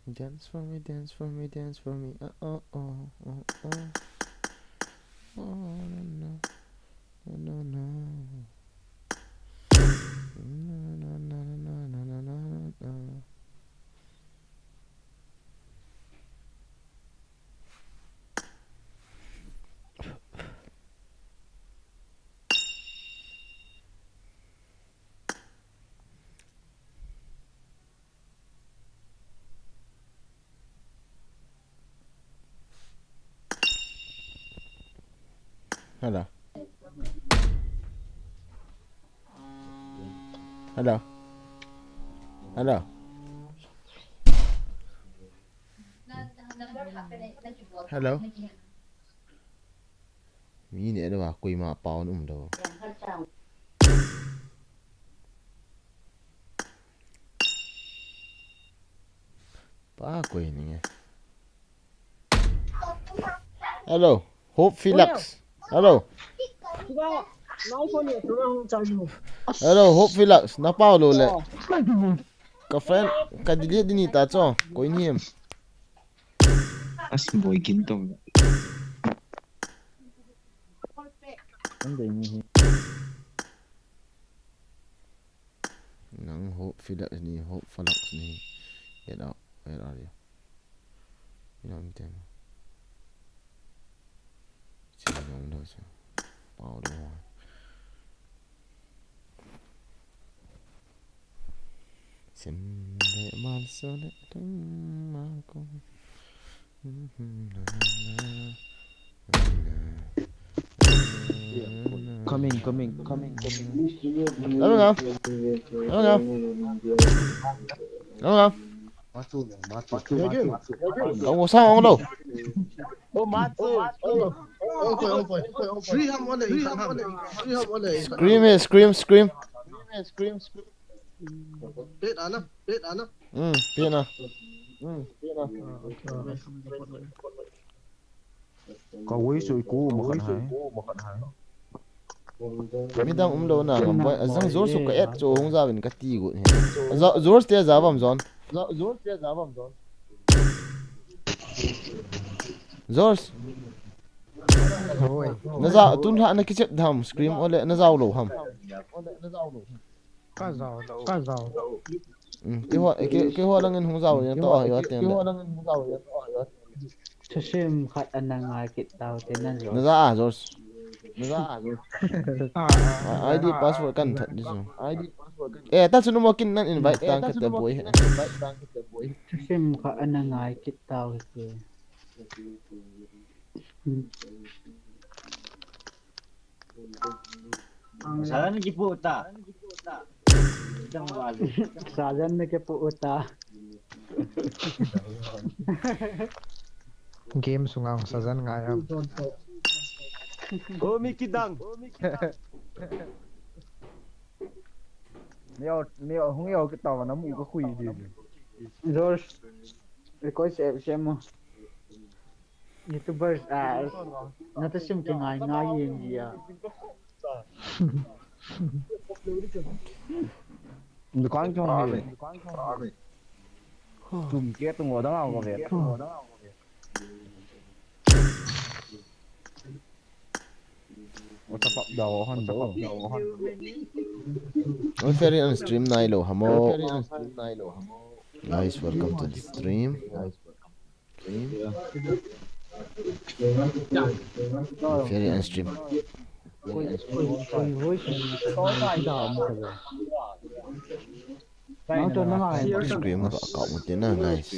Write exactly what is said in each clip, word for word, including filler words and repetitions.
Dance for me, dance for me, dance for me. Uh, oh, oh, oh, oh. Oh, no, no. No, no, no. No, no, no. Hello. Hello. Hello. Hello. Mi neh lou a koima pao na um lou. Pa koi ni nge. Hello, Hope Felix. Hello. Hello, Hope Felix. Na pao lou le. Ka friend, ka delete ding ni ta cho. Koi ni em. As boy kin tong. Ang dei ni hi. Nang Hope Felix ni, Hope Felix ni. Get out. Where are you? You know, mi tem. Chi nong do cha. Pao do. Sim le mal so le tum ma ko. Coming, coming, coming, coming. Hello, hello. Hello, hello. Matsu, Matsu, Matsu, Matsu. Kau sang ong lo. Oh, Matsu. Oh, oh, oh, oh, oh. Free ham ole, free ham ole. Scream, eh, scream, scream. Pet ana, pet ana. Hmm, pet ana. Hmm, pet ana. Ka wei sui ku ma khat hai. Midang um lou na ngam boi, a jang Zor su ka et chu hung jauvin ka ti got hi. Za-, Zor te ja vam Zon. Zor. Hoi. Na ja, tun ha na kichep dham, scream ole, na jao lou ham. Ka jao lou. Ka jao lou. Hmm, keiho, kei, keiho langin hung jao, ya to, ya ten. Thusim khat ana ngai kit tau te nan jo. Na ja a, George. Na ja a, George. Ah, ah, I D password kan that di jo. I D password kan. Eh, ta chu nu mo kin nan invite tang ka te boy he. Thusim khat ana ngai kit tau te. Hmm. Sajan na kipu uta. Sajan na kipu uta. Game sunga sajan ngai am. Go mi kidang. Neo, neo, hung yo kitawa na mu ka khui di. George, request F C M mo. YouTubers, ah, na ta sim ke ngai ngai yin ji a. Dukan kyo ni. Tum ke tum wa dang wa ve. Wa ta pap da wa han da. Oi, Ferry an stream nai lo hamo. Guys, welcome to the stream. Ferry and stream. Stream ka account mo tina, guys.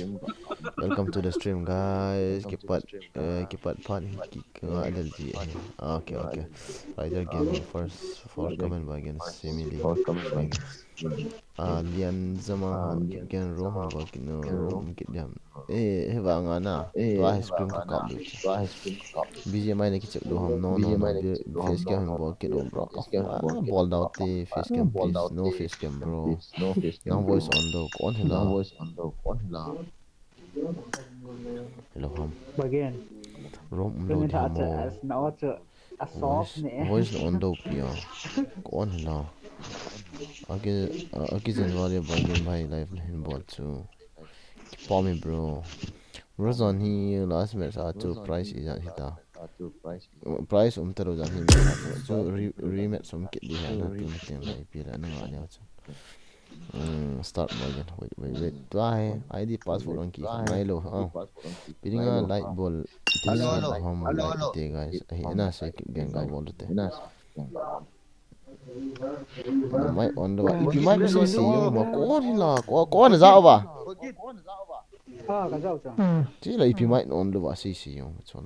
Welcome to the stream, guys. Kipat, eh, kipat pan ki, ki nga L G. Okay, okay. Rider Gaming first, four comment by against Simili. Ah, Lian Zama, Gen Ro, Ro, Ro, Gen Jam. Eh, he vang ana. Tua he screen ka kap. B G M I na kichep lou ham, no, no, no. Face cam hin bol kit lou, bro. Ah, bol dau te, face cam, please. No face cam, bro. Nang voice on lou, kon hila. Hello, ham. Again. Rom um lou di ham mo. Voice, voice na on lou pia. Kon hila. Aki, a, aki January bangin bhai live na hin bol chu. Kipom e bro. Bro, jan hi last match a chu prize ijat hita. Prize um talou jan hi match a chu re, rematch um kit di hi na tu ting lai pi la na nga nia chu. Hmm, start bol jan. Wait, wait, wait. Tua hi I D password ang ki ngai lou. Oh. Pi dinga like bol. Hello, hello. Hello, hello. Te guys. Ahi na se ki gen ga bol te. Mic on lou va. Ipi mic sei sei jong ma kon hi la. Ko, kon ja va. Ah, ka ja cha. Chi la ipi mic on lou va sei sei jong ma chon.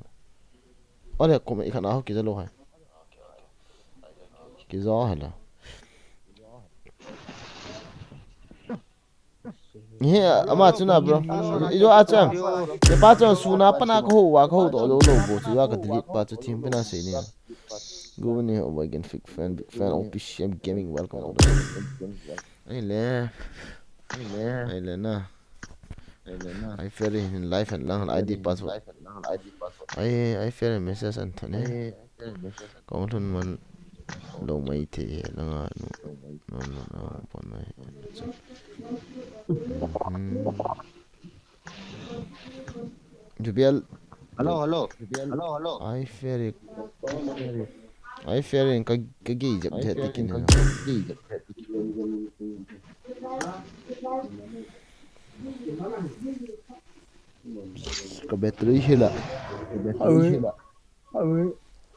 Ole ko me ikhan a ho ki ja lou hai. Ki ja hai la. He, ama chu na, bro. Ijo a chu. Ke pa chu suna pana ka ho wa ka ho to lo lo bo chu ya ka delete pa chu thim pina sei ni. Go ni ho again, big fan, big fan, O P C M Gaming, welcome. Ai le. Ai le. Ai le na. Ai le na. Ai fair in life and lang I D password. Ai, ai fair message and thon. Kong thun man lo mai thei he langa nu. Non non a pon mai. Hmm. Jubiel. Hello, hello. Hello, hello. Ai fair. Ai fair ka ka gei jep the tikin. Ka battery hila. Ka battery hila.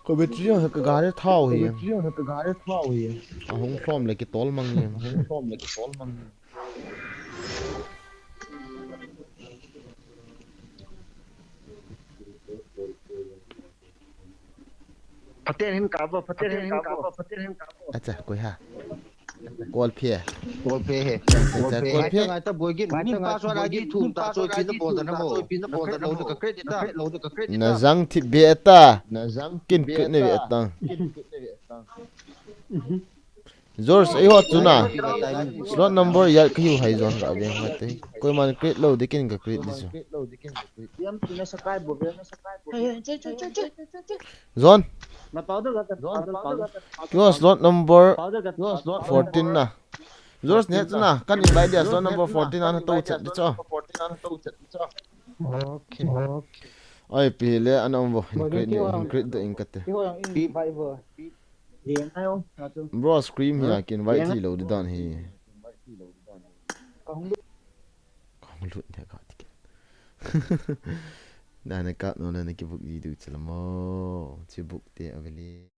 Ka battery jong ka gari thao hi. Ka battery jong ka gari thao hi. Ahung lhom le kitol mang ni. Ahung lhom le kitol mang ni. Phaten hin kap vo, phaten hin kap vo, phaten hin kap vo. Acha, koi ha. Kolphe. Kolphe he. Acha, acha, Kolphe. Kolphe. Ngai ta, ngai ta, boigin. Min password agi thum ta, choi pin na bol da na mo. Choi pin na bol da na mo. Ka create ta. Na jang thip be ta. Na jang kin create ne be ta. Kin create ne be ta. George, ei ho chu na. Slot number ya ka hiu hai jon ka be ma te. Koiman create lou de kin ka create di chu. Yam tu na sakai bo be na sakai bo. Hey, hey, che, che, che, che, che, che. Jon. Na powder ga ta, powder, powder. Kio slot number fourteen na. George ne chu na. Kan invite dia slot number fourteen an to chat di chu. Okay. Okay. Ai pi le an um bo. Hin create ni, hin create do in ka te. Pi vai bo. Bro, scream hi a kin vai thi lou di dan hi. Ka hung lut. Ka hung lut ne ka ti ken. Na ne ka no na ne ki book di du chala mo. Chi book te aveli.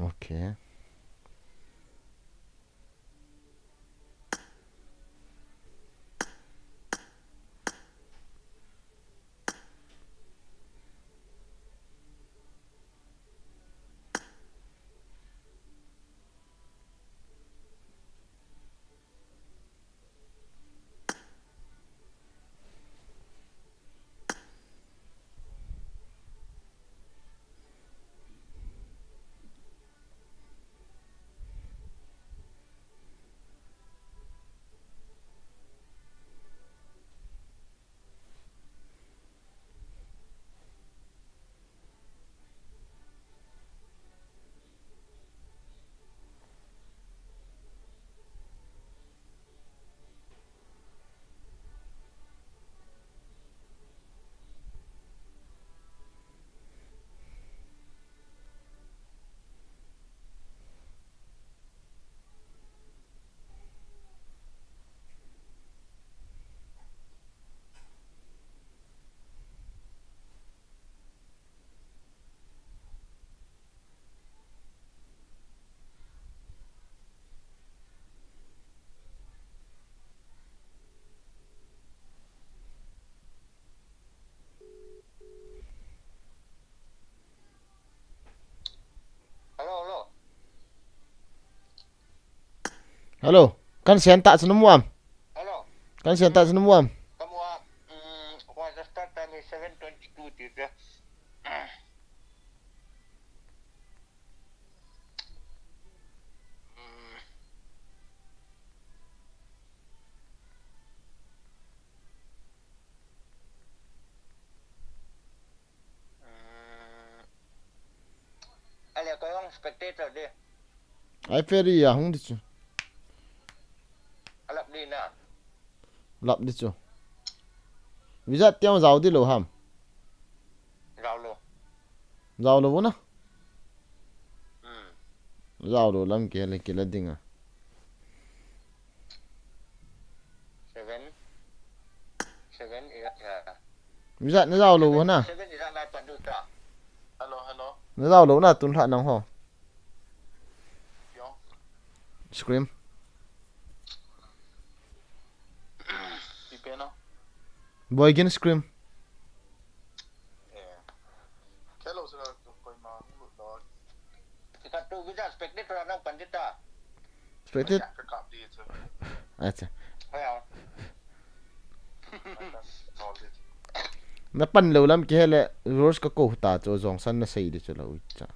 Okay. Hello. Kan sian ta chu namu am? Hello. Kan sian ta chu namu am? Kamu a, mm, what the start time is seven twenty-two ti te. Mm. Mm. Ale ko yung spectator di. Ai feri ya hung di chu. Alap di na. Lap di chu. Visa tiang zau di lo ham. Zau lo. Zau lo na. Hmm. Zau lo lam ke le ke le dinga. Seven. Seven, ya, ya. Visa na zau lo na. Seven, ya, lai pan du ta. Hello, hello. Na zau lo na tun lha nang ho. Yo. Scream. Pipe no. Boy gin scream. Eh. Hello, sir. Koi ma, lo. Ika tu visa spectator nang pan di ta. Spectator. Acha. Na pan lo lam ke hele Rose ka ko ta chu jong san na sei di chu lo cha.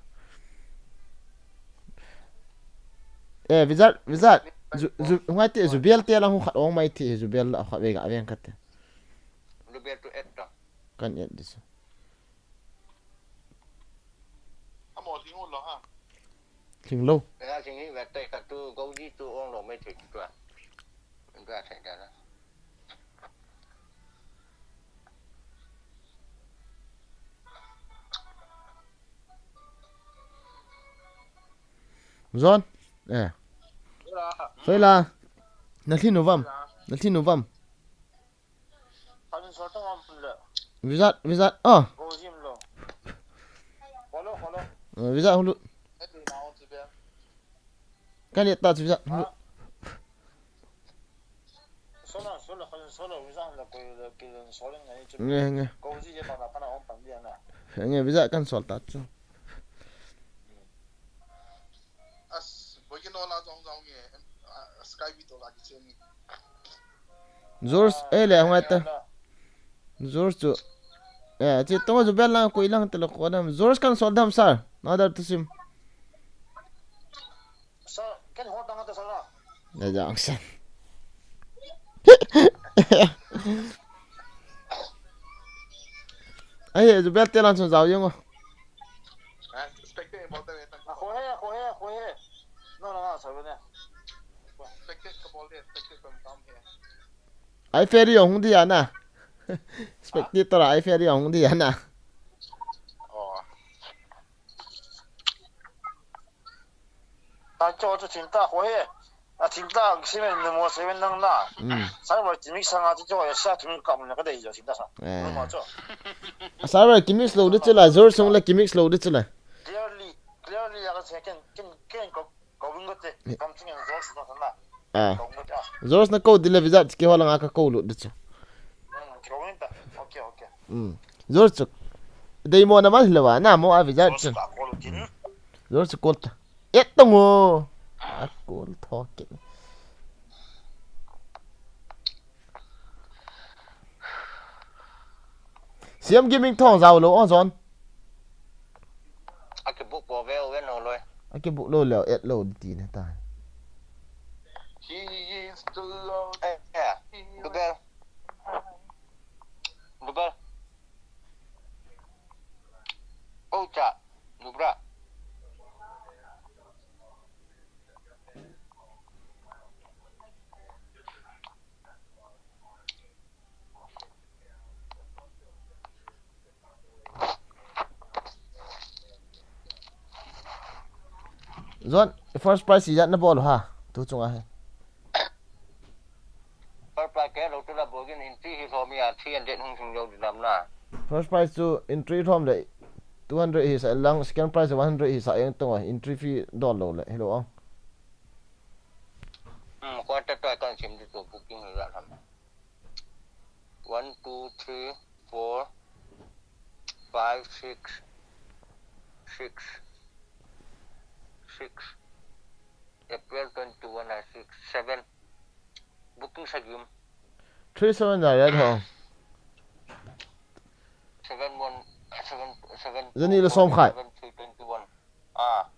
Eh, Vizat, Vizat. Zu, zu, ngai te, Zubel te lang hu khat ong mai te, Zubel la khat ve ga veng khat te. Zubel tu et ta. Kan et di chu. Amo thing lo ha. Thing lo. Ela thing hi ve te khat tu go di tu ong lo mai thei tu a. Ga thei da la. Zon. Eh. Soila. Na thinu vam. Na thinu vam. Vizat, Vizat. Oh. Eh, Vizat hulu. Kan et ta chu Vizat hulu. Nge, nge. Nge, Vizat kan sol ta chu. George, eh, le, ngai ta. George chu. Eh, chi tonga Zubel lang ko ilang te lo ko dam. George kan sol dam sir. Na dar tu sim. Sir, ken hot dang ta sir na. Na jang san. Ai, Zubel te lan sun jao yong. Ko he, ko he, ko he. No, no, no, sir ne. Ai feri hung di ana. Spectator ai feri hung di ana. Ta cho cho chinta ko he. A chinta simen ni mo simen nang na. Mm. Cyber chimik sanga cho cho ya sa chimik kam na ka dei jo chinta sa. Eh. Mo cho. Cyber kimix lo di chila, Zor sung la kimix lo di chila. Clearly, clearly ya ka se ken, ken, ken ko, ko bing ko te. Kam ching en Zor sung na. Ah. Ko bing ko te. Zor na ko di le Vizat ki hola nga ka ko lo di chu. Mm, ko bing ta. Okay, okay. Mm. Zor chu. Dei mo na mal lo wa na mo a Vizat chu. Zor chu ko ta. Et tong o. A kul thok kit. Siam Gaming thong jao lo o Zon. A kibuk po ve o ve no loi. A kibuk lo leo et lo di ti ne ta. He is the Lord. Eh, eh. Dubel. Dubel. Oh, cha. Dubra. Zon, first prize ijat na bol ha. Tu chunga he. First prize ke lo tu la bogin entry hi lhom a three hundred hung sung jo di dam na. First prize chu entry lhom le two hundred hi sa lang, second prize one hundred hi sa yang tong a entry fee dol lo le. Hello ang. Hmm, quarter to kan sim di tu booking hi ya lam. One, two, three, four, five, six, six, six. April twenty-one, ah, six, seven. Booking sagi um. Three seven da red ho. Seven one, seven, seven. Jani le som khat. Seven three twenty-one. Ah.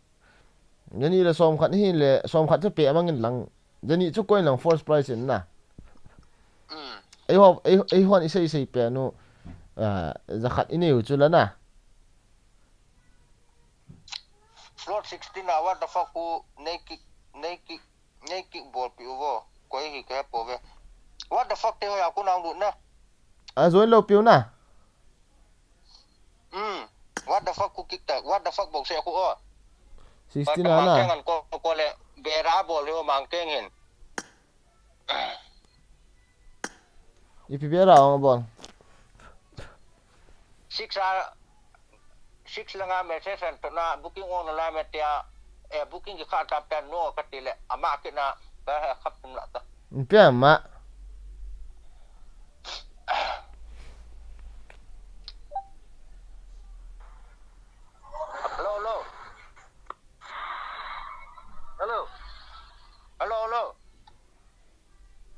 Jani le som khat hi le som khat chu pe amang in lang. Jani chu koi lang first prize in na. Hmm. Ei ho ei ei hon isei sei pe nu. Ah, ja khat inei u chu la na. Floor sixteen, ah, what the fuck, who naked, naked, naked ball pi uvo. Koi hi ka po ve. What the fuck te ho ya ku nang lut na. A join lo piu na. Hmm. What the fuck ku kick ta. What the fuck bol se ku o. Sixteen a na. Mang keng an ko ko le bera bol ho mang keng hin. Ipi bera ong bol. Six a six langa message an to na booking ong na la me tia. Eh, booking ki kha ta pen no ka ti le ama ki na ka ha khap tum la ta. Pia ma. Hello, hello. Hello. Hello, hello.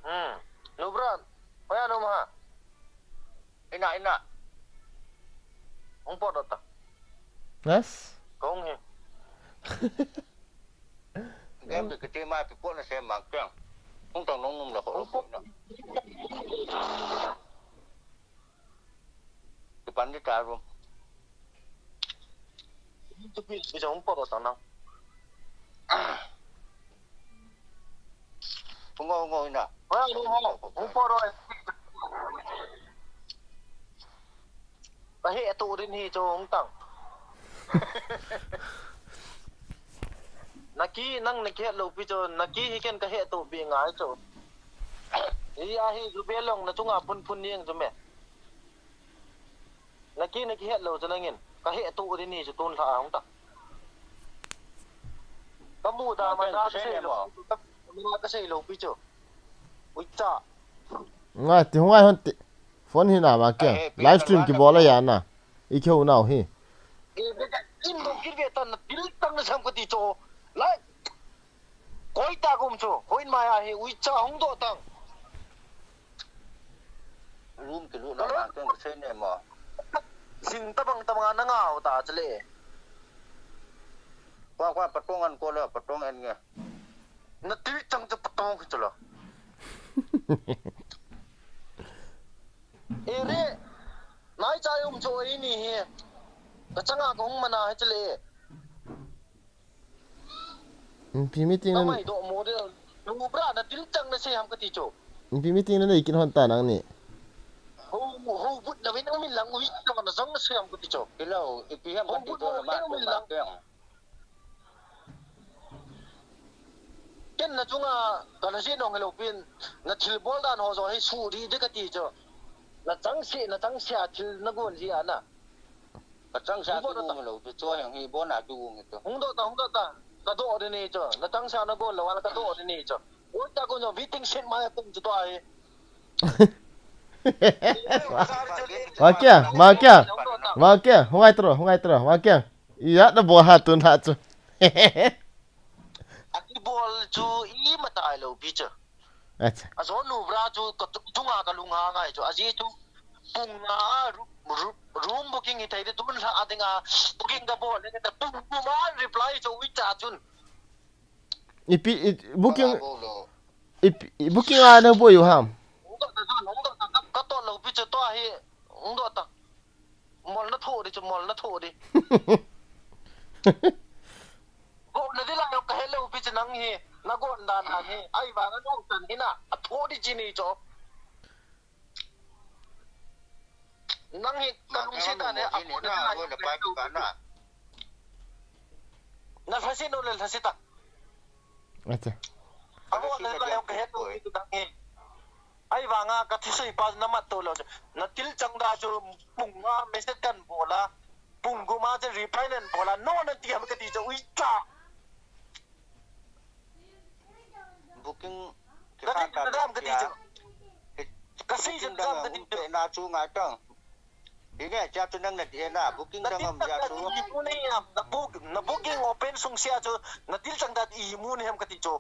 Hmm. Nubran. Oya no ma. Ina, ina. Hung po dota. Yes. Kong he. Game bi kiti ma pi po na se mang kyang. Hung tong nong num la ko. Hung po. Ki pan di ta rum. Tu pi bi jong po dota nang. Hung ho, hung ho ina. Hung po ro. Ka he tu rin hi chu hung tang. Naki nang naki het lo pi chu naki hi ken ka he tu pi ngai chu. Hi a hi ju be long na chunga phun phun niang chu me. Naki naki het lo chu nangin ka he tu rin hi chu tun lha hung tang. Ka mu da ma na ka sei lo. Ka sei lo pi chu. Ui cha. Ngai ti hung ai hon ti. Phone hi na ma ke. Live stream ki bol a ya na. I keu nau hi. Inbox kit ve tan na til tang na sam ka ti cho. Lai. Koi ta kum cho. Hoi ma ya hi ui cha hung do tang. Room ki lu na ma ke sei ne mo. Sing tabang tabang na ngau ta chale. Kwa kwa patong an ko le patong an nge. Na til chang cha patong ki chalo. Ere. Nai cha um cho ini hi. Ka changa ka hung mana hi chale. Pi meeting na. Mai do mo de. Nu bra na til chang na se ham ka ti cho. Pi meeting na nei kin hon ta nang ni. Ho ho but na win umi lang ui na na jang na se ham ka ti cho. Kilo ipi ham ka ti cho ma ko ma. Ken na chunga ka na si nong hello pin na thil bol dan ho zo hi su ri de ka ti cho. Na chang si na chang sia thil na gon ji ana. Ka chang sia ki gung lo chu cho yang hi bon a ki gung to. Hung do ta hung do ta. Ka do de ni cho. Na chang sia na gon lo wala ka do de ni cho. Oi ta gon zo meeting sin ma ya tum chu to ai. Wa kya? Ma kya? Ma kya? Hung ai tro, hung ai tro. Ma kya? Iya na bo ha tun ha chu. Aki bol chu i ma tai lo bi chu. Acha. A zo nu bra chu ka chunga ka lung ha ngai chu. A ji chu pung a room booking hi thei de tun lha a dinga booking ka bol le ta pung pung ma reply chu ui cha chun. Ipi booking ipi booking a na boi u ham. Ka to lo pi chu to hi. Ung do ta. Mol na tho di chu mol na tho di. Go na di la yo ka hello pi chu nang hi. Na go na na hi. Ai ba na no tan hi na. A tho di chi ni cho. Nang hi ka lung si ta ne a ko na la yo ka hello. Na lhasi no le lhasi ta. Acha. A ko na la yo ka hello pi chu nang hi. Ai vanga ka thisei pa na mat to lo. Na til chang da chu pung nga message kan bola. Pung guma chu reply nan bola. No nan ti ham ka ti chu ui cha. Booking ka ti ka dam ka ti chu. Ka sei chu dam ka ti chu. Na chu ngai tang. Hi nge, cha chu nang na ti na, booking na dang am ya chu. Na book, na booking open sung sia chu, na til chang dat i mu ni hem ka ti chu.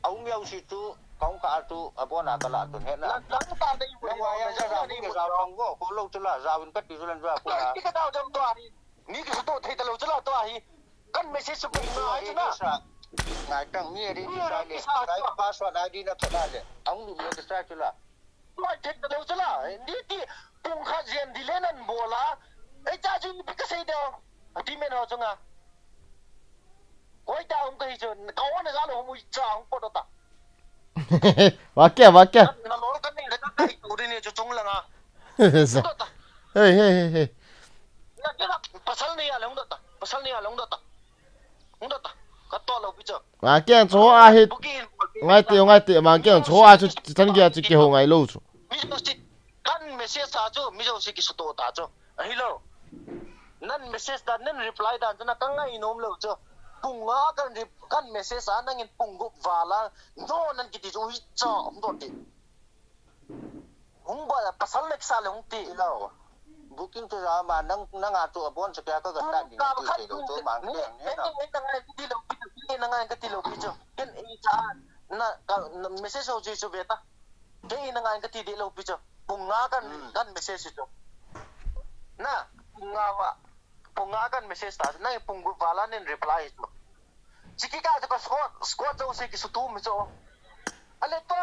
Aung yau si chu, kaung ka chu, abona ka la tu he na. Na dang ta dei mu. Na wa ya sa sa ni mu sa tong go, ko lo chu la, sa win ka ti chu lan sa ko na. Ki ka dau jam to a hi. Ni ki su to thei ta lo chu la to a hi. Kan message su pung ngai chu na. Ngai tang mi ri ni sa le. Ngai password I D na to na le. Aung lu mi ka sa chu la. Tua thei ta lo chu la. Ni ti pung kha jen di le nan bola. Ei cha chu ni pi ka sei deu. A ti men ho chu nga. Koi ta um ka hi chu. Ka wa na za lo mu cha hung po ta. Wa kya, wa kya. Na lo ka ni le ka kai tu ri ni chu chung la nga. Sa. Hei, hei, hei, hei. Na kya pasal ni ya long da ta. Pasal ni ya long da ta. Hung da ta. Ka to lo pi chu. Wa kya chu a hi. Ngai ti, ngai ti, ma kya chu a chu chan kya chu ki ho ngai lo chu. Mi jo si kan message a chu, mi jo si ki su to ta chu. Ahi lo. Nan message dan, nan reply dan chu na ka ngai nom lo chu. Pung nga kan rep-, kan message a nangin pung gup vala. No nan ki ti chu ui cha um do ti. Hung ba pasal lek sa le hung ti. Lo. Booking chu ja ma nang, nang a chu abon chu kya ka ga ta ni ti lo chu mang ni, ni, ni na. Ni na ngai ka ti lo pi chu. Ni na ngai ka ti lo pi chu. Ken ei cha na ka, na message ho chu chu ve ta. Ke ei na ngai ka ti de lo pi chu. Pung nga kan, hmm, kan message chu. Na, pung nga wa. Pung nga kan message ta. Na pung gup vala nin reply chu. Chiki ka chu ka squad, squad jo si ki su tu mi chu. Ale to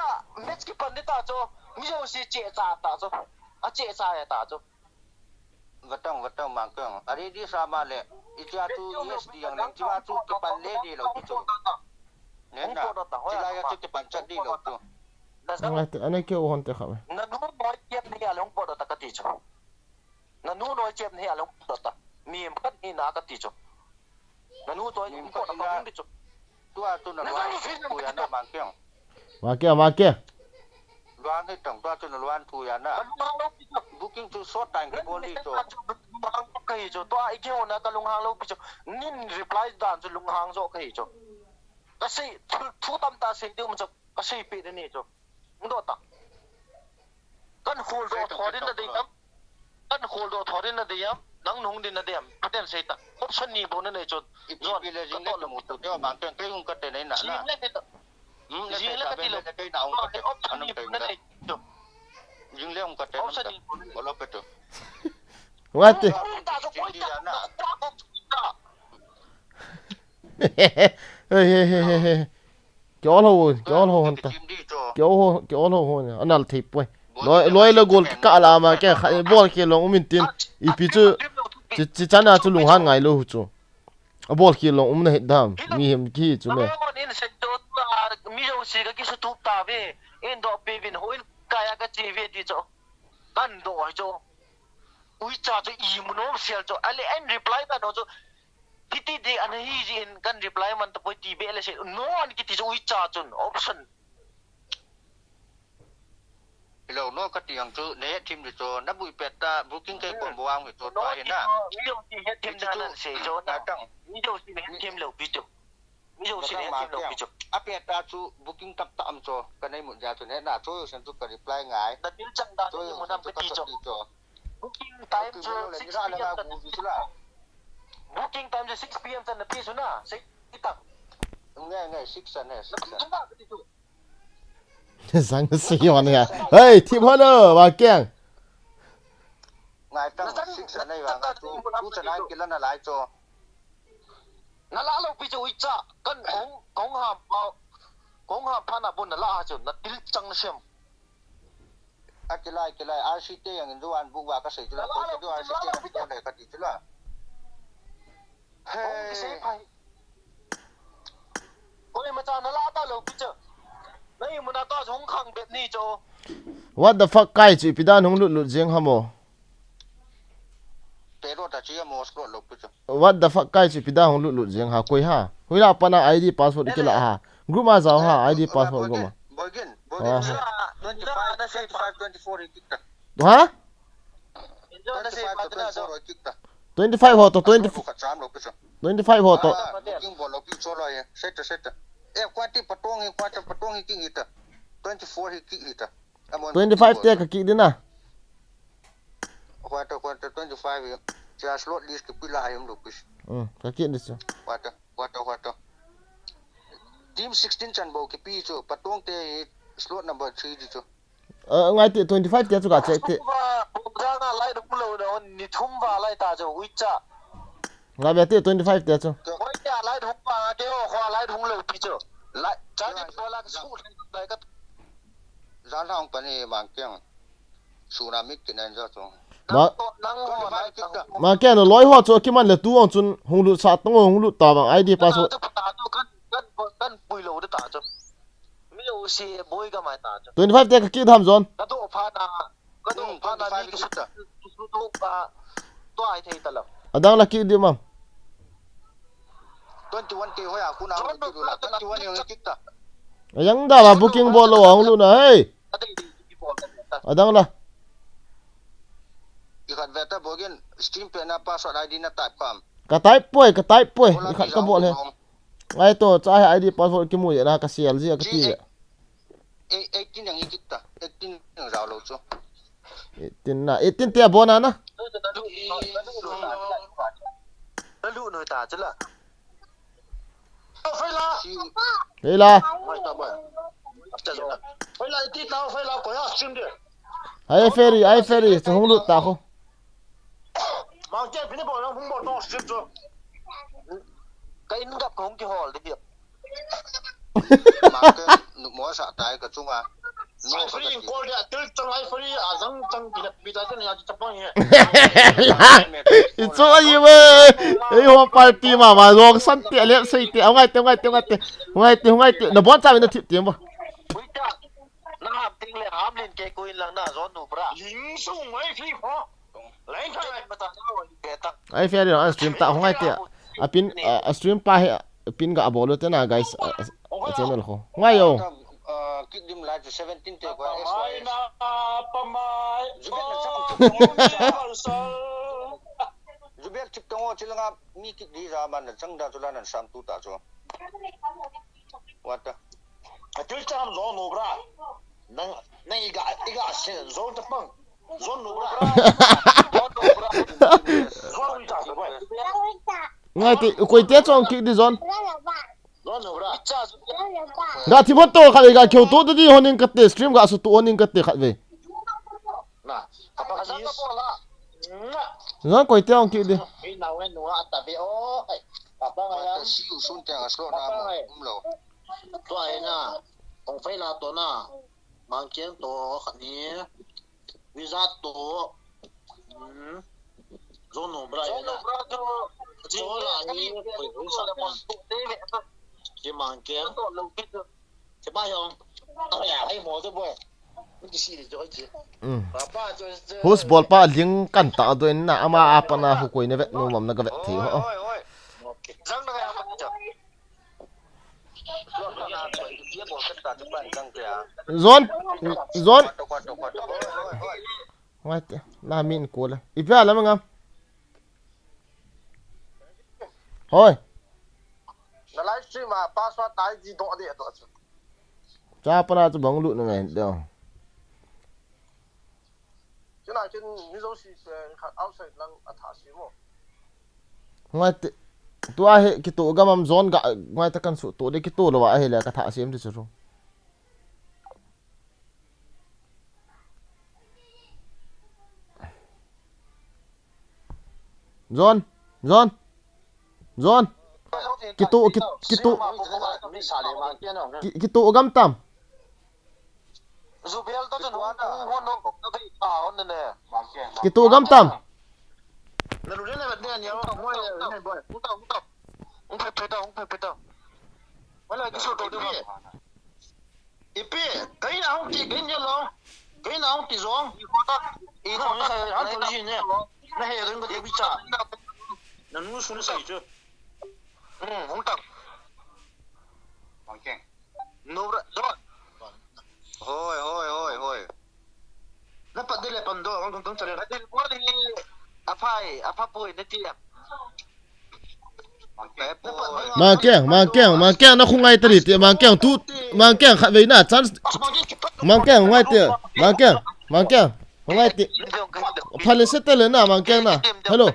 match ki pan ni ta chu. Mi jo si che cha ta chu. A che cha ya ta chu. Vatang, vatang mang keng. Are di sa ma le. I cha tu yes di yang leng chi ma chu ki pan le di lo ki chu. Ne na. Chi la ya chu ki pan chat di lo chu. Ngai te, ane ke o hon te kha me. Na nu noi kiam ni ya long po da ta ka ti chu. Na nu noi kiam ni ya long po da ta. Mi em khat ni na ka ti chu. Na nu toi mi ko na pa hung di chu. Tua chu na luan thu ya na mang keng. Ma keng, ma keng. Luan hi tang tua chu na luan thu ya na. Ka lunghang lo pi chu. Booking chu short time ki bol di chu. Ka hi chu. Tua i ki ho na ka lunghang lo pi chu. Nin reply dan chu lunghang jo ka hi chu. Ka sei thu, thu tam ta sei diu ma chu. Ka sei pi ni chu. Hung do ta. Kan hol do tho din na dei am. Kan hol do tho din na dei am. Nang nung din na dei am. Paten sei ta. Option ni bo na nei chu. Jon. Ipi le jing le ka mu tu te bang ken kei hung ka te nei na na. Jing le ka ti lo. Jing le ka ti lo. Option ni bo na nei chu. Jing le hung ka te na. Option ni bo na nei. Bolo pe tu. What? Jing le na. Hey, hey, hey, hey, hey. Ke ol ho, ke ol ho hon ta. Ke ol ho, ke ol ho hon. Anal thei poi. Loi, loi le gol kikah la ma ke kha, bol khel long um in tin. Ipi chu, chi, chi chana chu lunghan ngai lou chu. A bol khel long um na het dam. Mi hem ki chu me. Mi jo si ka ki su tup ta ve. In do pe vin ho in kaya ka chi ve ti chu. Kan do hi chu. Ui cha chu i mu nom sel chu. Ale en reply ta no chu. Hiti di ana hi ji in kan reply man ta poi ti be le se. No an kiti chu ui cha chun option. Hello, no ka ti ang chu ne thim di chu na bui pet ta booking kai kon buang hi chu ta hi na. Mi jo ti he thim da nan se jo na. Mi jo ti he thim lo pi chu. Mi jo ti he thim lo pi chu. A pet ta chu booking tap ta am chu ka nei mu ja chu ne na chu sen chu ka reply ngai. Na til chang da chu mu nam ka ti chu. Booking time chu six P M chan na pi chu. Booking time chu six P M chan na pi chu na. Sei ta. Ngai, ngai, six chan he, six chan. Sang si yon ya. Hey, thim ho lo, wa keng. Ngai ta six chan nei wa ngai tu, tu chan nai kila na lai chu. Na la lo pi chu ui cha. Kan kong, kong ham pa. Kong ham pa na bon na la ha chu. Na til chang na sem. A kilai, kilai, R C T yang in zuan buk wa ka sei chu la, ko chu R C T yang ko le ka ti chu la. He. Koi ma cha na la ta lo pi chu. Na i mu na ta hung khang bet ni chu. What the fuck kai chu ipi dan hung lut lut jeng ham o. Te ro ta chi mo scroll lo pi chu. What the fuck kai chu ipi dan hung lut lut jeng ha koi ha. Hui la pa na I D password ki la ha. Group ma jao ha, I D password group ma. Boigin, boigin. Twenty-five, twenty-five, twenty-four hi kik ta. Ha? Twenty-five to twenty-four hi kik ta. Twenty-five ho to, twenty, twenty-five ho to. Booking bol lo pi cho lo ye. Set, set. Eh, kwati patong hi, kwati patong hi kik hi ta. Twenty-four hi kik hi ta. Twenty-five te ka kik din na. Quarter, quarter twenty-five hi. Chia slot list kipe la hi um lo pis. Hmm, ka kit di chu. Quarter, quarter, quarter. Team sixteen chan bou kipe chu, Patong te hi slot number three di chu. Eh, ngai te twenty-five te chu ka check te. Thum va, pum jang a light hung lo na hon, ni thum va light ta chu, uicha. Ngai be te twenty-five te chu. Oi, te light hung va, ke o, kho light hung lo pi chu. Light, charging bola ka su, light ka. Jan hung pani mang kiang. Tsunami kit nan jo chu. Ma, nang ho, nang ho, nang ho. Ma ke no loi ho chu kiman le tu ong chun hung lut sa tong hung lut ta bang I D password. Kan, kan, kan pui lo de ta chu. Mi lo si boi ka mai ta chu. Twenty-five te ka kit ham John. Ka do pha na, ka do pha na ni ki su ta. Ki su to pa. To ai thei ta lo. Adang la kit di mam. Twenty-one te hoya kuna hung lut la. Twenty-one hung kit ta. Ayang da la booking bol lo hung lut na hey. Adang la. Ikhat veta bogin stream pe na password I D na type kam. Ka type poi, ka type poi. Ikhat ka bol he. Ngai to, cha he I D password kimu ye na ka sial ji ka ti ye. Eighteen yang ikit ta. Eighteen yang jao lo chu. Eighteen na, eighteen te abona na. Na lu noi ta chu la. Hei la. Hei la, iti tao, hei la, ko ya stream de. Ai Ferry, ai Ferry, chu hung lut ta khu. Mang che pini bo lang hung bo to stream chu. Ka in gap hung ki hol de. Mang ke nu mo sa tai ka chunga. Ai Ferry in call de, atil chang ai Ferry, ajang chang bi na bi ta chen ya chapang he. Ichu ahi ve. Ei ho party mama jong san te lep sei te. Ngai te, ngai te, ngai te. Ngai te, ngai te. Na bon cha na thip te mo. Ui ta. Na ham ting le ham lin ke ko in lang na zon nu bra. Ling sung mai fi ho. Line thang ai mata na oi ke ta. Ai Ferry a stream ta ho ngai te. A pin, a, a stream pa he. Pin ga abol u te na, guys, a, a, a channel kho. Ngai yo. Ah, kit dim lai chu seventeen te ko S Y S. Pamai na, pamai. Zubel na chang. Oh, Universal. Zubel chip tong o chilanga mi kit di ra man na chang da chu la nan sam tu ta chu. What the? Atil cham zo no bra. Nang, nang iga, iga sen zo ta pang. Ngai te, koi te chong kik di John. Ga thi bot to khat ga keu to di honing kate stream ga su to honing kate khat ve. John koi te ong kik di. Tua ina, ong fei la to na, mangkiang to khat ni. Visa to. Hmm. Zon no bra ya na. Zon no bra to. Zon la ni. Ki mang ke. Ki ba yong. Ya, ai mo to boy. Ki si de jo ji. Papa jo. Hus bol pa ling kan ta do na ama apa na hu koi na vet no mam na ga vet thi ho. Zon, Zon. Ngai te, na min ko le. Ipi a la mangam. Hoi. Na live stream a password I D do de do. Cha pana chu bang lut na ngai do. Chuna kin mi zo si se khat outside lang a tha si mo. Ngai te, tua he kito gamam Zon ga, ngai ta kan su to de kito lo wa he le ka tha sim ti su ru. Zon, Zon, Zon. Kito, kit-, kito. Ki-, kito gam tam. Kito gam tam. Ipi, kaina hung ti, kaina lo. Kaina hung ti zong. I ko ta. I ko ta. Hung ti ne. Na he ring ko te bicha. Na nu sun sai chu. Hmm, hung ta. Bang keng. No bra, Zon. Hoi, hoi, hoi, hoi. Na pat de le pan do, hung tung tung chale. Adil bol hi aphai, apha poi na ti a. Mangkeng, Mangkeng, Mangkeng, na khungai tari te, Mangkeng, tu, Mangkeng, khat vei na, chance, Mangkeng, ngai te, Mangkeng, Mangkeng, ngai te. Phale se tele na, Mangkeng na. Hello.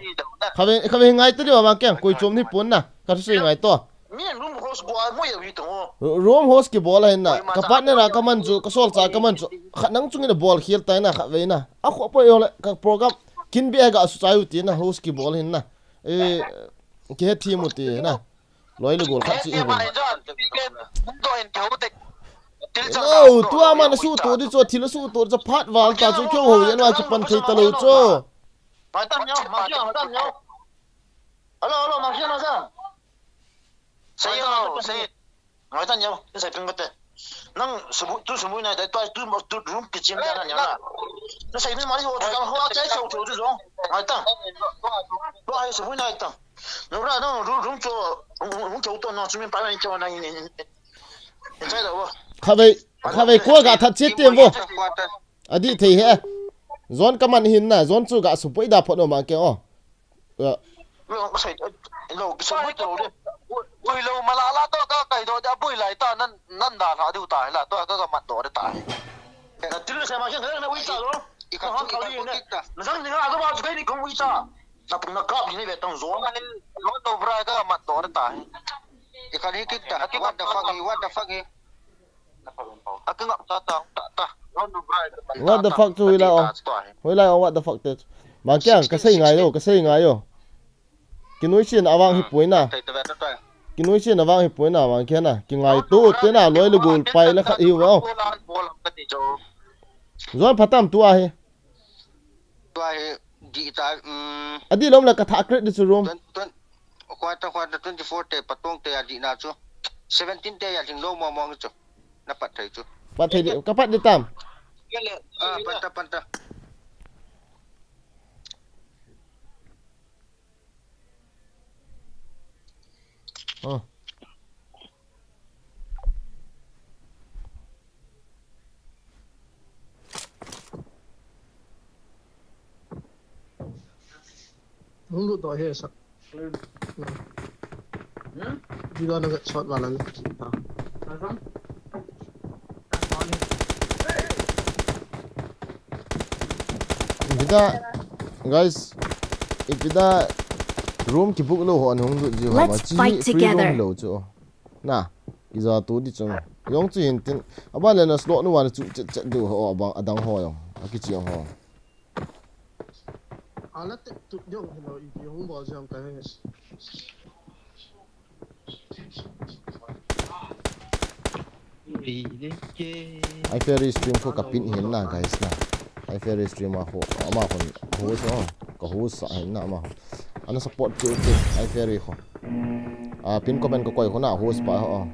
Khatvei, khatvei ngai tele Mangkeng. Koi chom ni pon na. Ka thusei ngai to. Mi room host go a mo ya wi to. Room host kibol ahin na. Ka partner a ka man chu, ka solchah ka man chu. Khat nang chungin a bol khel tai na, khatvei na. A kho po yo le, ka program. Kin bi a ga su chai u ti na, host kibol ahin na. Eh, kihe thi mu ti na. Loi le gol khat chi hi. No, tua man a suhto di chu, thil a suhto di chu, phat val ta chu, keu ho, yan wa kipan thei ta lou chu. Mai tan yo, mai tan yo. Hello, hello, mai tan yo. Sai yo, sai. Mai tan yo, sai ping kate. Nang subu, tu subu nai, tu, tu, tu room kitchen dia na, na. Na sai ni mari ho, tu ho, chai chau chau chu zo. Mai tan. Tu ai subu nai tan. Nora, nang room, room chu, room, room chu to, nang chu min pa nang chu nang in, in, in, in chai da wo. Khatvei, khatvei ko ga that chet tem vo. Adih thei he. Zon ka man hin na, zon chu ga su poi da phot no Mangkeng o. Ya. Lo, ka sai, lo, ka sai, lo, lo. Bui lo, malala to ka kai do, ja bui lai ta, nan, nan da la diu ta, la to ka, ka mat do ta. Na til se Mangkeng, na wi ta lo. I ka, i ka, i ka, i ka. Na sang ni ga, ga ba, chu kai ni kong wi ta. Na pung na kap ni ve tang zo. Lo to bra ka mat do ta. I ka ni kik ta. What the fuck, what the fuck. What the fuck chu hoilai o. Hoilai o, what the fuck te. Mangkeng, ka sei ngai o, ka sei ngai o. Kinoise na avang hi poi na. Kinoise na avang hi poi na, Mangkeng na. Kingai to te na, loi le gol pai le khat hi o. Zon phatam tu ahi. Tua hi, di ta, um, adih lom le ka thah crate di chu room. Twen-, twen-, quarter, quarter twenty-four te, patong te, adih na chu. Seventeen te, ya ding lo mo mo chu. Na pat thei chu. Pat thei di, ka pat di tam. Ah, pat ta, pat ta. Oh. Hung lut doh he sa. Di doh na shot wala ni. Ipi da, guys, ipi da room kibook lou ho ana hung lut jiu ham. Let's fight together. Chi free room lou chu. Na, kija tu di chu. Jong chu hin tin. Aban le na slot nu wan chu chet chet diu ho abang adang ho jong. Akichi jong ho. Ala te tu jong ho ipi hung bol jong ka he. Ai Ferry stream khu ka pin hin na, guys na. Ai Ferry stream a khu, ama khun host o, ka host sa hin na ama. Ana support chu chu Ai Ferry khu. A pin comment ka koi khu na host pa ho.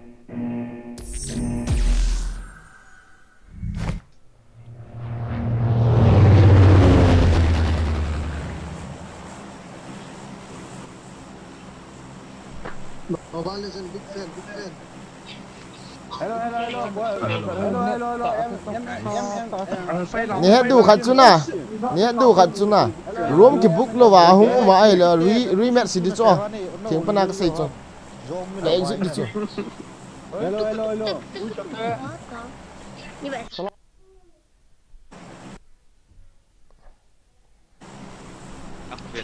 Mobile Legend, big fan, big fan. Hello, hello, hello, boy. Hello, hello, hello. M, M, M, M. Ni het du khat chu na. Ni het du khat chu na. Room kibook lou va hung um a ahile re, rematch si di chu. Thing pana ka sei chu. Ka exit di chu. Hello, hello, hello.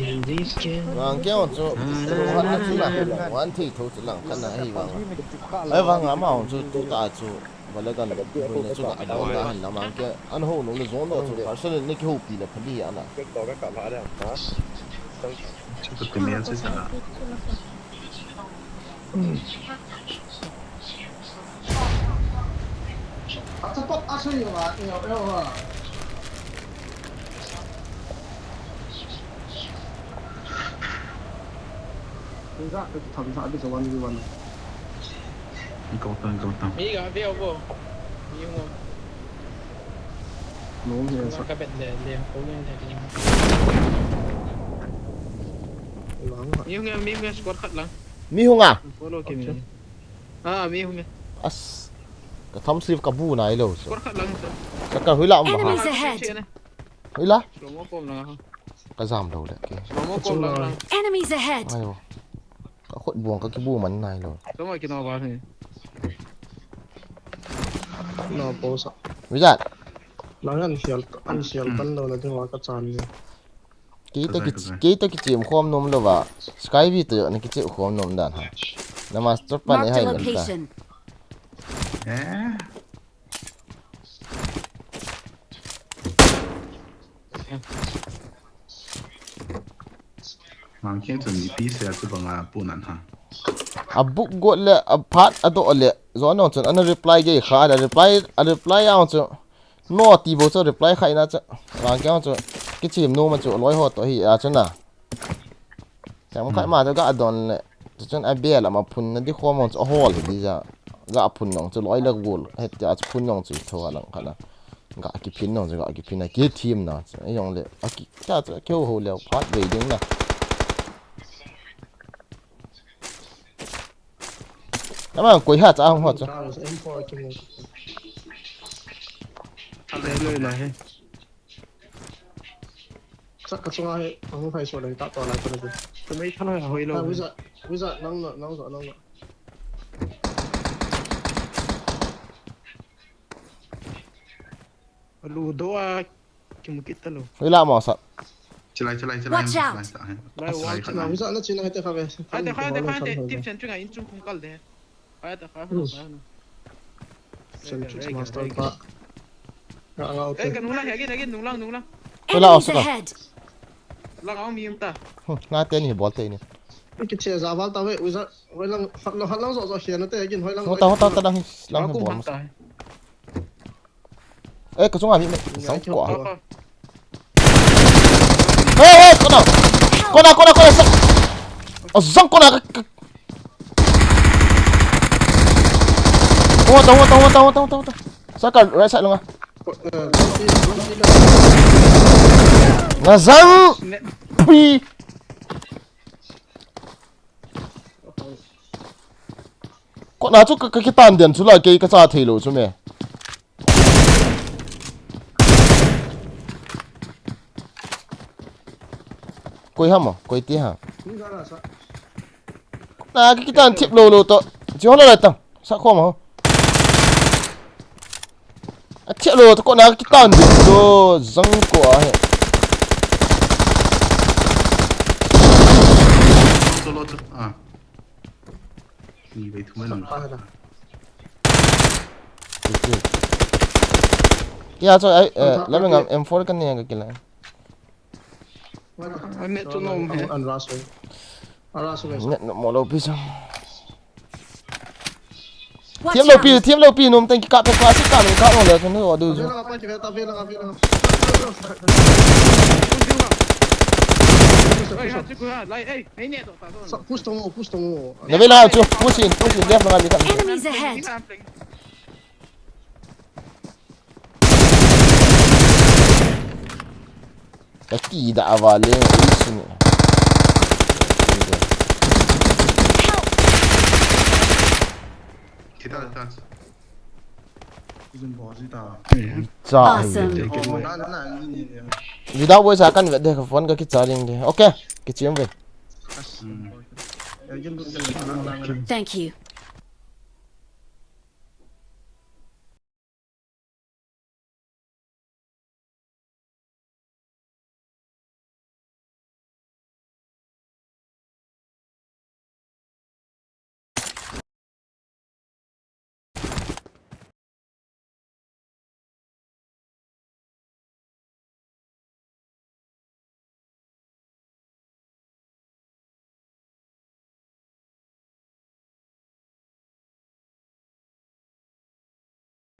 Mangkeng chu, chu hat na chu na, wan thei tho chu lang khat na ahi vang. Ahi vang ama chu tu ta chu, Valorant, bu na chu ka adon da hin na Mangkeng, an ho nung le zon do chu, personal ni kihoupi le phali ana. Chu ka ti mian chu sana. Gautam, Gautam. Mi ga veo vo. Mi hung. Nom hi sa. Ka bet le le ko le le. Mi hung, mi hung squad khat lang. Mi hung a? Follow ki mi. Ah, mi hung. As. Ka thumb slip ka bu nai lou. Squad khat lang sa. Ka, ka hui la um ba ha. Enemies ahead. Hui la. Slow mo kom lang ha. Ka jam lou le ke. Slow mo kom lang lang. Enemies ahead. Ayo. Ka khut buang ka kibu man nai lou. Slow mo kino ba he. No po sa. Hui la. Lang an sial, an sial tan lou na ding wa ka chan ni. Kei toh ki, kei toh kichem khom nom lou va. Sky V toh na kichem khom nom dan ha. Na master pan e hai lam ta. Marked a location. Eh. Mang khen chun ipi se a chu banga pu nan ha. A book got le, a phat a do le. Zo nong chun ana reply ge kha, ana reply, a reply ang chu. No ti bo chu reply khai na chu. Lang keng chu. Kichim nu ma chu loi ho to hi a chu na. Chang khai ma chu ga don le. Chu chun a bel ama phun na di khom chu a hol hi di ja. Ga phun nong chu loi le gol. He ti a chu phun nong chu tho a lang kha na. Ga kiphin nong chu ga kiphin na ki thim na. Chu yong le. A ki cha chu keu ho le phat ve ding na. Ama koi ha cha hong ho cha. Ka lo, ka lo la he. Sa ka chunga he, ang phai so le ta to la ko le. Ka mai tha lo hoi lo. Ah, Wizard, Wizard, nang na, nang zo, nang zo. Lu do a. Kimu kit ta lo. Hoi la mo sa. Chilai, chilai, chilai. Watch out. Chilai, chilai. Lai, wall chilai. Chilai. Wizard na china hete kha ve. Hete kha, hete kha, hete. Tip center nga in chung kung kal de. Hete kha, hete kha. Center master pa. Nga, nga, okay. Eh, ka nung lang, again, again, nung lang, nung lang. Hoi la, enemies ahead. Lang ang mi um ta. Hmm, nga te ni bol te ni. Ki che za val ta ve, Wizard. Hoi lang, hat lang, hat lang zo zo khia na te, again, hoi lang. Hota, hota, ta lang, lang bol. Eh, ka chunga mi, mi, sang ko. Hey, hey, kona. Kona, kona, kona, sang. Oh, sang kona, ka, ka. Hota, hota, hota, hota, hota, hota. Saka, right side lunga. Na sang. Pi. Kona chu ka, ka kitan den chu la kei ka cha thei lo chu me. Koi ham, koi ti ha. Na ka kitan thip lo lo to. Chi ho la la ta. Sa khom ho. A thia lo, ta ko na kitan di to, zang ko a he. Solo, solo, ah. Ni bai thu mai lang. Ya, so, ai, eh, la me ngam M four kan ne ka kila. An net chu nom he. An rush ve. An rush ve. Net nom mo lo pi sang. Watch out! Thiam lo pi, thiam lo pi, nom teng ki kap pek pa si kap, kap lo le, kenu o du ju. Vela, vela, vela. Push, push, push. Sa, push tong o, push tong o. Na vela chu, push in, push in, left na ngali kap. Enemies ahead! Ka kida a vale, isu ni. Kita, kita. Cha. Awesome. Video boy sa kan vet de ka phone ka ki charging de. Okay, ki chim ve. Thank you.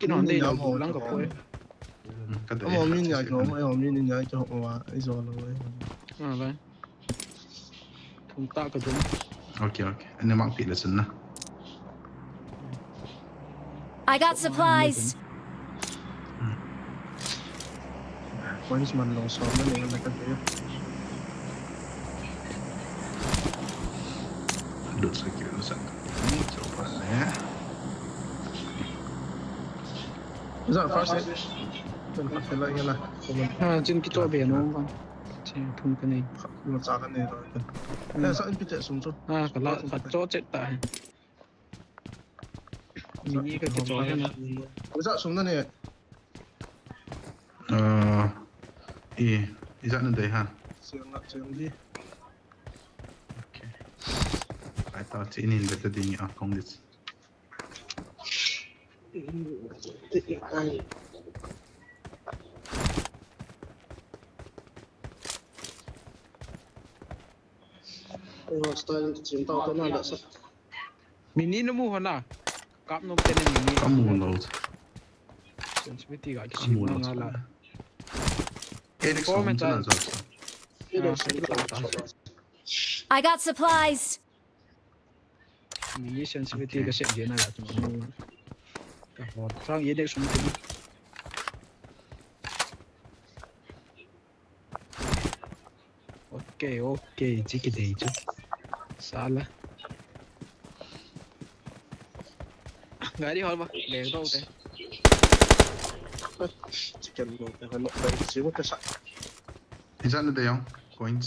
Kin hon dei lo, lang ka poi. Ka dei. Amo min ya ko, amo min ya ko wa, ijo lo. Ah, lai. Thum ta ka dum. Okay, okay. Ani mang pi le sun na. I got supplies. Points man lo so na ni na ka dei. Lut sa ki sa. Ni so pa ne. Za first aid. Tun khat te la ya la. Ha, chin kito be no ba. Che phun ka nei. Ma cha ka nei ro. Hmm. Eh, sa in pi che sum chu. Ha, ka la, ka cho che ta. Mini ka kicho ka na. Za sum na ne. Ah, i, i za na dei ha. Siang la, siang di. Okay. Ai ta, chi nin beta ding a kong dis. Ai. Hostile team tao ka na la sa. Mini na mu hona. Kap nom te ne mini. Ka mu lo. Sensitivity ga kisi mu nga la. Alex, comment on. I got supplies. Mini sensitivity ka set dia na la tu mu. Ka ho sang ye de sum tu. Okay, okay, chi kidei chu. Sala. Gari hol ba, leng to te. Chicken lo te, hol ba, chi mo te sa. Isa na de yong, coins.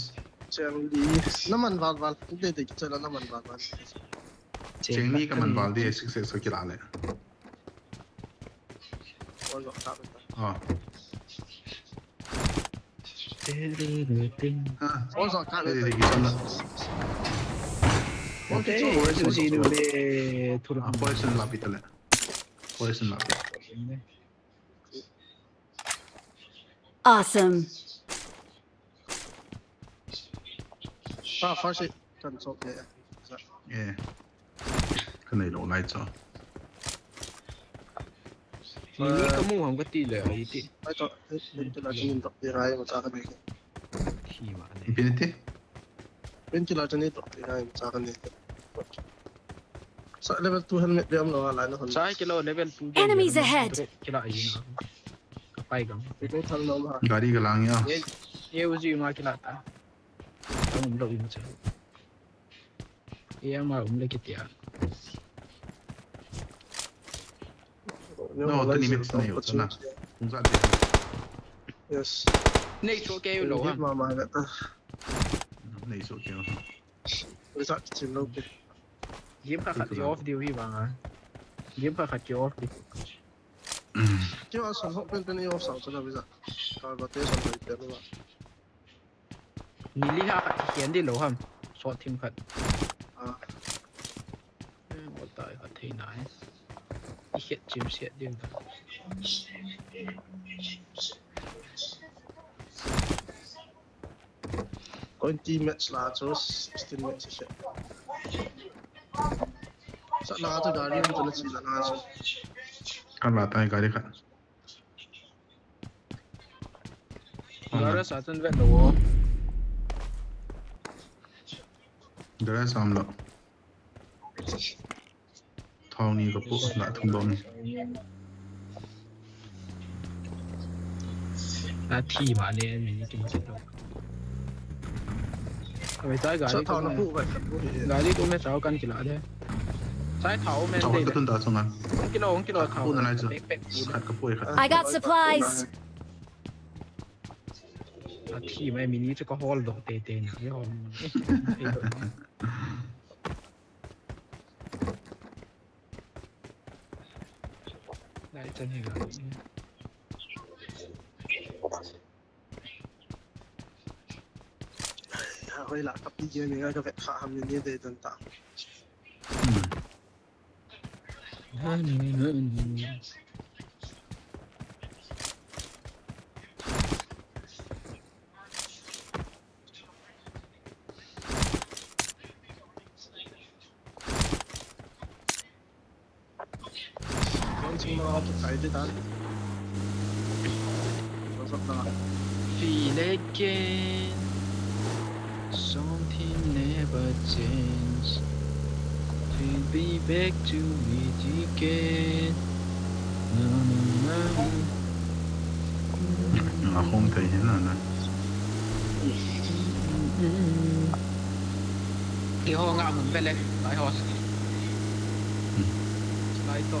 Cheng di, naman val val, de de, chela naman val val. Cheng ni ka man val di, six six ka kila le. Ol zong kap ta. Ah. Ol zong kap ta. Ol zong kap ta. Okay, poison la pita le. Poison la pita. Awesome. Ah, first aid. Kan sok de. Eh. Ka nei lo lai cho. Ni ni ka mu ham ka ti le ai ti. Ai cho, eh, painkiller chun in tok ti rai ma cha ka nei. Thi ma ne. Infinity? Painkiller chun in tok ti rai ma cha ka nei. Sa level two helmet be am lo lai na hon. Sa kilo level two. Enemies ahead. Kilo ai na. Ka pai gam. Ko thang lo ma. Gari ka lang ya. Ye, ye uji ma kila ta. Tang um lo in cha. Iya ma um le kitia. No, tani mit nei u chana. Kung za de. Yes. Nei cho ke u lo ha. Ma ma ga ta. Nei cho ke u. Ui za chin lo ke. Game kha khat off diu hi ba nga. Game kha khat off di. Kio a son hok pen pen i off sao chana ui za. Ka ba te son hoi pen ba. Nili ha khat kikhen di lo ham. Short team khat. Ah. Eh, mo tai khat thei nai. I khet chim siat di da. Twenty match la chu sixteen match siat. Sa la chu gari um chu la chi la na chu. Kan la tai gari khat. Garage a chun vet lo. Garage a um lo. Thong ni ka pu la thum dom ni. A thi ma le mi ni kin se lo. Oi, tai gari ko na pu ba ka pu. Gari ko me chao kan kila de. Sai thao men de. Ka tun ta chunga. Kilo, kilo thao. Pu na lai chu. Pek, pek, pu na. Khat ka pu khat. I got supplies. A thi mai mini chu ka hol doh tei tei na. Ye hol. Lai chan hi ga. Hoi la ka pi ge ni ga ka vet kha ham ni de don ta. Feel again. Something never change. We'll be back to it again. Na, na, na. Nga hong thei hi na na. Keiho nga mun vele, lai ho. Lai to,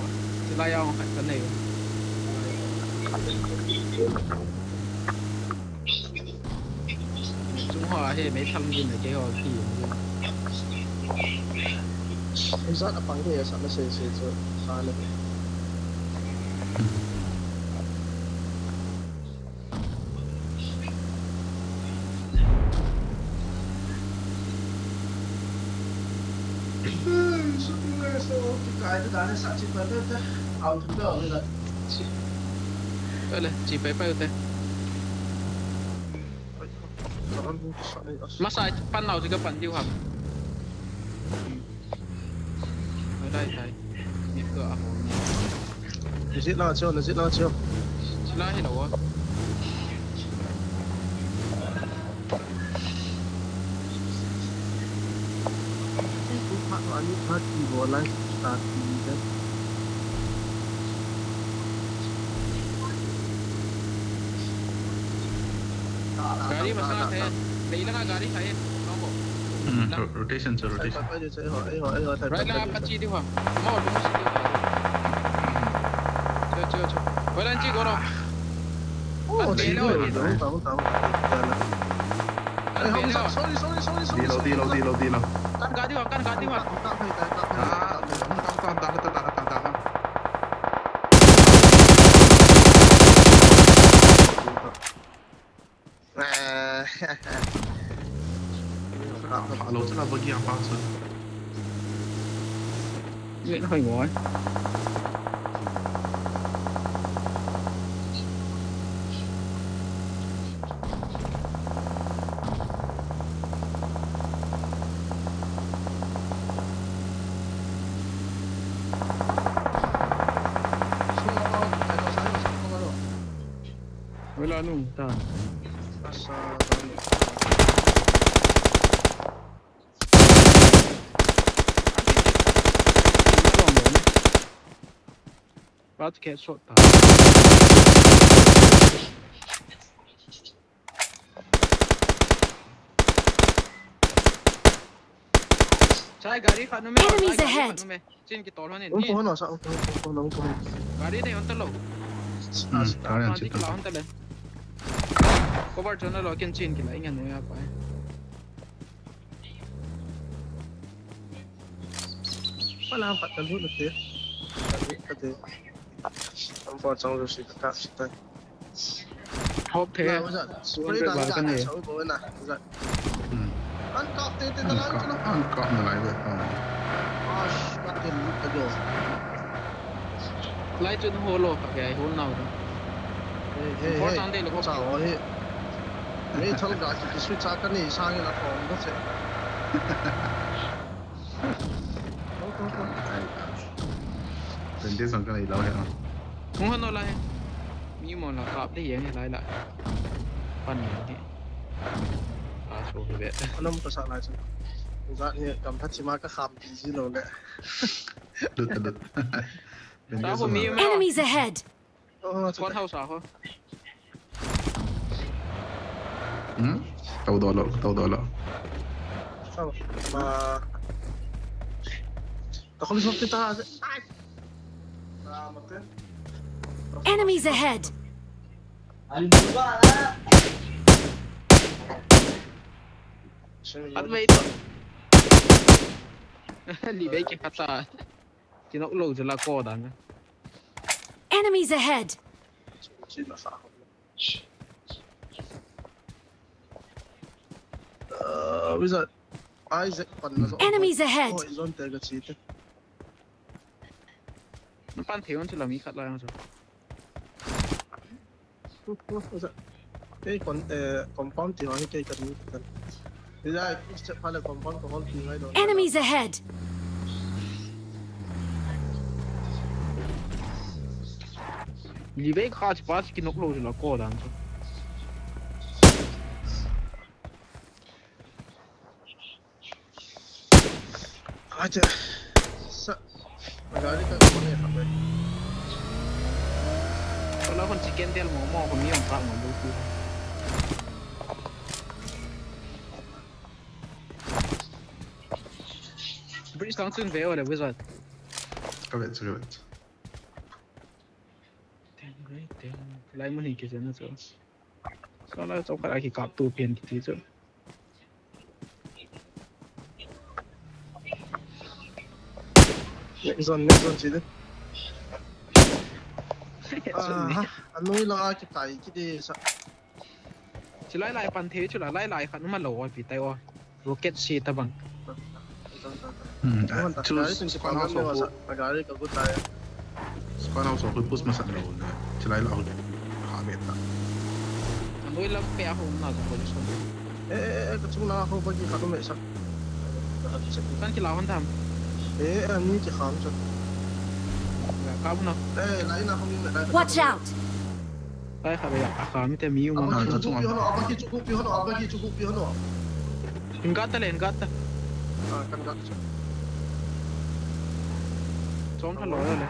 lai ho khat ka nei. Chung ho hi mei tham din na keiho ki. Zat a pang hi sa na se se chu sa na. Hmm. Shooting range to kikai te dan sa chi pa te te. Out to go le. Chi. Ole, chi pai pai te. Masa pan nau chi ka pan diu ham. Ai, dai, dai. Ni ko a ho ni. Ni sit la chio, ni sit la chio. Sit la hi lo. Gari masa the. Leila ka gari hai. Combo. Hmm, ro-, rotation, sir, rotation. Right la, apat chi diu ha. Mo, mo, chi diu ha. Cho, cho, cho. Wala chi goro. Oh, chi diu. Sorry, sorry, sorry, sorry. Dilo, dilo, dilo, dilo. Kan gari ha, kan gari ha. Ah, tak, tak, tak, tak, tak, tak. Alo, tala bagi apa, sir? Ni na kai ngoi. Wala nung ta. Pat ke shot ta. Chai gari khat nu me. Enemies ahead. Chin ki tol hon in. Ung ko hon sa, ung ko hon, ung ko hon, ung ko hon. Gari nei hon ta lo. Hmm, gari an chi ta. Hon ta le. Cover chon lo ken chin ki la inga nu ya pa. Pala pat ta lu te. Ta te. Am pa chang lu si ta si ta. Hop the. Na, ujat. Spray dan ka ne. Sa u bo na. Ujat. Hmm. An kap te te na lai chu na. An kap na lai ve. Ash, ka te lu ka jo. Lai chu na ho lo ka ke ai ho na. Hey, hey, hey. Important de lo ko. Sa ho he. Me thal ga ki ki sui cha ka ni sa nge na ko ko se. Ko ko ko. Ai. Twenty sang ka nei lo he. Mo ho no lai. Mi mo la kap de yeng lai la. Pan ni. A so ve. Anam ka sa lai chu. Ujat hi kam phat chi ma ka kham ji lo le. Lut, lut. Enemies ahead. Oh, squad house a ho. Hmm? Tau do lo, tau do lo. Sao? Ma. Ako mismo kita. Ai. Enemies ahead. At wait. Li ve ki pata. Kinok lo jela ko dan. Enemies ahead. Uh, wizard. Isaac pan na. Enemies ahead. Oh, zone te ga chi te. Na pan thei on chu la mi khat la yang chu. Ei, kon, eh, compound ti ho hi kei kan ni kan. Ila, step pha le compound ko hol ti ngai do. Enemies ahead. Li ve kha chi pa chi kinok lo la ko dan chu. Acha. Sa. Gari ka ko ne khabe. Wala kon chicken del mo mo ko mi ong pa mo bu ku. Bridge tang chun ve o le wizard. Ka ve chu, ka ve chu. Ten, great, ten. Lai mun hi ki chen chu. Sala chom khat a kikap tu pen kiti chu. Next zone, next zone chi de. Zone ni. Ah, anoi la kitai kiti sa. Chi lai lai pan thei chu la, lai lai khat ma lo oi pi tai o. Rocket si ta bang. Hmm, ah, chu spawn house ho khu. Spawn house ho khu push masat lou le. Chulai lah ho. Ha be ta. Anoi lam pe a ho na ko so. Eh, eh, eh, ka chung na ho ba ki kha to me sa. Kan kila hon tham. Eh, eh, ni ki kham sa. Ka mu na. Eh, lai na ho ni na. Watch out! Ai, kha be ya, a kha mi te mi u ma. Abaki chu pi ho lo, abaki chu pi ho lo, abaki chu pi ho lo. Hin gat ta le, hin gat ta. Ah, kan gat chu. Chom tha lo le.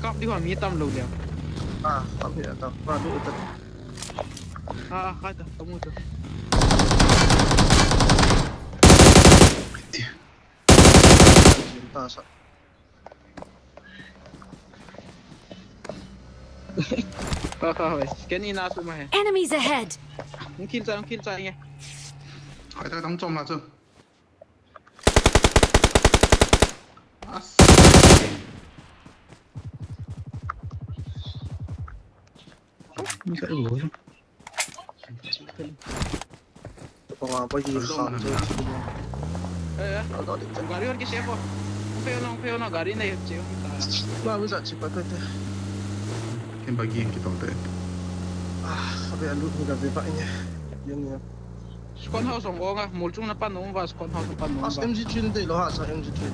Kap di ho mi tam lo le. Ah, kap di ta. Pa du ta. Ah, ah, hai ta, ta mu ta. Ta sa. Ka, ka, hoi. Ken ina su ma he. Enemies ahead! Hung kill cha, hung kill cha nge. Hai ta, tang chom la chu. As. Ni ka i wo. Panga pa hi kha. Eh, eh. Gari hon ki safe ho. Hung pei ho na, hung pei ho na, gari nei che. Na mi sa chi pa te te. Ken bagi ki tong te. Ah, abe alut ni ka ve pa nge. Yen ni. Squad house ong ong a, mol chung na pan ong va, squad house na pan ong va. As M G three na te lo ha sa M G three.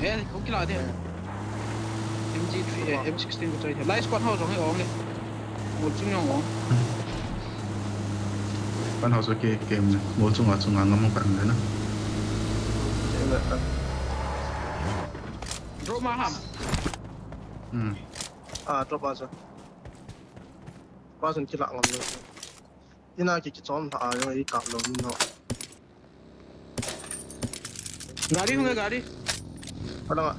Eh, ko kila de. M G three, eh, M sixteen ko choi the. Lai squad house ong e ong e. Mol chung ong ong. Squad house ke ke mol chung a chung a ngam kan le na. Drop ma ham. Hmm. Ah, drop a sa. Person kila ngam le. Ina ki kichom tha a, yo, i kap lou ni no. Gari hung e, gari. Hala.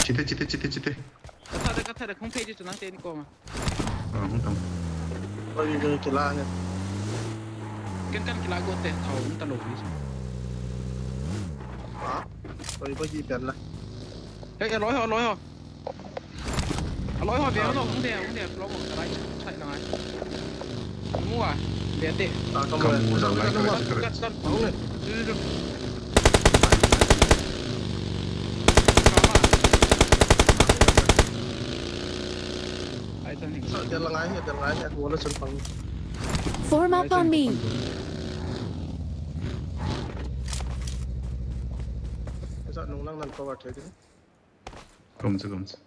Chite, chite, chite, chite. Ka tha de, ka tha de, hung phei di chu nang te ni koma. Ah, hung tam. Oi, oi, kila ne. Ken kan kila go te, thau hung ta lou ni. Ah, oi, oi, ki pen la. Hey, aloi ho, aloi ho. Aloi ho, ve ho, hung de, hung de, flow ho, ka lai, chai lang ai. Mu a, ve te. Ah, ka mu. Ka mu, ka mu, ka mu. Hung de. Chu, chu, chu. Ka ma. Ai, chan ni. Sa, de lang ai, de lang ai, wala chan pang. Form up on me. Sa, nung lang nan cover thei de. Gom chu, gom chu.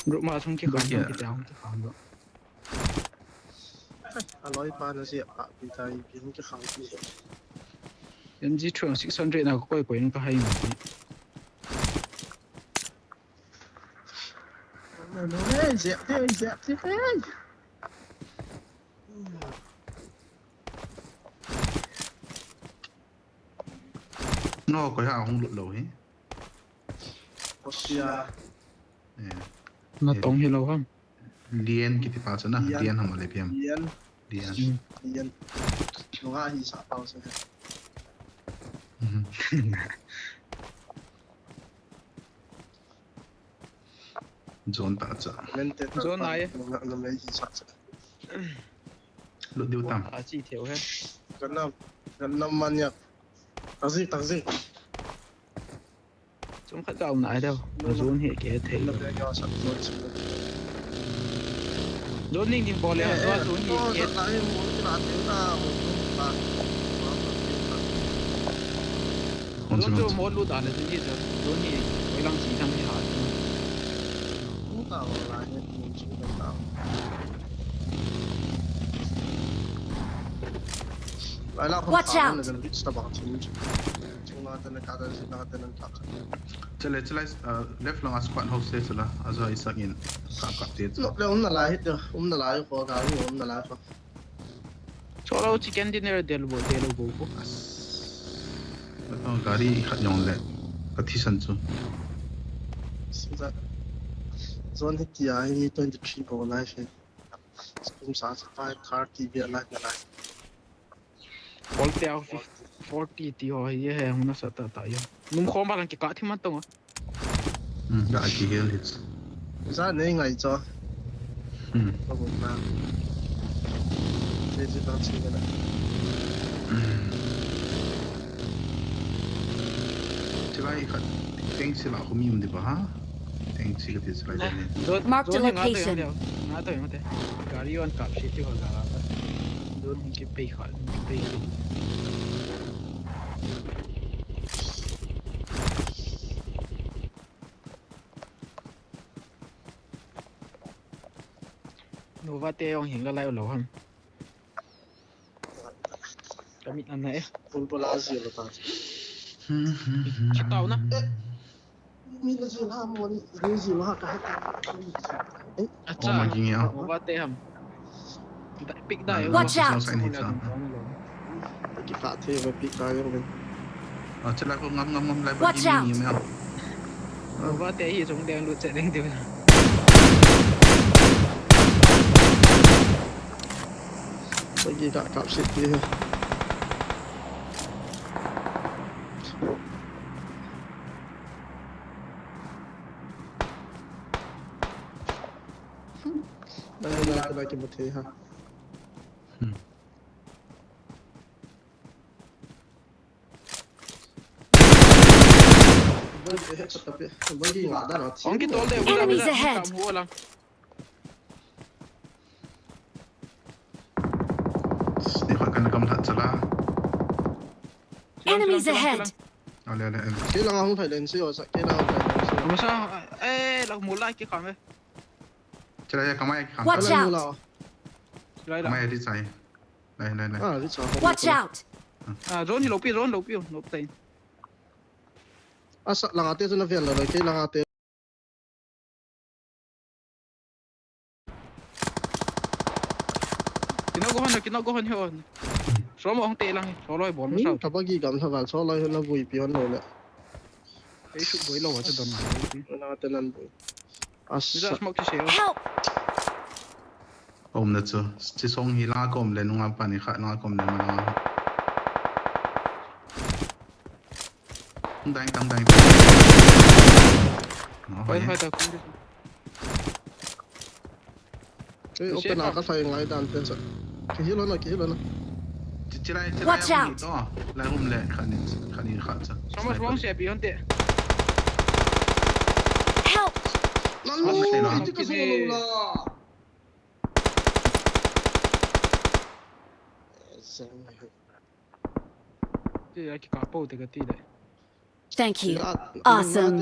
Group ma chung ki kham, chung ki tang, ki kham lo. Aloi pa na sia pa pi tai pi hung ki kham pi. M G three six hundred na koi koi ka hai mi. No, no, hey, zep, hey, zep, zep, hey. No, koi ha hung lut lou hi. Kosia. Eh. Na tong hi lou ham. Lian kiti pa chu na, Lian. Lian ham le piam. Lian. Lian. Hmm. Lian. Nunga hi sa pau sa. Mhm. Zone ta cha. Mente ta. Zone pa ai. Nunga, nunga hi sa cha. Lut diu tam. A chi theu he. Ganam, ganam mania. Tazi, tazi. Chung khat ka um nai deu. Zone hi ke thei. Zone ning ding bol le, zone hi ke. Zone chu mo lu da le, zone hi, zone hi, koi lang si thang hi ha. Watch out! Chule, chule, ah, left lang a squad house se chule, ajo isak in, kap kap te chu. Nok le um nalai hi, um nalai ko, gari um nalai ko. Cholo chicken dinner del bo, del bo ko. As. Gari khat jong le, ka thisan chu. Zone hi tia hi twenty three bo lai fe. Kum sa sa five thirty bia lai na lai. Forty out of forty ti ho hi he, hung na sa ta ta yo. Num khom ba lang ki ka thi man tong. Hmm, ga ki hel hit. Za nei ngai cho. Hmm. Ka bu na. Te ji ta chi ga da. Hmm. Chilai khat teng sila khu mi um di ba ha? Teng si ka ti sila ne. Mark the location. Nga to, nga to. Gari on kap si ti ho ga la. Don hung ki pei kha, hung ki pei. Nova te ong hing la lai lo ham. Kami an na eh. Pul pul a zi lo ta. Chitau na. Mi la zi la mo ni, zi la ka ha. Eh. Acha. Oh, ma ging ya. Nova te ham. Pick da. Watch out. Ki fa the ba pick da yo. Acha la ko ngam ngam ngam lai ba. Watch out. Nova te hi jong deng lu che deng diu. Pagi ka kap sit dia. Dah, dah, dah, dah, kita ha. Hmm. Enemies ahead. Enemies ahead. Ale, ale, ale. Kei langa hung thai len si o sa, kei langa hung thai len si o. Masa, eh, la mula ki kham e. Chila ya kamai ki kham. Watch out. Chila la. Kamai di sai. Lai, lai, lai. Ah, di sai. Watch out. Ah, drone hi lo pi, drone lo pi, lo pi. Asa langa te chu na vel la, kei langa te. Kina go hon, kina go hon hi on. Solo hong te lang, solo bol mo sa. Ka bagi gam tha val, solo na vui pi hon lo le. Ei su boi lo wa te don na. Na te nan boi. Asa. Smoke ki se. Help! Om na chu. Chi song hi la kom le nunga pani kha na kom le na. Dang, dang, dang. Hoi, hoi, ta kum. Ei, open a ka thai ngai dan pen sa. Ki hilo na, ki hilo na. Chi, chi lai, chi lai. Watch out. To. Lai hum le, khanin, khanin khat sa. Soma wrong se beyond te. Help! Lalu, iti ka solo la. Ti ya ki ka po te ka ti le. Thank you. Awesome.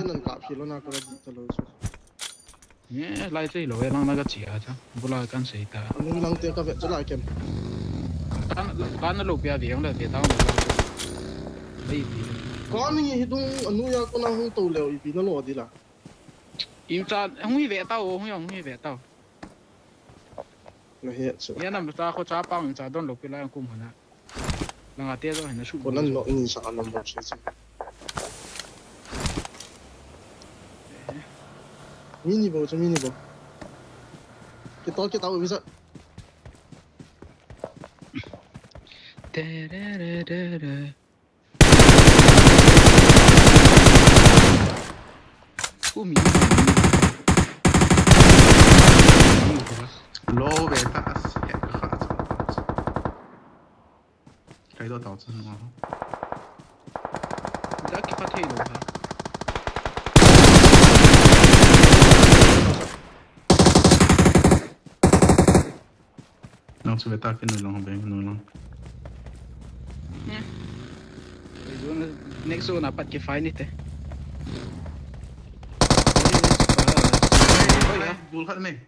Ye, lai te lo, lang na ka chi a cha. Bula kan sei ta. Anu lang te ka ve cha lai kem. Kan, kan lo pia ve ang le ve ta. Lai pi. Kan ni hi dung anu ya ko na hung to le ipi na lo di la. Im cha hung hi ve ta o, hung hi ve ta. Na he chu. Ya nam cha kho cha pang cha don lo pi lai kum hana. Langa te jo hina su. Ko nan nok ni sa anam ba se se. Mini bo chu mini bo. Kita kita u bisa. Te re re re re. Kumi. Lo ve ta as. Kai do tau chen ma. Da ki pa thei lo ha. Nang chu ve ta ki noi long be noi long. Next zone a pat ki fight ni te. Bul khat nei.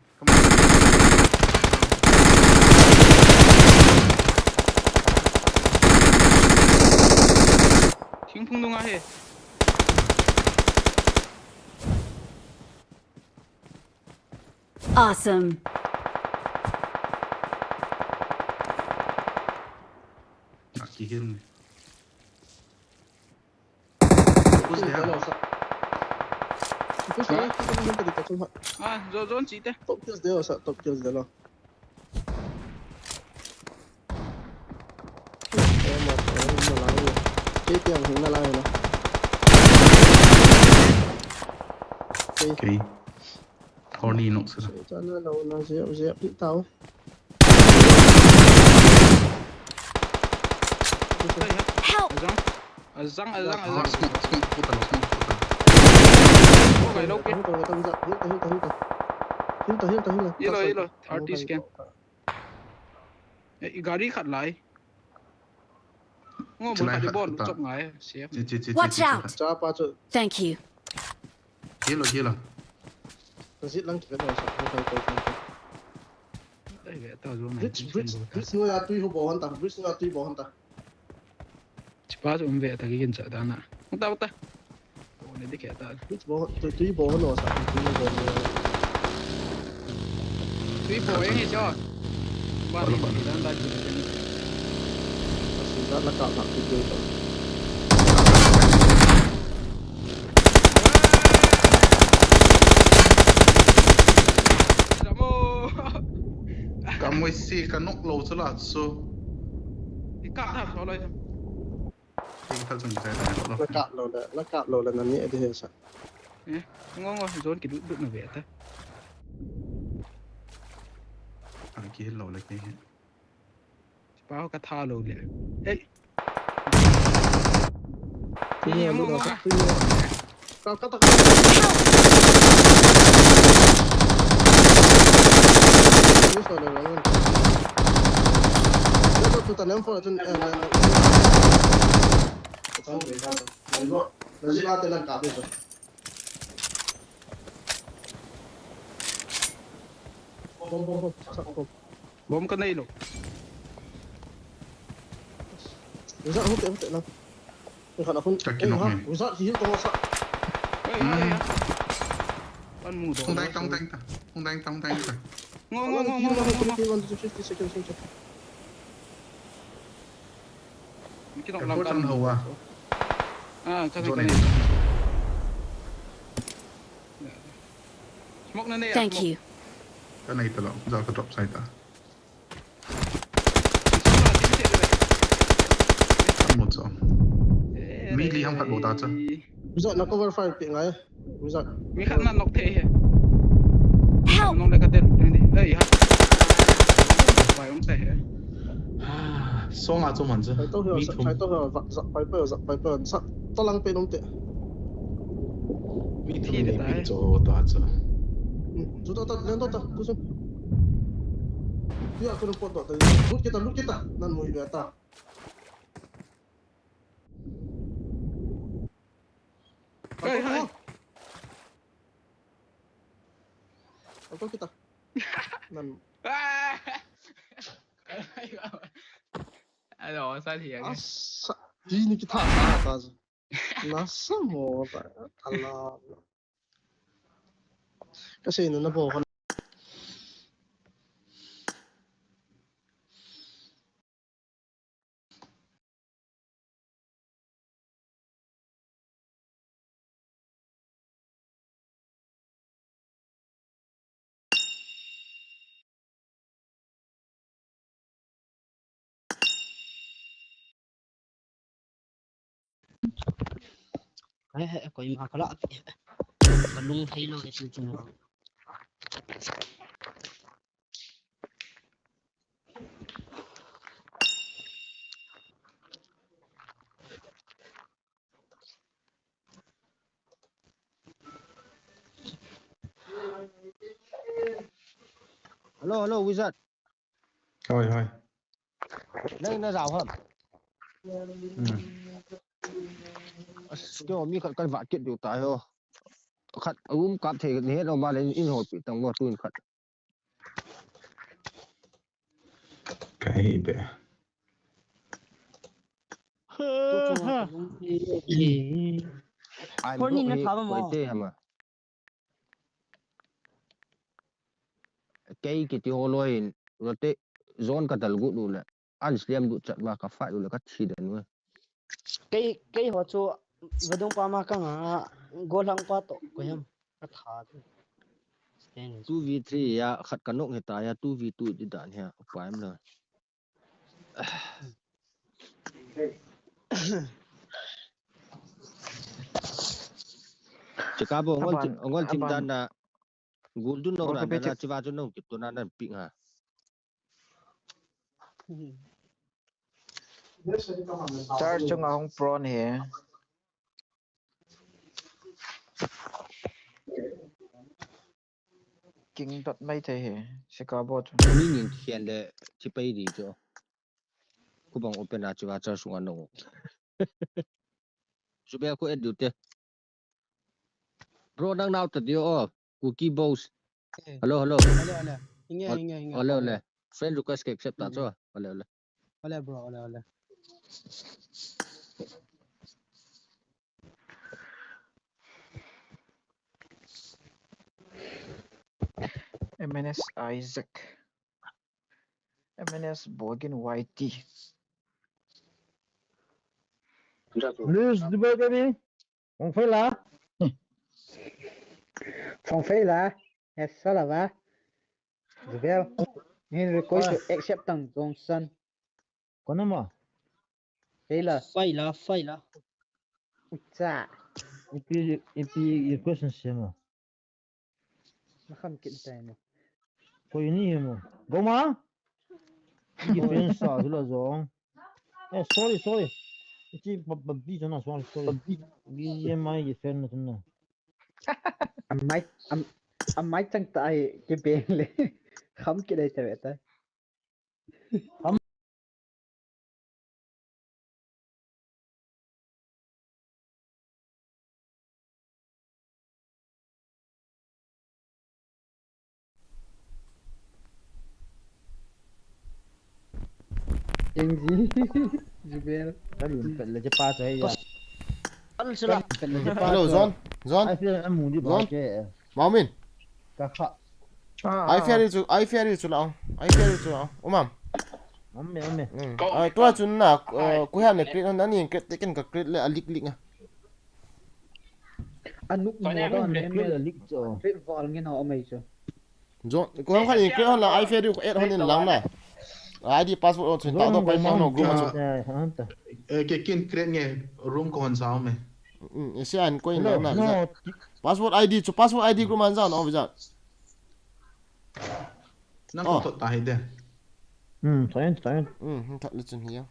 Thingphung nunga hi. Awesome. Aki hil ni. Push dia. Push dia. Ah, zone, zone chi te. Top kills dia sa, top kills dia lo. Kei tiang hung na lai na. Kei. Kei. Horny nok sa. Sa ta na lo na, zep, zep, di tao. Help! Azang. Azang, azang, azang. Smoke, smoke, puta lo, smoke, puta lo. Smoke, lo, okay. Hil ta, hil ta, hil ta, hil ta, hil ta. Hil ta, hil ta, hil ta. Hilo, hilo. Artist ken. Eh, gari khat lai. Ngo, mo khat bol chop ngai, safe. Watch out! Cha pa chu. Thank you. Hilo, hilo. Ka zit lang kit lang sa. Ai, ve ta zo ngai. Bridge, bridge, bridge noi a tui ho bo hon ta. Bridge noi a tui bo hon ta. Chipa chu um ve ta, kikin cha ta na. Hung ta, hung ta. O, ne dikhe ta. Tui bo, tui, tui bo no sa, tui bo no. Tui bo e nge cho. Ba ni, ba ni dan da ki. Asi da la ka ka tui bo. Ramo. Ka moi si ka nok lo chu la chu. I ka da so lo. Eng thal chung chai ta lo. La kap lou le, la kap lou le, nani adi he sa. Eh, ngo ngo, zone kilut lut na ve ta. Ang kihil lou le kei he. Pao ka tha lou le. Ei. Ei, ngo ngo. Ka, ka, ka. Ni sa le le. Ni sa tu ta nem fo tun, eh, eh, eh. Ka chang be ka. Ni go. Na ji la te nan ka be so. Bom, bom, bom. Sa bom. Bom ka nei lou. Wizard, hung te, hung te, lang. Ni khat na khun. Ka kinok ni. Wizard, heal to sa. Ei, ei, ei. Pan mu do. Hung dai ta, hung dai ta. Hung dai ta, hung dai ta. Ngo, ngo, ngo, ngo, ngo, ngo. Fifty, fifty seconds, fifty. Ni kinok lang kan. Ka po chang hou a. Ah, ka nei, ka nei. Smoke na nei a, smoke. Thank you. Ka nei ta lou, ja ka drop sai ta. Ka mu cho. Mi li ham khat bou ta cha. Wizard na cover fire pe ngai. Wizard. Mi khat na nok thei he. Help! Nok le ka tel, teng di. Ei, ha. Pai um te he. Song a chu man cha. Pai to he, mi sa, thum. Pai to he, va, za, pai to, za, pai to, sa, to lang pe nung te. Mi thum nei pi cho ta cha. Hmm, chu ta, ta, len to ta, ku sun. Tia ku pot to ta. Lut kita, lut kita. Nan mu ve ta. Hai, hai. Pai to kita. Nan. Ah! Alo, sa thiang. Asa, di ni kita sa, sa. Nasa mo, ala. Kasi na nabo ko. Hai, hai, koima kala. Kalung thei lou ke chu chu. Hello, hello, Wizard. Hoi, hoi. Nang na jao ham? Hmm. As, kei mi khat kan va kit diu tai ho. Khat room kap thei ni he lo ma le in hol pi tang mo tun khat. Ka hi be. Ai, Pony na thaba mo. Te hama. Kei kiti ho loi in, rote zone ka dal gu lu le. An sliam du chat ma ka fight lu le ka thi den we. Kei, kei ho chu vadung pa ma ka nga, golang pa to ko hem. Ka tha. Two v three ya, khat ka nok he ta ya, two v two di dan he, pa em lo. Chicago, ngol, aban, ngol thim aban. Dan na, gul dun no. Bol na, ka pe na, chip. Chiva chu no, kip tu na, na ping ha. Church chunga hung prawn hi. King dot mai thei hi, Chicago chu. Ni ning khen le, chi pai di chu. Ku bang open a chu a church sunga no. Chu be ku et du te. Bro, nang nau ta dio o. Kuki boss. Eh. Hello, hello. Ole, ole. Hinge, hinge, hinge. Ole, ole. Friend request ke accept ta chu. Ole, ole. Ole, bro, ole, ole. M N S Isaac. M N S Bogin Y T. Please, Dubai baby. Phong fei la. Phong fei la. Yes, sala va. Dubai. Ni request to accept tang Johnson. Kona ma? Fei la. Fei la, fei la. Ucha. Ipi, ipi, ipi question sema. Na kham kin tai mo. Koi ni mo. Goma? Ki pen sa dula jong. Eh, sorry, sorry. Ichi ba, ba, bi jana, sorry, sorry. Bi je mai ki pen na tunna. Amai, am, amai chang tai ki pen le. Kham ki dai tai ta. Enzi, Jubel. Kalim pet le je pa chai ya. Al sila. Kalim pet le je pa chai. Hello, John. John. Ai, amu di ba ke. Maumin. Ka kha. Ah, ah, ai feri chu, ai feri chu la. Ai feri chu la. Umam. Amme, amme. Mm. Ai, tua chun na, eh, ku han ne create hon, ani create te ken ka create le a lik lik nga. Anuk mo da ne create a lik cho. Create val nge na o mai cho. Jo, ku han khan create hon la, ai feri ku add hon in lang na. I D password on chun ta do pai mang no group ma chu. Eh, ke kin create nge room ko hon sao me. Mm, ese an ko in lang na. Password I D chu, password I D group man jao na, o vijat. Nang ko thot ta hi de. Hmm, thot in, thot in. Hmm, thot le chun hi ya.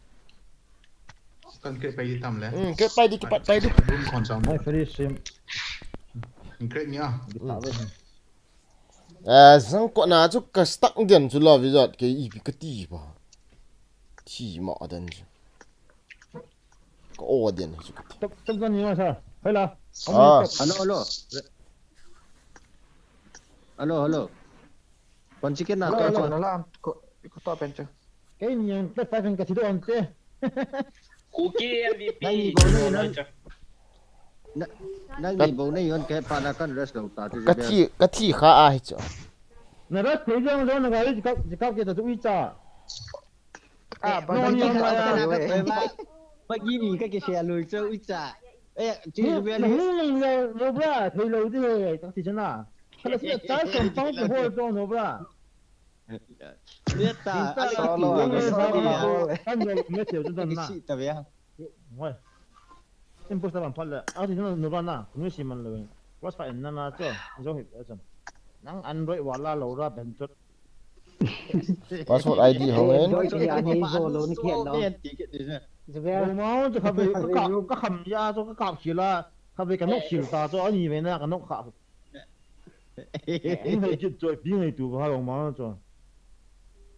Kan ke pai di tam le. Hmm, ke pai di, ke pai, pai di. Room kon sang. Ai, free sim. Incredible ya. Di pa ve. Eh, sang ko na chu ka stuck den chu la vijat ke ipi ka ti ba. Ti ma den chu. Ka o den hi chu ka ti. Tap, tap, tap, ni ma sa. Hoi la. Ah. Hello, hello. Hello, hello. Kon si ke na to. Hello, hello. Ko, ko to pen chu. Kei ni yang te pa pen ka ti do ante. Kuki M V P. Nang ni bou nei, nang, nang ni bou nei yon ke pa na kan rest lo ta chu. Ka thi, ka thi kha a hi chu. Na rest thei jong jong na gari jikap, jikap ke ta chu ui cha. Ah, ba ni ka ta we. Ba gi ni ka ke share lui chu ui cha. Eh, chi be ni. Lo, lo bra, thei lo de, ta ti chana. Ka la si ta som tong ke ho jong lo bra. Neta, ala solo, ki solo. Kan yo me teu tu na. Kisi ta bia. Ngoi. Imposter ban phat le. A ti na no ba na. Ni si man le. Plus five na na cho. Jo hi cho. Nang Android wala lo ra ben chot. Password I D ho en. Android ni ani jo lo ni kian lo. Jebe. Mo ma cho ka be ka, ka kham ya cho ka kap sila. Ka be ka nok sil ta cho ani ve na ka nok kha. Pi ngai kit choi, pi ngai tu ba lo ma choi.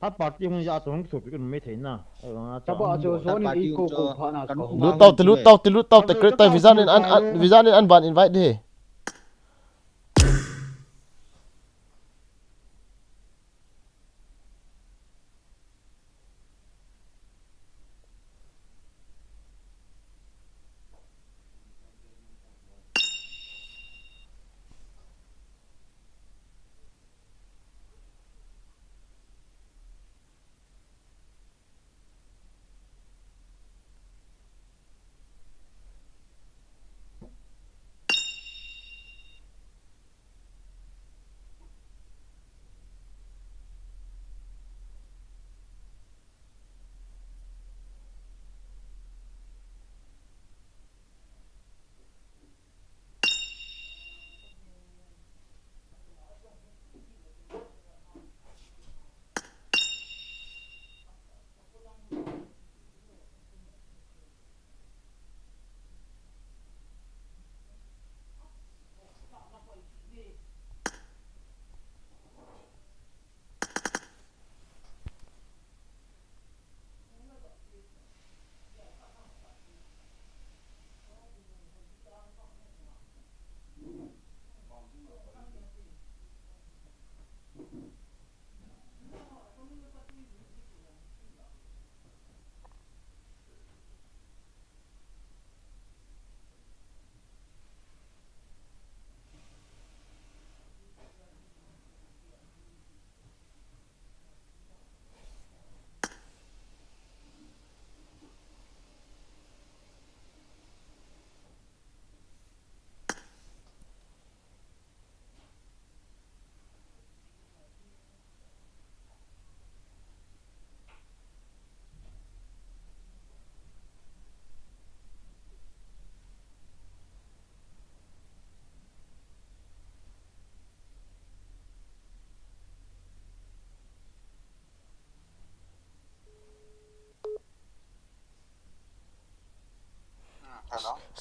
Tha party hung ja choi, hung thop pi kun me thei na. Ai ba nga choi. Tha ba choi, zone in i ko ko pha na ko. Lut tau te, lut tau te, lut tau te, create tai, Vizan in an, an, Vizan in an ban invite de.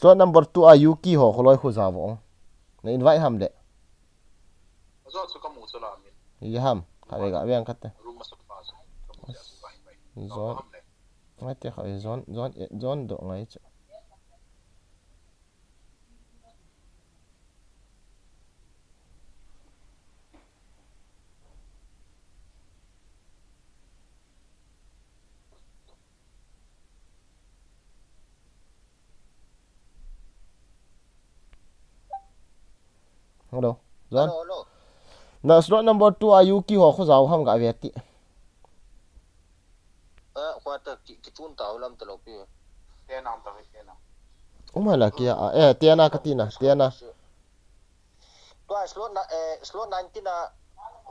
Chuan number two a Yuki ho kholoi khu jao vo. Na invite ham le. Ajo chu ka mu chu la mi. Ye ham. Kha ve ga veng khat te. Room a sa pa chu. Ka mu chu vai vai. Zon. Ngai te kha ve zon, zon, zon do ngai chu. Hello. John. Hello, hello. Na slot number two a Yuki ho khu jao ham ga ve ti. Eh, khua ta ki, ki chun ta lam ta lo pi. Te nam ta ve, te nam. Uma la kia, eh, te na ka ti na, te na. Tua slot na, eh, slot nineteen a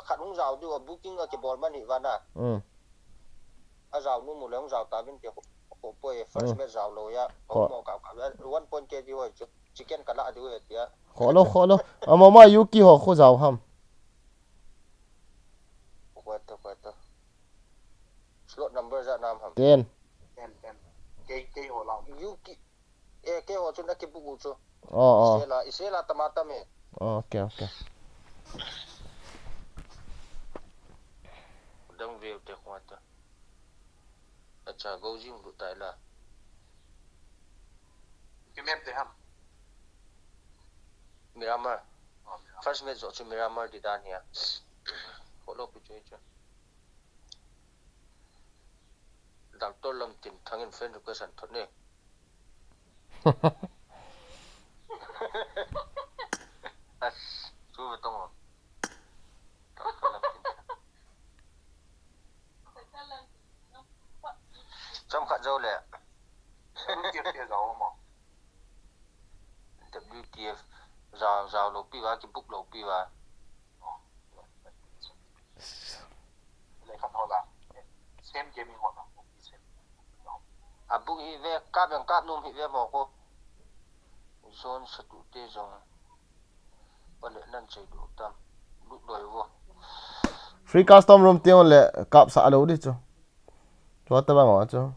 khat hung jao diu a booking a kibol man hi vana. Mm. A jao nu mu le hung jao ta vin te ko, ko poi first match jao lo ya. Ko mo ka ka one point ke diu chu. Chicken ka la diu he tia. Kholo, kholo. Amama Yuki ho khu jao ham. Khua ta, khua ta. Slot number ja nam ham. Ten. Ten, ten. Ke, ke ho lam. Yuki. Eh, keiho chun akibook u chu. Oh, oh. Isela, isela tama tame. Oh, okay, okay. Dang veu te khua ta. Acha, go jing lu tai la. Ki map te ham. Miramar. Oh, Miramar. First match jo chu Miramar di dan ya. Kholo pi chu chu. Doctor Lamtinthang in friend request an thot ne. As, chu ve tong. Doctor Lamtinthang. Cham khat jo le. W T F te jo mo. W T F jao, jao lo pi va, kibook lo pi va. A book hi ve, kap jong kap nom hi ve mo ko. Zon satu te jong. Pale nan chei du tam. Lut loi vo. Free custom room te on le kap sa lo di chu. Chu ta bang o chu.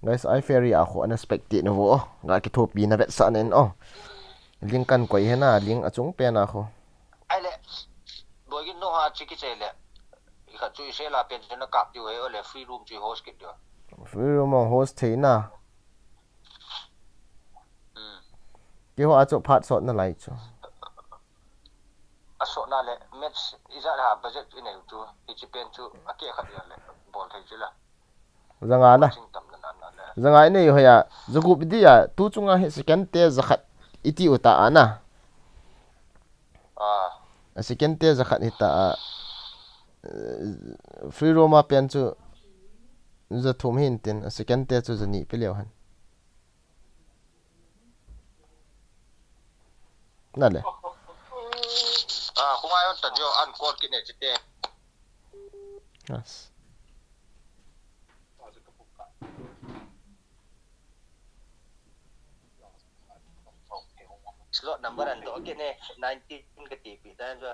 Guys, I Ferry a kho ana spectate na vo. Ga kithopi na vetsah nen o. Link kan koi hena, link achung pen a kho. Ai le, boigin no ha chi kichai le. I khat chu i sela pen chu na kap diu he o le, free room chu i host kit diu. Free room a host thei na. Hmm. Keiho a chu phat sot na lai chu. A sot na le, match i ja ha budget i nei chu, i chi pen chu, a ke khat ya le, bol thei chu la. Zanga la. Ching tam na na na le. Zanga i nei hoya, zagup dia, tu chunga hi second te zakhat i ti u ta ana. Ah. A second te zakhat hi ta a, eh, free roam a pen chu zathum hin tin, a second te chu zani pe leo han. Na le. Ah, khungai on ta jo an call kit ne chite. Yes. Slot number an to kit ne nineteen ka ti pi ta jo.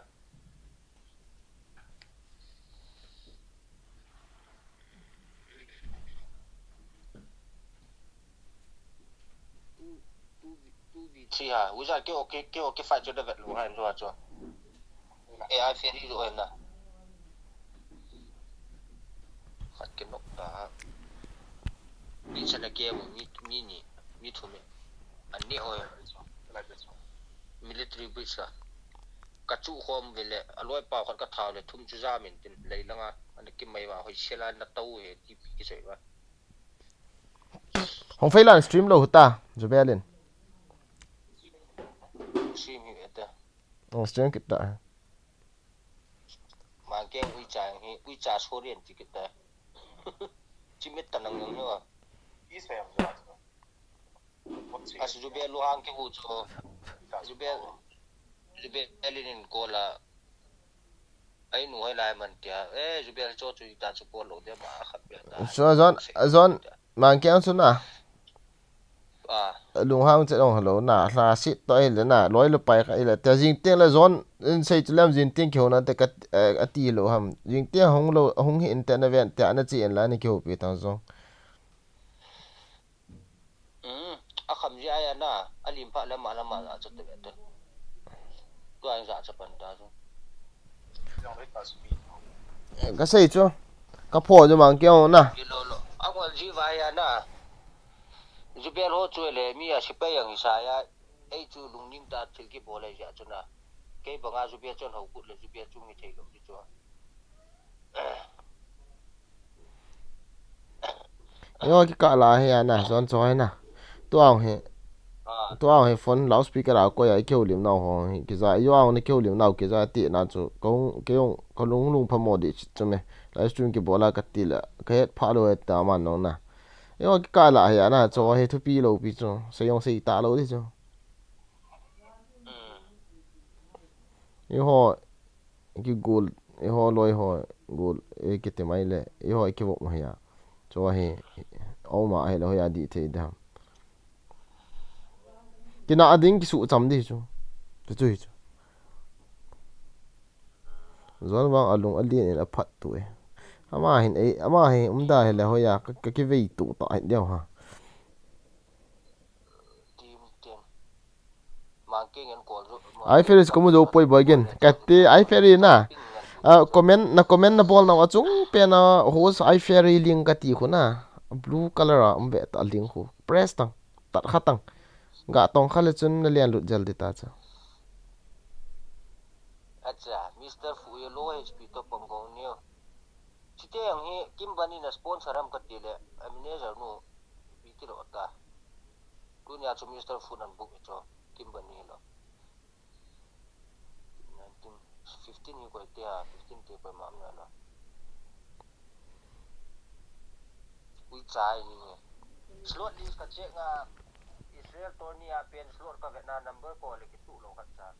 Two, two, two V three ha. Wizard ke okay, ke okay fight chu da vet lu ha, en chu ha chu. A I Ferry lu en na. Khat ke nok ta. Ni chana ke mu, mi, mi ni, mi thum e. An ni oi. Military bridge la. Ka chu khom ve le, a loi pau khat ka thau le, thum chu jam in tin, lei langa, an ki mai va, hoi sela na tau he, ti pi ki soi va. Hong fei lan stream lo ta, Jubelin. Stream hi ve ta. Hong stream kit ta. Mang ke ui cha hi, ui cha sorian ti kit ta. Chimit ta nang nang hi va. Is ve am jo. As Jubel lu hang ke hu chu. Jubel, Jubel in in ko la. Ai nu hai lai man tia. Eh, Jubel cho chu ta chu ko lo de ma khat pe ta. So, John, John, mang ke ang chu na. Ah. Lunghang che dong hello na, hla sit to ile na, loi lo pai kha ile. Te jing teng le zon, in sei chu lem jing teng ki hona te ka, eh, ati lo ham. Jing teng hung lo, hung hi in te na ven te ana chi in la ni ki hopi tang zong. Hmm, a kham ji aya na, a lim pha le ma la ma la chu te ve tu. Tu an za cha pan ta chu. Ka sei chu. Ka pho chu mang keu na. Ki lo lo. A ngol ji va ya na. Zubel ho chu le mi a sipai ang isa ya. Ei chu lungnim ta thil ki bol ai ja chu na. Kei banga Zubel chon ho kut le Zubel chu mi thei lo chu chu. Yo ki ka la he ana zon choi na. Tuang he. Ah. Tuang he phone loudspeaker a ko ya keu lim nau ho. Ki za yo ang ni keu lim nau ki za ti na chu. Ko keu ko lung lung pha mo di chu me. Live stream ki bola ka ti la. Ka het pha lo ta man nong na. Yo ki ka la he ana cho he thu pi lo pi chu. Se yong se ta lo di chu. Hmm. Eiho, ki gol, eiho loi ho, gol, e ki te mai le, eiho e ki vok mai ya. Cho he, o ma he lo ya di thei da. Ki na a ding ki su cham di chu. Chu chu hi chu. Zon vang a lung a lien in a phat tu e. Ama hin e, ama hin um da he le ho ya, ka, ka ki vei tu ta he deu ha. Team ten. Mang keng en kol zu. Ai Ferry ko mu zo poi boy gen. Ka ti ai Ferry na. Ah, comment na comment na bol na wa chung pe na host ai Ferry link ka ti khu na. Blue color a um ve ta link khu. Press tang. Tat kha tang. Ga tong kha le chun na lian lut jel di ta cha. Acha, Mister Fu ye low H P to pang gong niu. Chite yang hi Kim Bani na sponsor am ka ti le, a manager nu, pi ti lo ta. Tunia chu Mister Fu nan book e cho, Kim Bani lo. Nineteen, fifteen hi koi te a, fifteen te koi ma am na lo. Ui chai ni nge. Slot list ka check nga, Israel tourney a pen slot ka ve na number ko le ki tu lo khat cha.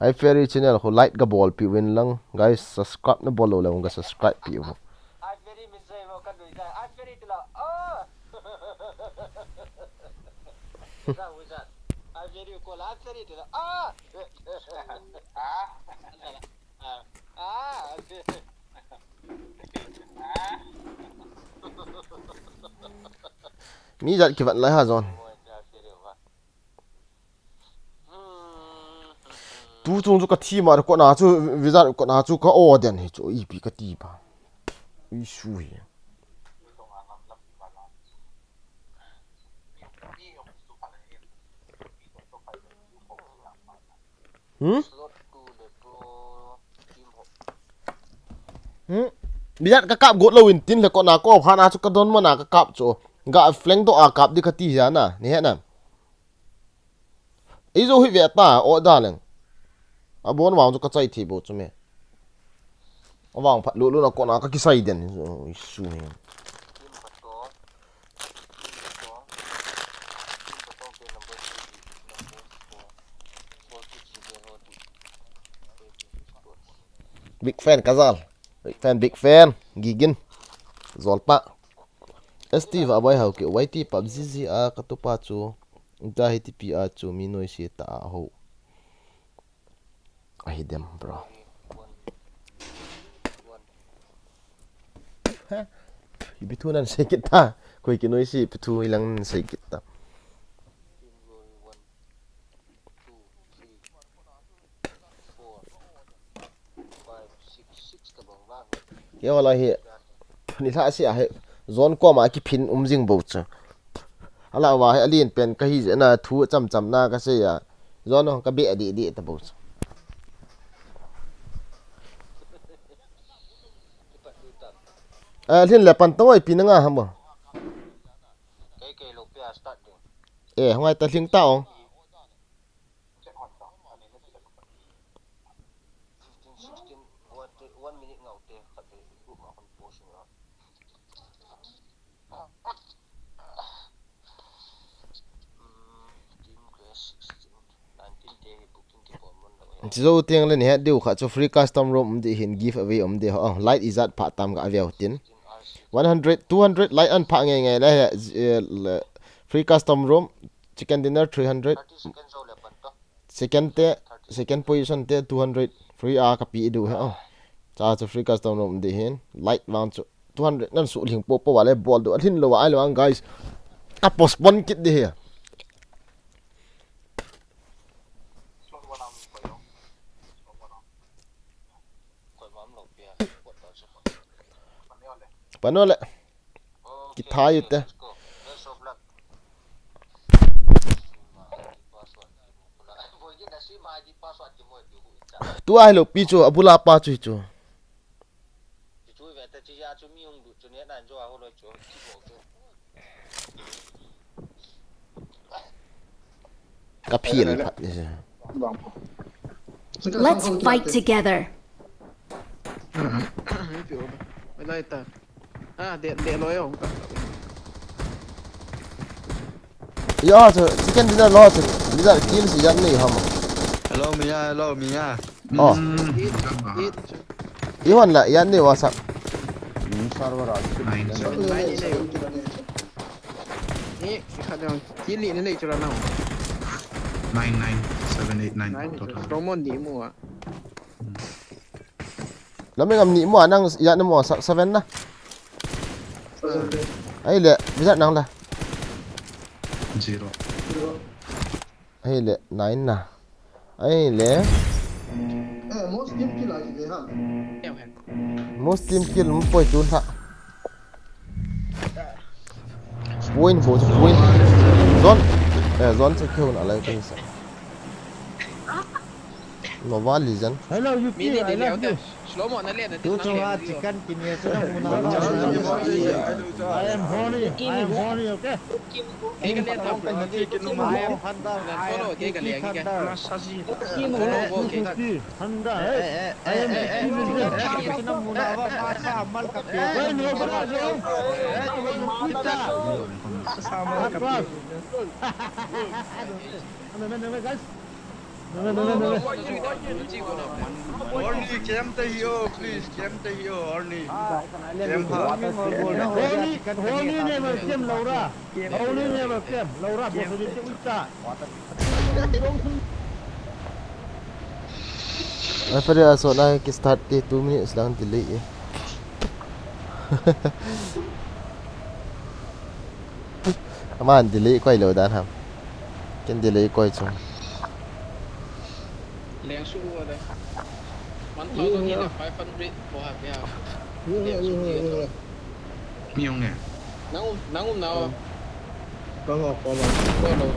Ai Ferry channel khu like ka bol pi win lang. Guys, subscribe na bol lo le ka subscribe pi u. Ai Ferry min sei mo ka dui da. Ai Ferry tila. Ah. Wizard, wizard. Ai Ferry ko la, ai Ferry tila. Ah. Ah. Ah. Ah. Mi jat kivat lai ha zon. Tu chung chu ka thi ma ko na chu visa ko na chu ka o den hi chu ipi ka ti ba. Issue hi. Hmm? Hmm? Bijat ka kap got lo in tin le ko na ko pha na chu ka don ma na ka kap chu. Ga flank do a kap di ka ti ja na. Ni he na. Ei zo hi ve ta o da leng. A bon wang chu ka chai thi bo chu me. A wang phat lu lu na ko na ka kisai den. Su ni. Big fan Kajal. Big fan, big fan. Gigin. Zolpa. S T va bai hau ke Y T pub Z Z a ka tupa chu. Inta hi tipi a chu mi noi si ta a ho. Ahi dem, bro. Ha? Ipi thu nan sei kit ta. Koi ki noi si ipi thu ilang nan sei kit ta. Kei ho la hi, ni hla si a hi, zon koma kiphin um jing bo chu. Ala wa hi, alin pen ka hi je na thu cham cham na ka sei a. Zon ho ka be di di ta bo chu. Eh, lhin le pan tong oi pi na nga ham bo. Kei kei lo pia start ding. Eh, hung ai ta hling ta ong. Fifteen, sixteen, one, one minute ngau te, khat te, group ma kon post nga. Hmm, team class sixteen, nineteen te, booking te, bom mon lo e. Chi jou teng le ni het diu kha chu free custom room um di hin giveaway um di ho. Oh, light ijat pha tam ga veu tin. One hundred, two hundred light an pha nge nge le he, eh, le, free custom room, chicken dinner three hundred. Second te, second position te two hundred free a ka pi diu he. Oh. Cha chu free custom room um di hin. Light vang chu two hundred nan su ling po po wa le bol diu. A lhin lo wa ai lo ang guys. A postpone kit di he. Pano le. Kithai te. Tu ai lo pi chu, abula pa chu chu. Ka phil phat ni. Let's fight together. Mai lai ta. Ah, de, de lo yo. Yo, so, chicken dinner lo, so, dinner kill si yan ni ham. Hello, Mia, hello, Mia. Oh. Mm. Eat, eat. Ihon la, yan ni WhatsApp. Server a. Nine, seven. Nine, nine. Ni, khat dang. Kili ni nei chura nau. Nine, nine, seven, eight, nine. Nine, total. Strong mon ni mu a. Lameng am ni mu a nang ya na mu sa seven na. Ai le, bisa nang la. Zero. Ai le, nine na. Ai le. Eh, most team kill ai le ha. Most team kill mu poi tu tha. Point bo, point. Zone. Eh, zone se keu na lai ko sa. Mobile Legend. Hello, you. Mi ni I love you. Slow mo na le na. Tu chunga chicken kini se na mu na. I am horny. I am horny, okay? Kei ka le tau. I am Hunter. Follow, kei ka le, kei ka. Massage. Follow, follow, kei ka. Hunter. I am. Guys. Horny, camp te hi o, please, camp te hi o, horny. Camp ha. Horny, horny ne ma camp lo ra. Horny ne ma camp lo ra, bo so je uita. Ai, pare a so na ki start te two minutes lang delay e. Aman delay koi lo dan ham. Ken delay koi chung. Leng su wa da. One thousand five hundred ko ha kya. Leng su ni. Mi hung e. Nang um, nang um nao. Ka ngok ko ma. Zo lo.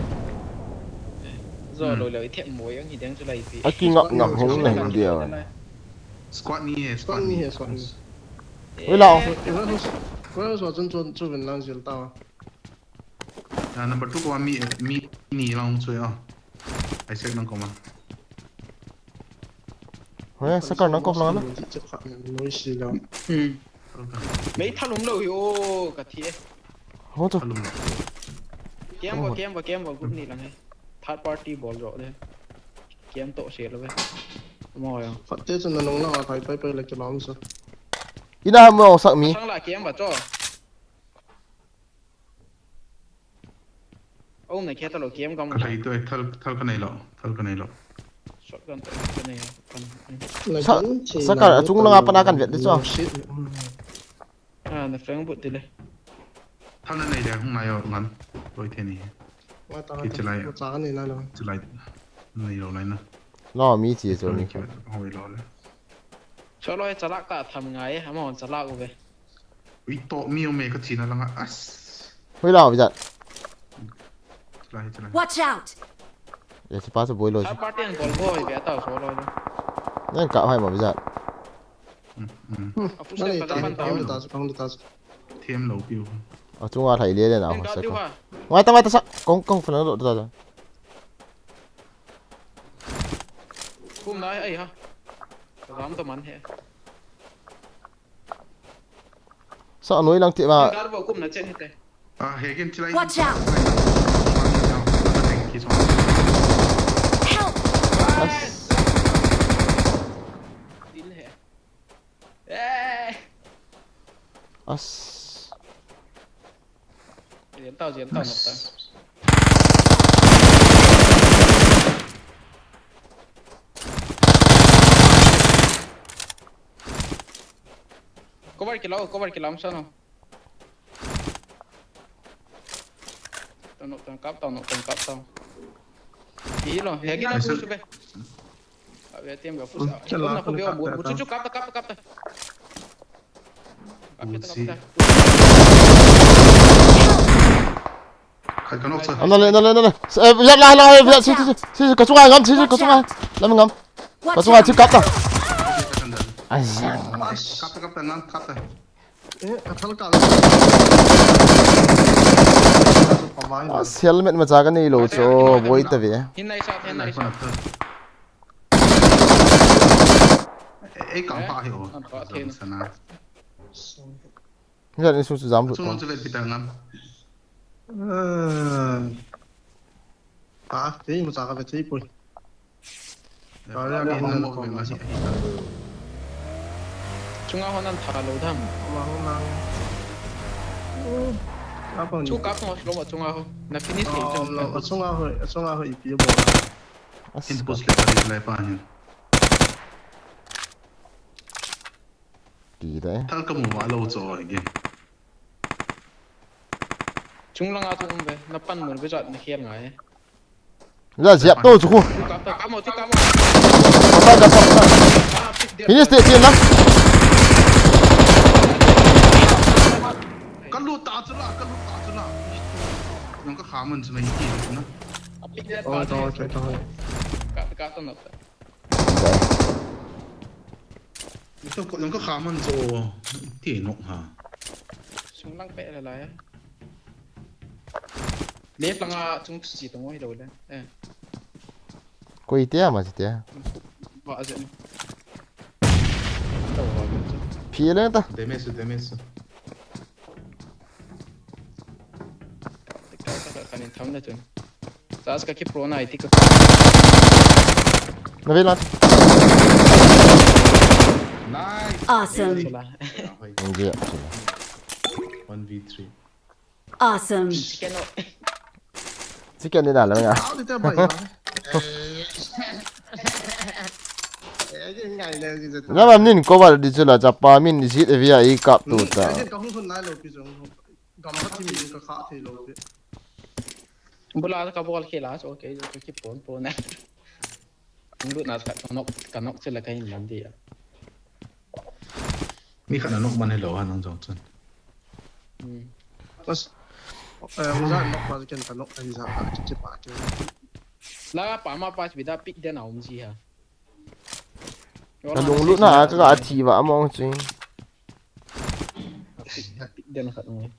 Zo lo le i them mo yang hi dang chu lai pi. Aki ngak ngak hung na hin dia. Squad ni e, squad ni e, squad ni. Oi lao. Ko so chun chun chu vin lang jil ta. Ah, number two ko mi, mi ni lang chu ya. Ai sek nang ko ma. Hoya, sakar nang ko lang na. Noi si la. Hmm. Mei thalum lo hi o ka thi e. Ho to. Thalum lo. Kem ba, kem ba, kem ba, group ni lang e. Third party bol ro de. Kem to se lo ve. Mo ya. Khat te chun na nung na thai pai pai le ke lam sa. Ina mo sak mi. Sang la kem ba cho. Aum na khe ta lo kem gam. Ka lei to e, thal, thal ka nei lo, thal ka nei lo. Shotgun to ka nei lo. Kan. Sa, sakar achung langa pana kan vet di cho. Ah, na feng but di le. Thal na nei le hung na yo ngan. Loi the ni. Wa ta. Ki ta, chilai. Wa ta ni na lo. Chilai. Nei lo lai na. Lo mi chi cho ni. Hoi lo le. Cho loi chalak ta tham ngai, ama hon chalak u ve. Ui, to mi um e ka china langa. As. Hui lao, bijat. Chulai, chulai. Watch out! Ya, si pa sa boi lo. Sa pa tiang bol boi, be ta so lo. Nan ka hai ma, bijat. Hmm, hmm. A pu se ta pan ta. Them lo piu. A chunga thai le le na. Ngai ta, ngai ta sa. Kong, kong, fana lo ta. Kum nai ai ha. Ram to man he. Sa noi lang ti ba. Gar bo kum na chen hite. Ah, he ken chilai. Watch out! Help! As. As. Jen tau, jen tau, nok tau. Cover kila, cover kila, um, sano. Tau nok tau, kap tau, nok tau, kap tau. Ilo, lagi na push be. Kap ya, team ga push. Chala, kap, kap, kap. Chu, chu, kap, kap, kap. Kap ya, kap ya. Khat ka nok sa. Nale, nale, nale. Eh, ya, la, la, ya, si, si, si, si, ka chunga ngam, si, si, ka chunga. Lam ngam. Ka chunga, si, kap ta. Ai, ya. Kap ta, kap ta, ngam, kap ta. Eh, ka thal ka. Ah, si helmet ma cha ka nei lou chu, boi ta ve. Hin nai sa, hin nai sa. Eh, eh, kang pa hi o. Sana. Ni jan in su chu jam lut. Chung chu vet pi ta ngam. Eh. Pa, te mu cha ka ve te poi. Ka ya ni mo mo ve ma si. Chunga ho nan tha lou dam. Ma ho na. Apa ni? Chu kap mo lo ma chunga ho. Na finish ke chu. Chunga ho, chunga ho ipi bo. In push le pa ni le pa ni. Ti dai. Thal ka mu ma lou chu again. Chung langa chu um ve, na pan mun ve jat na khel ngai. La jep to chu khu. Chu kap ta, kap mo, chu kap mo. Kap ta, kap ta, kap ta. Ah, pick there. Finish te, te la. Ka lut ta chu la, ka lut ta chu la. Nang ka kha man chu na hi ti na. Ah, pick there. Oh, to, to, to. Kap, kap ta na. Ito ko, yung kakaman so, ti nok ha. Sung lang pe la la ya. Left lang a chung si tong oi lo le. Eh. Koi tia ma si tia. Ba a je. Pi le ta. Damage, damage. Ka, ka, ka, kanin tham na chun. Sas ka ki pro na iti ka. Na ve la. Nice. Awesome. Chula. Nge, chula. One v three. Awesome. Chicken o. Chicken ni na la nga. How did that bite? Eh, eh, ngai le, ngai le. Na mam nin cover di chula chapa min di sit evia i kap tu ta. Eh, ka hung hun nai lo pi jong. Gam khat hi min ka kha thei lou te. Bula ka bol khela, okay, ka ki pon pon na. Ang lut na ka nok, ka nok chila ka hin lam dia. Mi khat na nok man hello ha nang jong chun. Hmm. Bas, eh, uza nok pa ken ka nok ka hi sa ka ki pa ke. La pa ma pa bi da pick den a um ji ha. Ka lunglut na ka ga thi va among chi. Den khat ngai.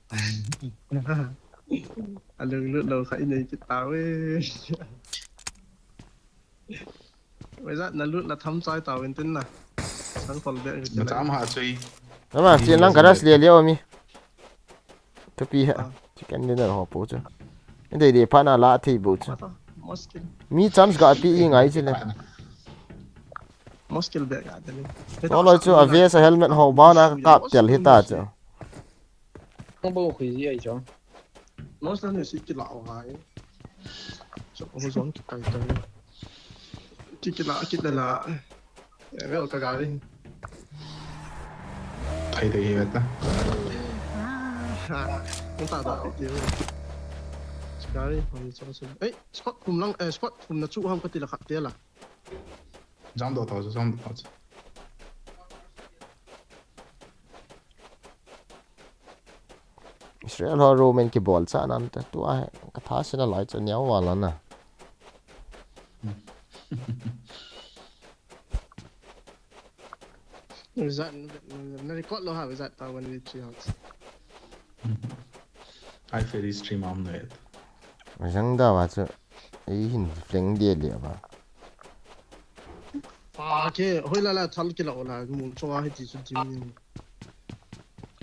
A lunglut lou khat i nei kit tau e. Wei za na lut la tham chai tau in tin na. Sang khol be. Ma cham ha chui. Ama, chen lang ka rush le le o mi. Thupi ha. Ah. Chicken dinner ho po chu. Dei dei pha na la thei bo chu. Mata, muskil. Mi chance ga pi i ngai chu le. Muskil be ga de le. Toloi chu a vest a helmet ho ba na ka kap tel hi ta chu. Kong bo khui ji ai chu. Muskil ni si kila o hai. Chu ko zon ki kai kai. Ki kila ki la la. Vel ka gari. Thei thei hi ta. Ha, kung ta da ti. Gari hoi chang sun. Eh, squad thum lang, eh, squad thum na chu ham ka ti la khat te la. Jam do ta, jam do ta. Israel ho room in kibol cha nan ta tua ka tha sina lai cha niau wala na. Result, na record lo ha result ta one v three house. Ai feri stream am no et. Jang da wa chu. Ei hin fleng dia lia ba. Pa ke, hoi la la thal kila o la, mun chunga hi ti chu dim ni.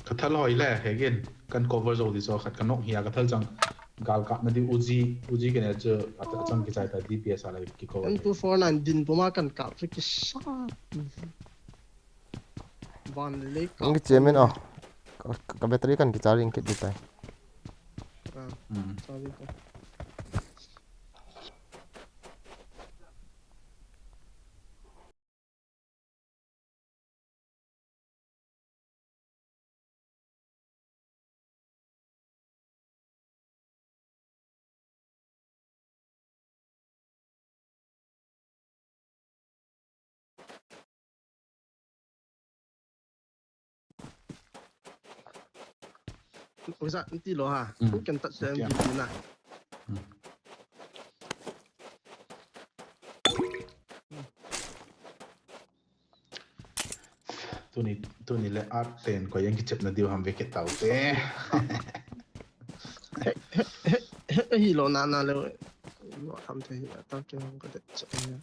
Ka thal hoi le, he gen, kan cover zo di so khat ka nok hi a ka thal chang. Gal kap na di Uzi, Uzi ke ne chu, a ta chang ki chai ta D P S a la ki cover. One two four nine din puma kan kap chu ki sa. Van le le kap. Ngi chemen o. Ka, ka battery kan kicharging kit ding tai. Ah, hmm, charging ko. Uza, nti lo ha. Hmm. Who can touch the M V P na? Hmm. Tuni, tuni le art ten ko yang kichep na diu ham veke tau te. He, he, he, he, hi lo na na le. Lo tham te hi ta ke hong ka de cha ya.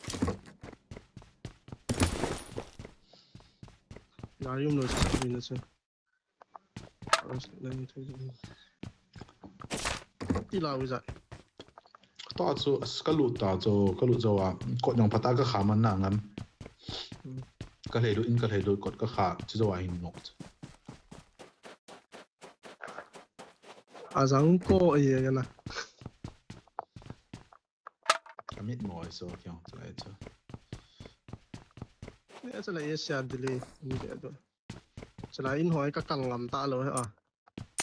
Na yum lo cha bi na cha. Ti la wi za. Ta chu, as ka lut ta chu, ka lut zo a, kot jong phat a ka kha man na ngam. Hmm. Ka lhei lut in ka lhei lut kot ka kha, chu zo a hin nok. A jang ko e ya na. Ka mit mo so kyong chu ai chu. Ya chu la ya sia delay, ni de do. Chulai in hoi ka kal ngam ta lou hi a.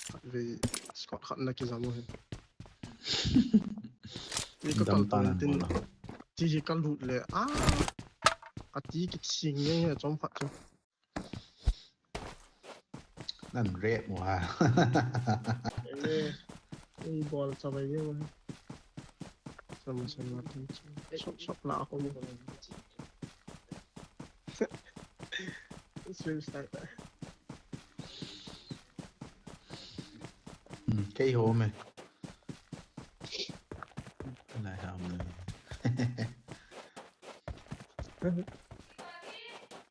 Khatvei squad khat na kijam u hi. Ni ka kal tun tin ti hi ka lut le. Ah. A ti kiching nge hi chom phat chu. Nan rep mo ha. Eh, ei bol cha bai nge mo. Sama sama tin chu. Sok sok la ko mo. Stream sniper. Hmm, kei ho me. Lai ham ne.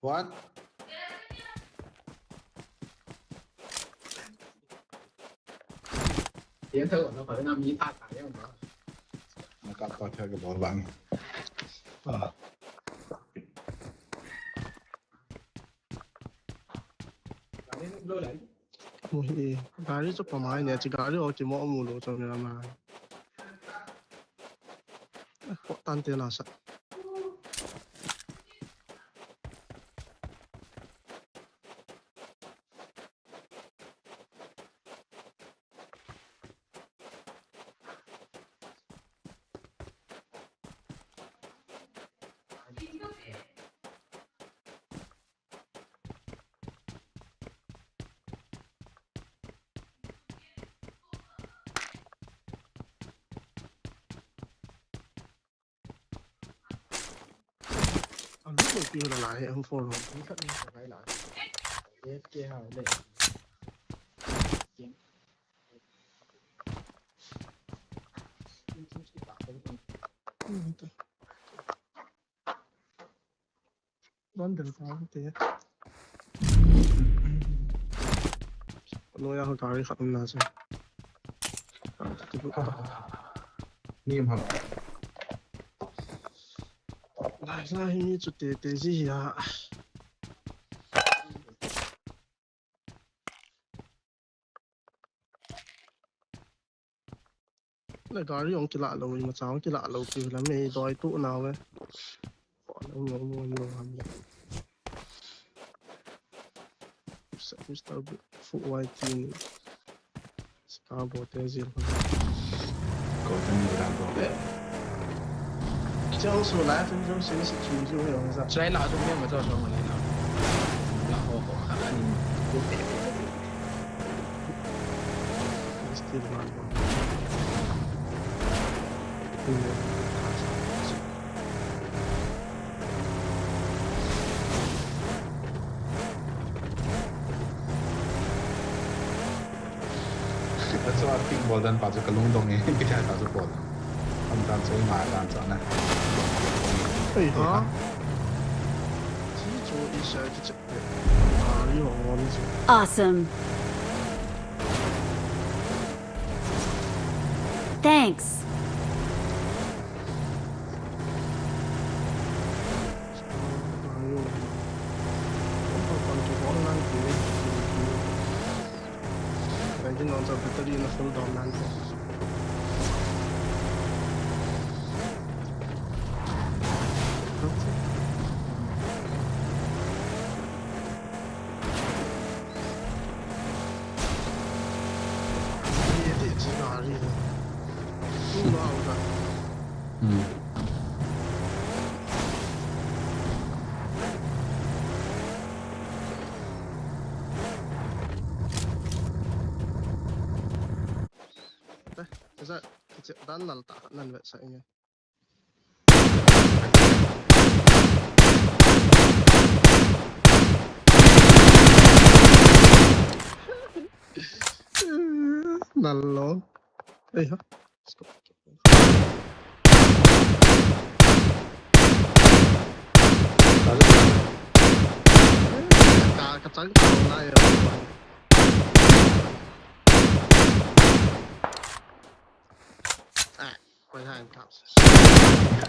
What? Na ka pa thak bol bang. Ah. Mu hi, gari chu pamai ne, chi gari o chi mo mu lo chu ni lama. Ko tan te la sa. Ang dami yung pihula lahi, ang four. Ang dami yung pihula lahi. Eight K ha, ulit. Ano ito? Bundle pa ako, tiya. Ano yung gari ka na sa? Ni ham. Lai lai ni chu te te ji ya. Le gari ong kila lo, ima cha ong kila lo, ki la me doi tu na ve. Ko na mo mo mo ham le. Sa Mister Fu Y T ni. Ska bo te zil. Ko ten ni la bo. Chang su la, tum jong sin si chu ju he ong za. Chai la tu me ma cha so ma le na. La ho ko kha ni. Ko te. Still one more. That's why I think bol dan pa chu ka lungdong e, kita ta chu bol. Am dan chu ma dan chu na. Ei, ha? Chi chu i sa chi. Awesome. Thanks. Nang sa battery na full down nan. Ye ti chi gari na. Tu ba u da. Hmm. Asa, kiche dan nal ta nan ve sa inge. Nal lo. Ei ha. Ka, ka chang ka na ya. Ah, koi ha in ka.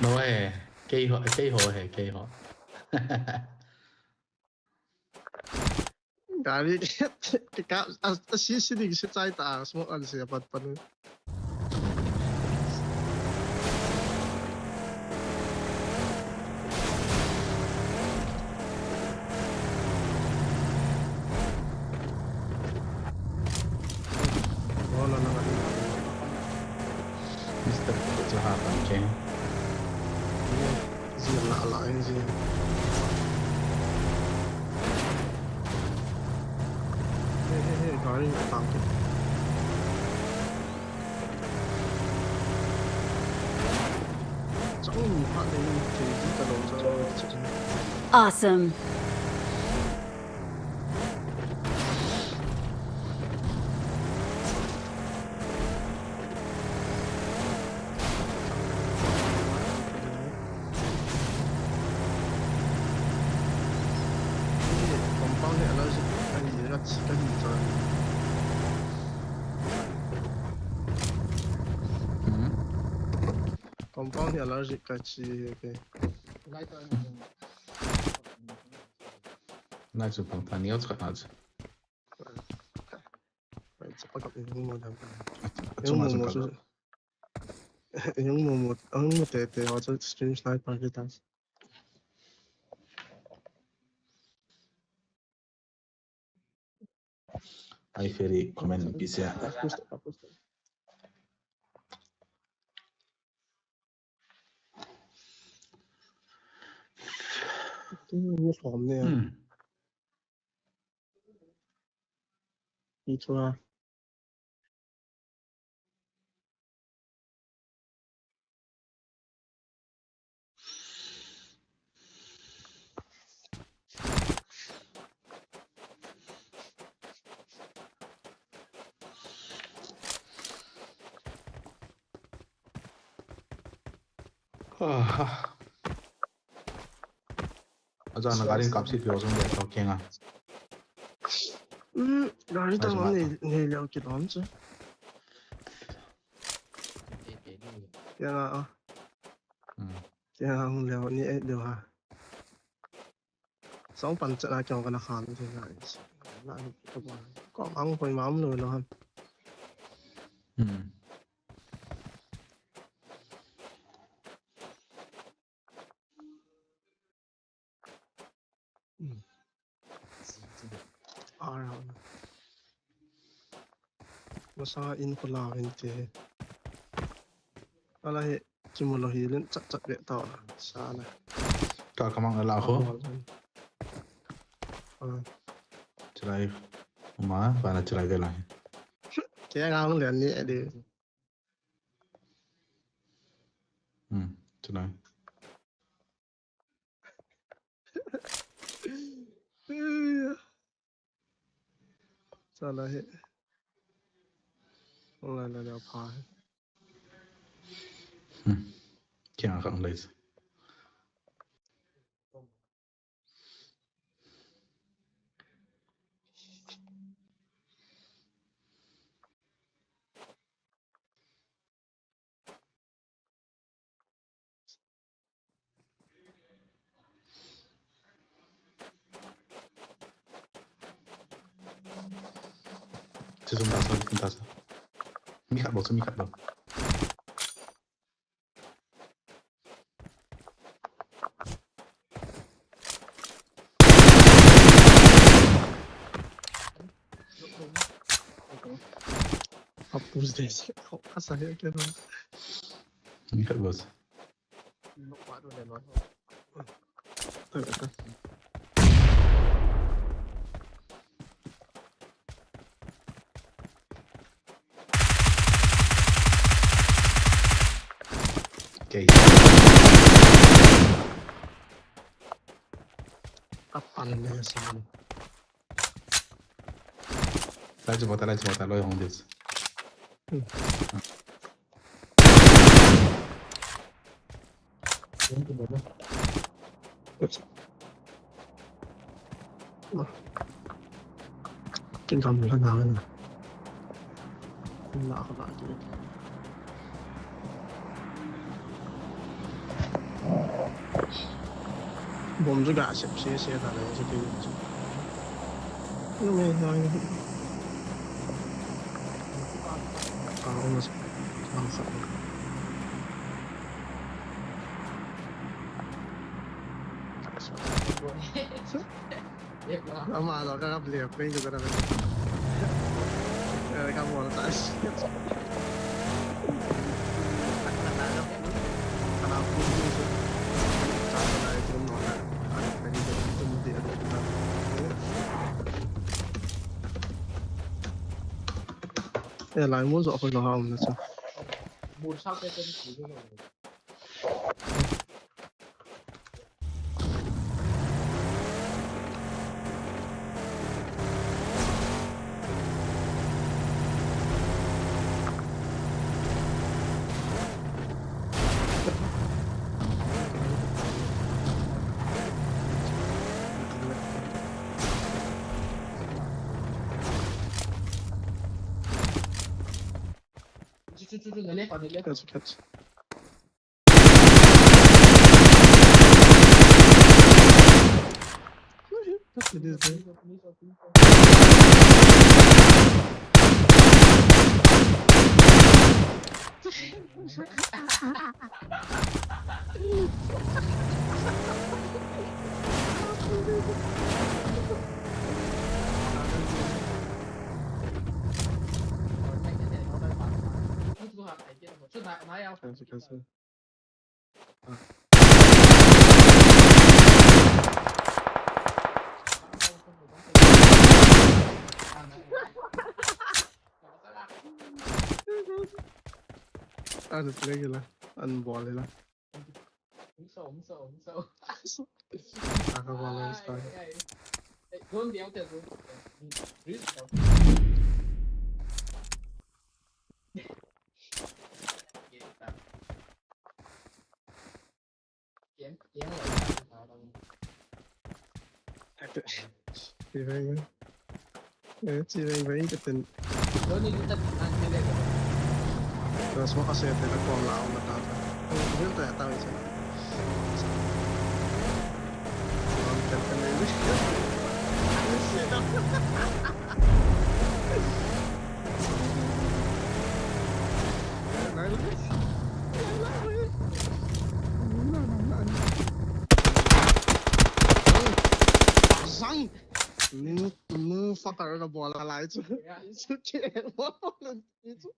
No eh, kei ho, kei ho eh, kei ho. Gari, ka, a, a, si, si, di, si, chai ta, smoke an, si, apat, pan. Wala na, na, na. Mister Kuchaha Panche. Zia la la in zia. Hey, hey, hey, gari tang ke. Chang ni ha le ni te ji ta lo cha. Awesome. Compound hi allergic kahi, ka chi, kahi cha. Hmm? Compound hi allergic kachi, okay. Nai chu pang ta ni au cha na chu. Pai, chapa kap, yung mo dam. Yung mo mo su. Yung mo mo, ang mo te te, wa chu stream sniper kita. Ai, Ferry comment pi se. Ni som ne. Hmm. Ni chua. Ah. Acha na gari kap si pio sung de to kenga. Hmm, gari ta ma ne ne leo ki don chu. Ya na a. Hmm. Ya hung leo ni e leo ha. Song pan cha na kyong ka na khan de na. Na ni ko ba. Ko ang koi mam lo lo han. Hmm. Hmm. Around. Masa in ko la hin te. Ala he, chimo lo hi len chat chat be ta. Sa la. Ka kamang la ho. Ah. Chilai. Ma, ba na chilai de la. Ke ngang len ni e de. Hmm, chilai. Sala he. Ong la la la pha he. Hmm. Kya kang lai. Chu zoom ta sa, zoom ta sa. Mi khat bou, chu mi khat bou. Apus desi. Asa ya kya na. Mi khat bou. Okay. Kapan na sa. Lai chu bata, lai chu bata, loi hong dis. Hmm. Kin dam la na na. Na ka na ki. Bom chu ga sep se se ta le chu ki. Ni me na ni. Ka ko mas. Ka sa. Ama lo ka kap le peng ko na. Ka mo ta. Kana pun ko. Sa na tum no na. Ka ni ko tum de. Eh, lai mo zo ko lo ha um na sa. Catch, catch. It is there. Cancel, cancel. Ano play hila? Ano ball hila? Aka ball hila. Chiveng, eh, chiveng veng katin. Terus mo kasi ito na kuha lang ang matata. Ang real to yata isa. Ang ganda na yun. Ang ganda na yun. Sang! Nu, nu fucker ka bola lai chu. Chu ke bola chu.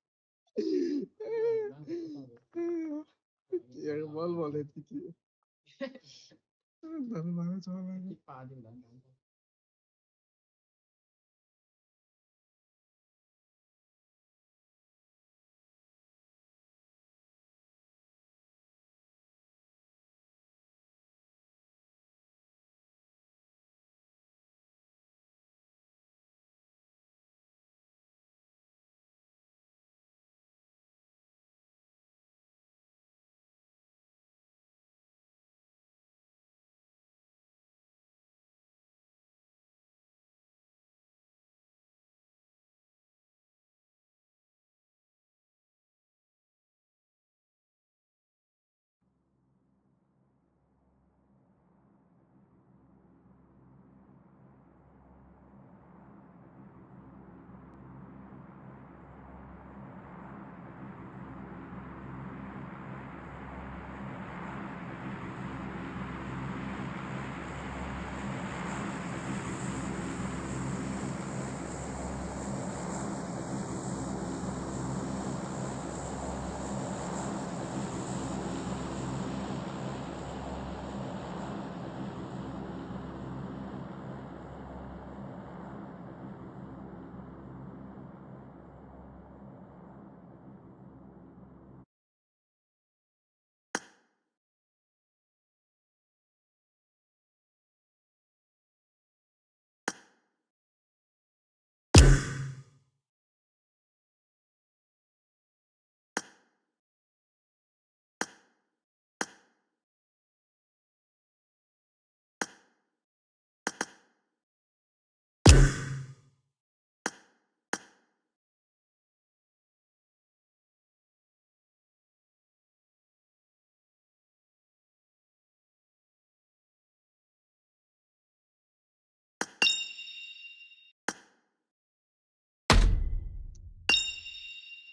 Ke bola bola chu. Dan ma chu.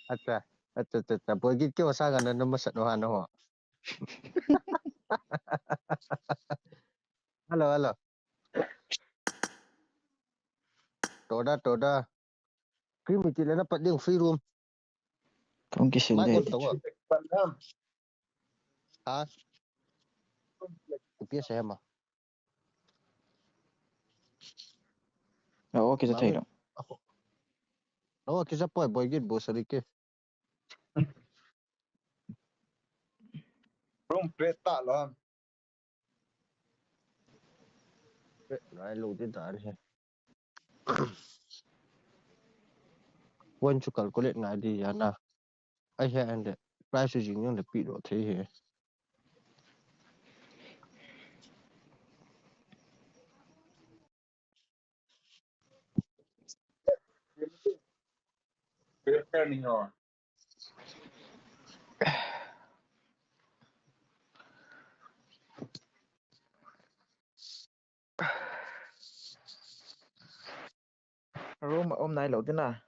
Acha, acha, acha, acha. Boigin keiho sanga na, na masat ho, na ho. Hello, hello. Toda, toda. Cream iti le na pat ding free room. Kong kisil Mic de on ti to chu. Ha? Ipi asa hema. Oh, okay, sa Mami. Thei lo. Ako. Oh, kisa poi, Boigin, bo sari ke. Room plate ta lo. Nai lo ti ta ni. Point chu calculate ngai di ya na. Ai he and price chu jing jong le pi lo thei he. Room a um nai lo ding a.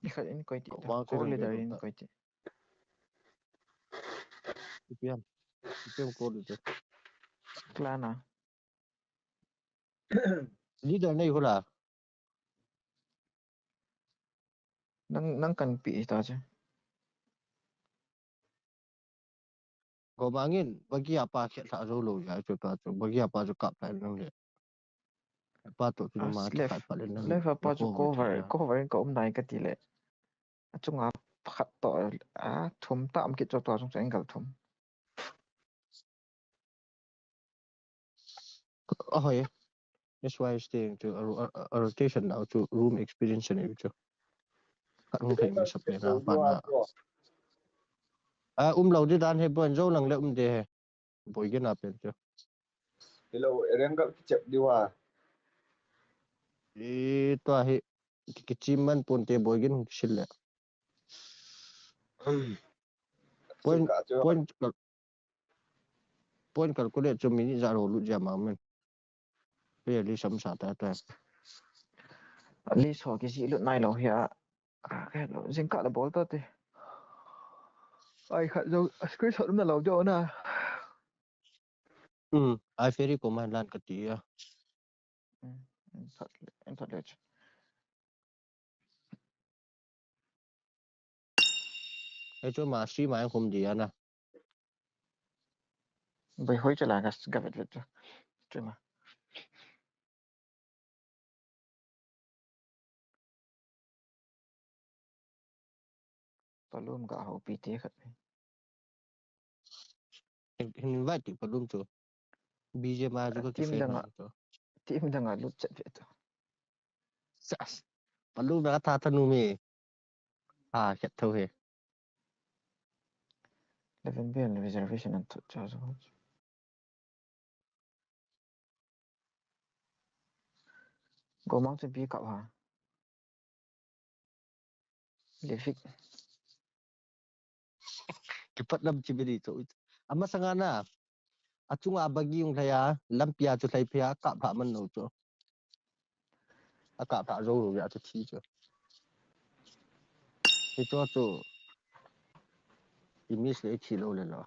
Ni khat in koi ti ta. Core leader in koi ti. Ipi ham, ipi ham core leader. Clan a. Leader nei hula. Nang, nang kan pi ta che. Gomangin, bagi apa khet lha zo lo ya chu ta chu. Bagi apa chu kap lha nang le. Pa to chu ma khat pa le nang. Left apa chu cover, cover in ka um nai ka ti le. Achunga khat to, a thum tam kit chu to chung chu angle thum. Ahoy. That's why I staying to a, a, a rotation now to room experience and everything. Khat hung thei mi sa pe na pa na. A um lo di dan he bon zo lang le um de he. Boigin a pen chu. Hello, Erengal kichep diu a. E, tua hi ki, kichim man pon te Boigin hung kisil le. Point, point, cal-, point calculate chu minute ja ro lut ja ma men. Pe li sam sa ta ta. Li so ki si lut nai lo hia. Ka, ka lo, jingkah la bol ta te. Ai khat jo, screenshot um na lo jo na. Um, ai ferry command lan ka ti a. Um, in thot le, in thot le. Ei chu ma si ma khum di a na. Bai hoi chu la ka, ka vet vet chu. Chu ma. Palum ka ho pi te khat. Hin, hin invite ti Palum chu. B J M a chu ka team dang a, team dang a lut chet ve to. Sas. Palum na tha tha nu me. A, khet tho he. Eleven B L reservation an thot cha zo. Gomang chu bi kap ha. Lefik. Kipat lam chi beri chu. Ama sanga na. Achunga bagi ung lhai a, lampi a chu lhai phei a, kap lha man lo chu. A kap lha zo lo ya chu thi chu. Hi chu chu. I miss le thi lo le lo.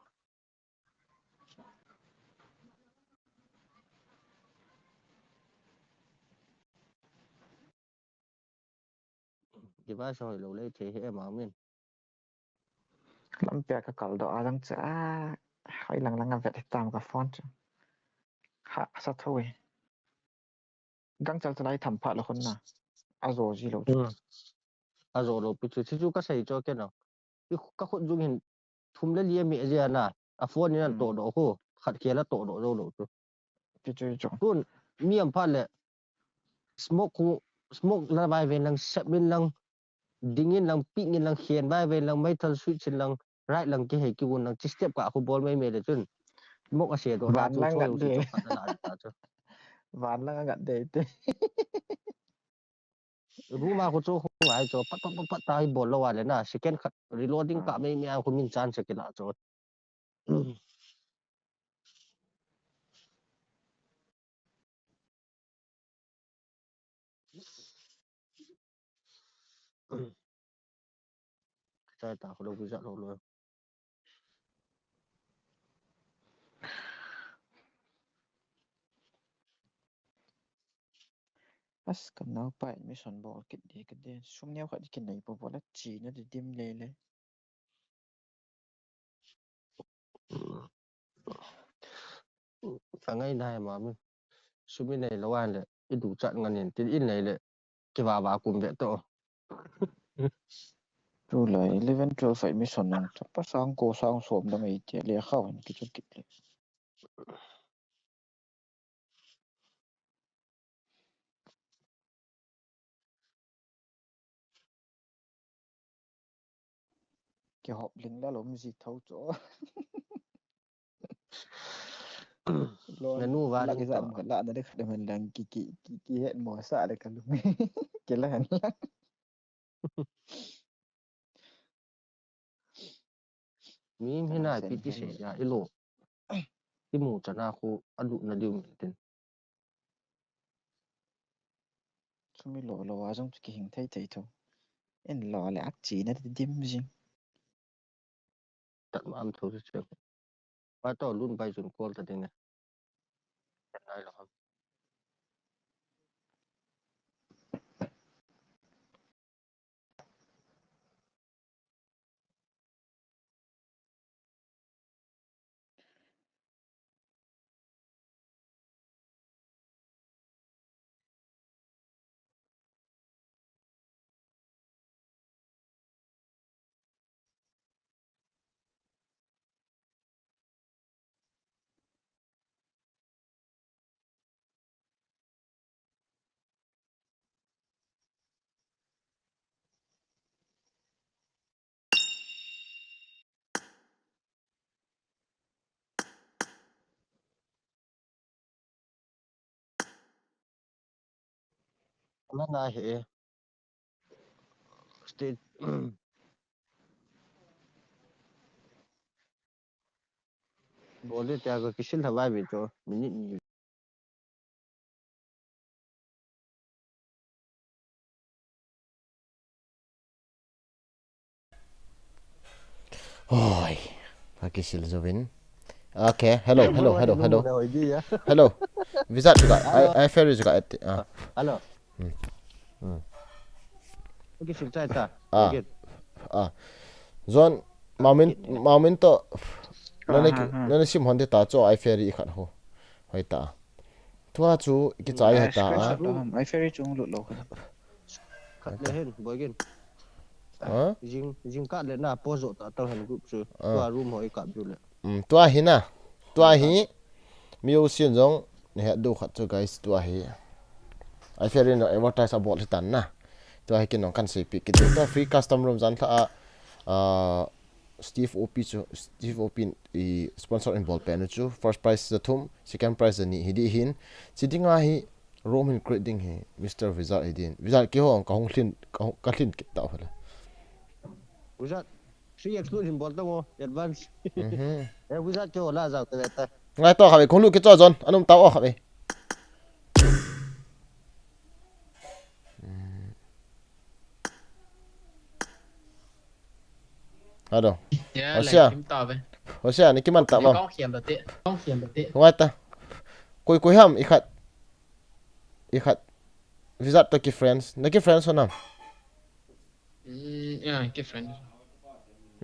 Device hoi lo le thei he ma min. Lampi a ka kal doh a dang cha, hoi lang lang a vet tam ka phone chu. Ha, sa tho e. Gangchal chalai tham pha lo khun na. A zo ji lo chu. Hmm. A zo lo pi chu, chu chu ka sei cho ke no. I ka khut jung hin thum le li a mi a zia na. A phone in an to do khu. Khat khel a to do zo lo chu. Pi chu chu. Tun mi am pha le. Smoke khu, smoke la vai ven lang, sep min lang. Dingin lang, pingin lang, khen vai vai lang, meithal switch in lang, right lang, kihei kigon lang, chi step ka khu bol mai mai le chun. Mok a se do na chu, van lang cho ngat yo de, chi cho khat na la ta chu. Van lang ngat de te. Room a khu cho khu ngai cho, pat pat pat pat ta hi bol lo a le na, second khat reloading ka mai mai a khu min chan se kila cho. Chai ta khu lo, visa lo lo. As, ka naopa admission bol kit di ka de. Sum neo khat di kinei po bol a chi na di dim le le. Ka ngai nai ma mi. Sum i nei lo an le, i du chat ngan in, tin i nei le, ki va va kum ve to. Tu lai, eleven, twelve admission nang, chapa sang ko sang som dang ei tia, le khau in ki chu kit le. Kihop ling la lom ji tho cho. Lo, nanu va la ling ki to. Jam khat la na de khat man lang ki, ki, ki, ki het mo sa de ka lum. Ki la han la. Mi, mi nai pi ti se ya, i lo. I mu chana khu a lu na diu min tin. Sum i lo lo a jong chu ki hing thei thei tho. In lo le a chi na di dim jing. Tat ma am tho chu. Ba to lun bai jun kol ta ding ne. Ai lo ham. Ama na he. State. Bol le tia ka kisil thavai ve to. Minute ni. Oi, a kisil jouvin. Okay, hello, hello, hello, hello. Hello. Visa tu ka, I, I ferry tu ka, ah. Hello. Hmm. Hmm. Okay, sim chai ta. Ah. Okay. Ah. Zon, mamin, mamin to. Nana, ah, ah, ah, nana sim hon de ta cho, I ferry khat ho. Hoi ta. Tua chu kichai, ah, hai ta. Screenshot to ham. I ferry chung lut lo. Khat le hen, boy gen. Ha? Jing, jing kat le na po jo ta tau hen group chu. Ah. Tua room ho i kap ju le. Um, tua hi na. Tua hi. Mi u sin jong. Ni het du khat chu guys, tua hi. I ferry no advertise a bol hi tan na. Tua hi kin nong kan sei pi kit. Tua free custom room jan tha a. Ah, Steve O P chu, Steve O P in i sponsor in bol pen u chu, first prize ja thum, second prize ja ni hi di hin. Chi dinga hi, room hin create ding hi, Mister Vizard hi din. Vizard keiho ka hung hlin, ka hung, ka hlin kit ta hole. Vizard, three X lut hin bol ta mo, advance. Mhm. Eh, Vizard keiho la jao ta ve ta. Ngai to kha ve, kong lu ki cho jon, anum ta o kha ve. Hello. Ya, Hosia. Lai kim ta ve. Hosia, ni kiman ta bang. Kong khiam da te. Kong khiam da te. Ngai ta. Koi, koi ham, i khat. I khat. Vizard to ki friends. Na ki friends ho nam. Mm, ya, ki friends.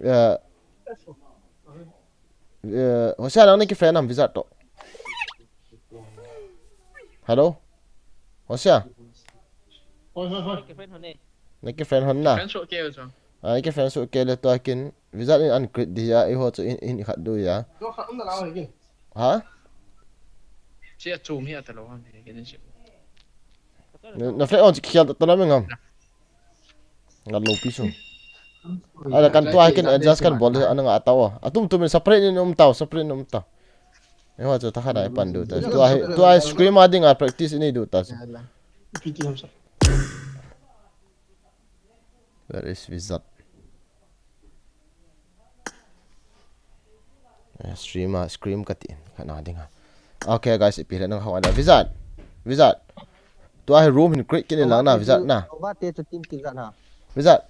Ya. Eh, Hosia, nang na ki friend ham Vizard to. Hello? Hosia? Hoi, hoi, hoi. Ki friend hon e. Na ki friend hon na? Friend so ke so. Ah, ki friend so ke le to kin Vizard in an create di ya, i ho chu in, in khat du ya. Do khat um na la ho ki. Ha? Chi a chum hi a ta lo han he ke ni chi. Na, na friend on chi khial ta, ta la mi ngam. Ngal lo pi su. Ala kan tua hi ken adjust kan bol ana nga tao. Atum tum in separate in um tao, separate in um tao. Ewa chu ta khat a i pan diu ta. Tua hi, tua hi scream a ding a practice i nei diu ta. Where is Vizat? Eh, stream a, scream ka ti, ka na ding a. Okay, guys, ipi le nang hawng ana. Vizat. Vizat. Tua hi room hin create kin lang na, Vizat na. Ova te chu team kill jan ha. Vizat.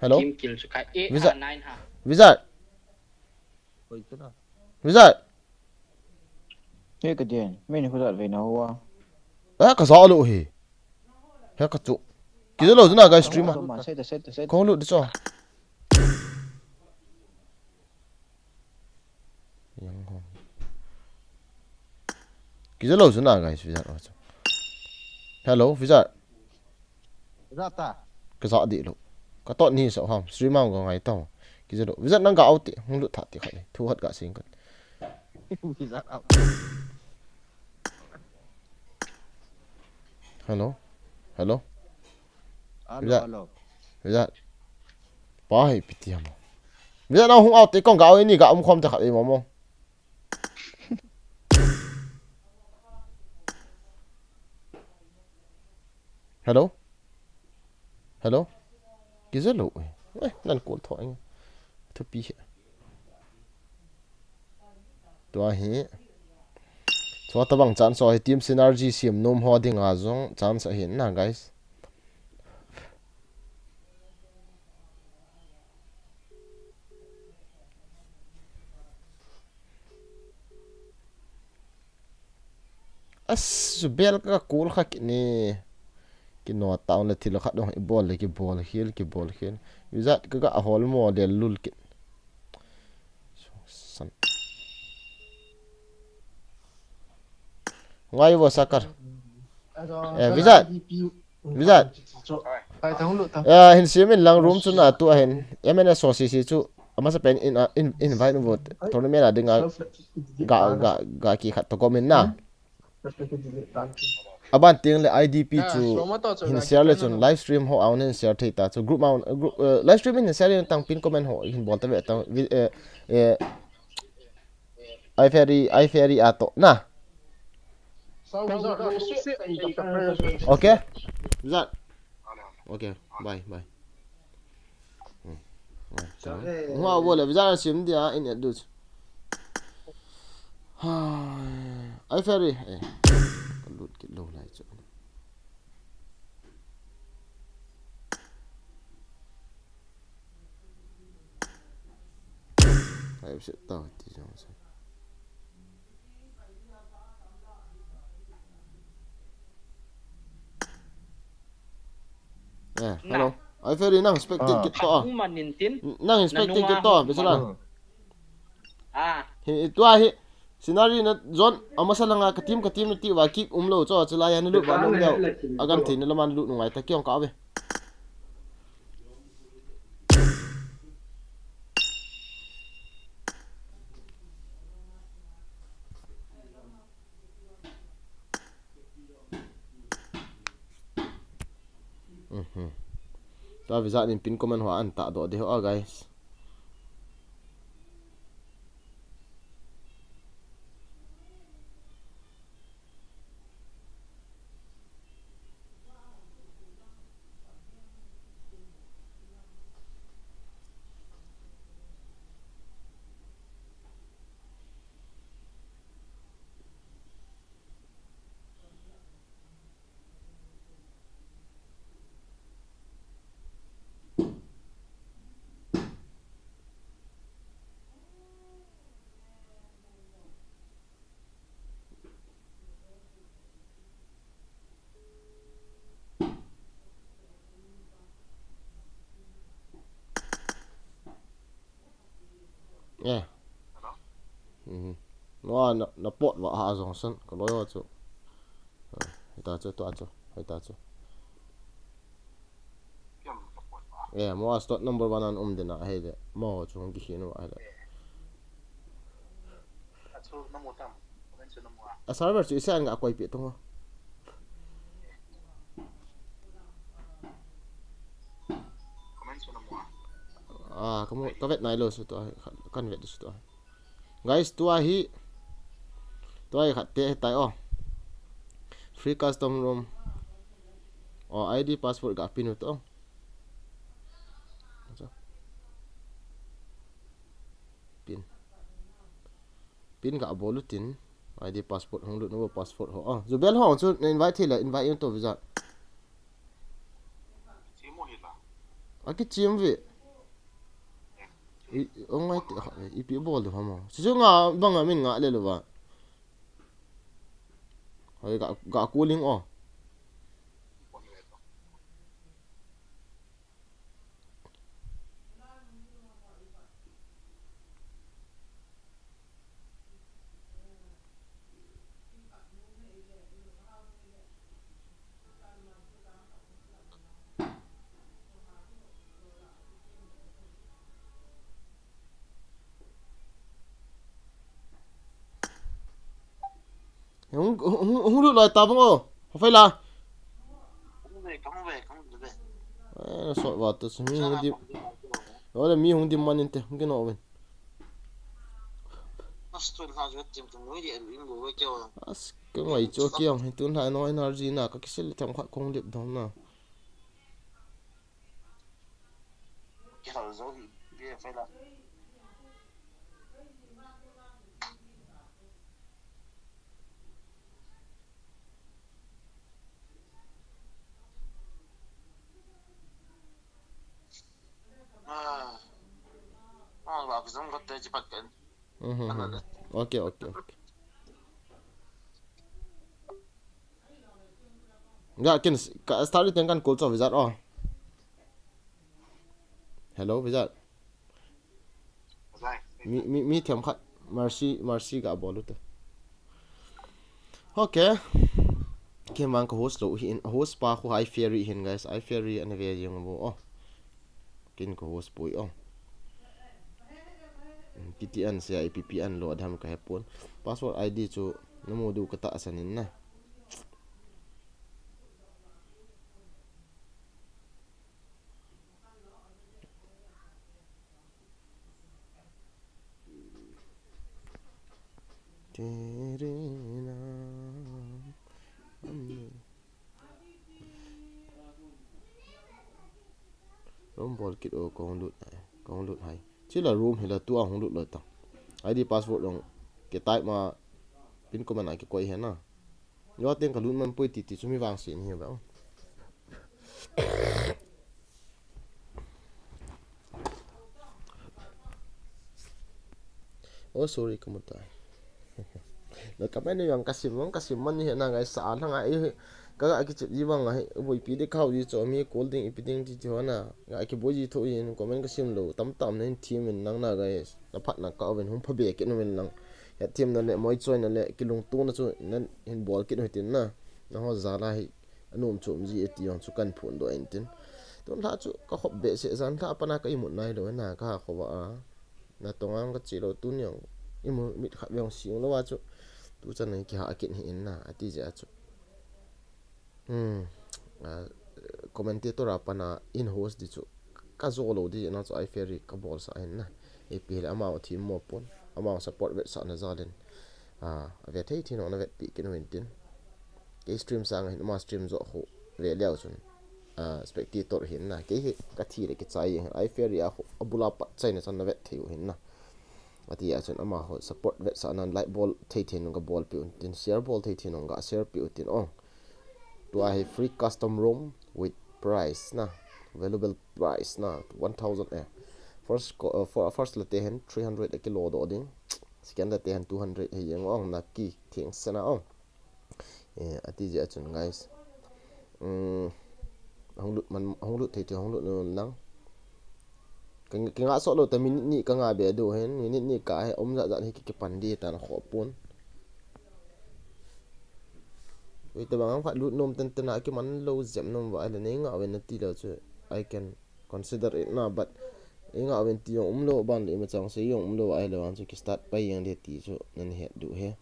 Hello? Team kill chu kai eight Vizat. Ha, nine ha. Vizat. Koi chu na. Vizat. He ka din, me ni khu jat ve na hua. Eh, ka za lo hi. He ka chu. Ki za lo na guys stream a. Toma, set, set, set. Kong lu di cho. Yang ho. Ki za lo na guys, Vizat wa cho. Hello, Vizat. Vizat ta. Ka za di lo. Ka tot ni sa ham. Stream a ka ngai ta. Ki za lo. Vizat nang ka out ti. Hung lut tha ti khat ni. Thu hat ka sing kan. Vizat out. Hello. Hello. Hello, Vizat. Hello. Vizat. Pa hi piti ham. Vizat na hung out ti kong ka out ni ka um khom ta khat ni mo mo. Hello? Hello? Ki za lo e. Eh, nan call tho eng. Thupi hi. Tua hi. Chua tabang chance so hi team synergy siam nom ho ding a jong chance ahin na, guys. As, bel ka kul kha kini. Kino taun le thil khat dong i bol le ki bol khel, ki bol khel. Vizat ka ga hol mo le lul kit. San. Ngai vo sakar. Eh, Vizat. Vizat. Kai thang lut ta. Eh, hin siam in lang room chu na tu a hin. M N S so si si chu. Amasa pen in, uh, in, invite vo tournament a ding a ga, ga, ga ki khat to comment na. Aban ting le I D P chu hin share le chun live stream ho a hin share thei ta chu group ma, uh, group, uh, live stream hin share le tang pin comment ho hin bol ta ve tang vi-, eh, eh, I Fairy, I Fairy a to na. Okay? Vizat. Okay, bye, bye. Hmm. Bye. Hua, bol le, Vizat sim dia, in edit. Ai, Fairy. Eh. Ka lut kit lou lai chu. Ai, shit, ta ti jong sa. Eh, hello. Ai, Fairy, nang spectate kit to. Nang spectate kit to, bichara. Ah. Hi, tua hi. Scenario na zone, amasa langa ka team, ka team na ti va kick um lou cho, chulai a na lut va lou leu. Agam thei na lama na lut nungai ta kiong ka ve. Mhm. Tua Vizat in pin comment ho an ta do de ho, guys. Eh. Mhm. Noa, na, na pot va ha jong san, ka loi ho chu. Ah, hita chu, tua chu, hita chu. Eh, mo a slot number one an um dena, hei le. Mo chu hung ki hin wa, hei le. A server chu i se an ga koi pi tung. Ah, kamu, kavet nailou chu tua, kan vet chu tua. Guys, tua hi, tua hi khat te tai o. Free custom ROM. O, I D password ga pin u to. Pin. Pin ga bol u tin. I D password hung lut nu password ho. O, Jubel ho chu na invite thei le invite in to visa. Akichim ve. I, o ngai te, ha, ipi bol de hama. Chuchu nga banga min nga le lo ba. Hoi ga, ga cooling o. Hung, hung, hung, hung lut lai ta bang o. Ho fai la. Hung ve, hung ve, hung ve. Eh, sot va tu mi hung dim. Lo le mi hung dim man inte, hung kino ven. As, ka ngai chu kiang, hi tun lai no energy na, ka kisil tham khat kong dip dong na. Kihal zo hi, bia fai la. Ah. Ah, ba kizom ko te chipat kan. Mhm. Ana de. Okay, okay, okay. Ya, kin s-, ka start ten kan call cho visa o. Hello, visa. Mi, mi, mi thiam khat. Mercy, Mercy ga bol u te. Okay. Kin vang ka host lo hi in, host pa khu Hi Fairy hin, guys. Hi Fairy ana ve jeng bo. Oh. Kin ka host poi o. P T N se I P P N lo adham ka hepon. Password I D chu namu du ka ta asan in na. Tere naam. Room bol kit o, kong lut hai, kong lut hai. Chila room hila tua hung lut loi ta. I D password dong ke type ma pin ko mana ke koi hena. Yo teng ka lut man poi titi chu mi vang si ni ba. Oh, sorry, kamuta. Na comment ni yang kasim, yang kasim man ni hena ngai sa lang ai. Ka ga kichep ji bang ai. Boi pi de khau ji cho mi call ding ipi ding ti ti hona. Ga kiboi ji tho in comment kasim lo. Tam tam nen team in nang na guys. Na phat na ka oven hung pha be ke no men lang. Ya team na le moi choi na le kilung tu na chu nan hin bol kit hoitin na. Na ho za la hi. Anom chom ji e ti jong chu kan phun doh in tin. Tun lha chu ka khop be se jan lha pana ka imut nai lo na ka khova a. Na tongang ka chi lo tun jong imu mit khat veng sing lo a chu. Tu chan nei ki ha akin hi in na ati je a chu. Hmm. A, commentator a pana in host di chu ka zo lo di na chu Hi Fairy ka bol sa in na. Ipi le amau thi mo pon. Amau support vet sa na jalin. A, a ve thei thi no na vet pi kin win tin. Kei stream sang hin, ama stream jo khu ve leu chun, ah, spectator hin na, kei hi ka thi le kichai hin, Hi Fairy a khu abula pat chaina chan na vet thei u hin na. Ati a chun ama ho support vet sa nan like bol thei thei nung ka bol pi un tin, share bol thei thei nung ka share pi u tin ong. Tua hi free custom ROM with price na, valuable price na, one thousand eh. First ko, uh, for, first la te hin three hundred a kilo do ding. Second la te hin two hundred hi jeng ong na ki thing sena ong. Eh, ati je a chun, guys. Um, hung lut man, hung lut thei thei, hung lut nun lang. Ka, ka nga so lo ta minute ni ka nga be do hen, minute ni ka he om ja ja hi ki, ki pan di ta na kho pun. Ui ta bang khat lut nom ten ten a ki man lo jep nom va le nei nga wen na ti lo chu. I can consider it na, but ei nga wen ti jong um lo ban le ma chang se jong um lo ai lo an chu ki start pai jeng de ti chu nan het du he.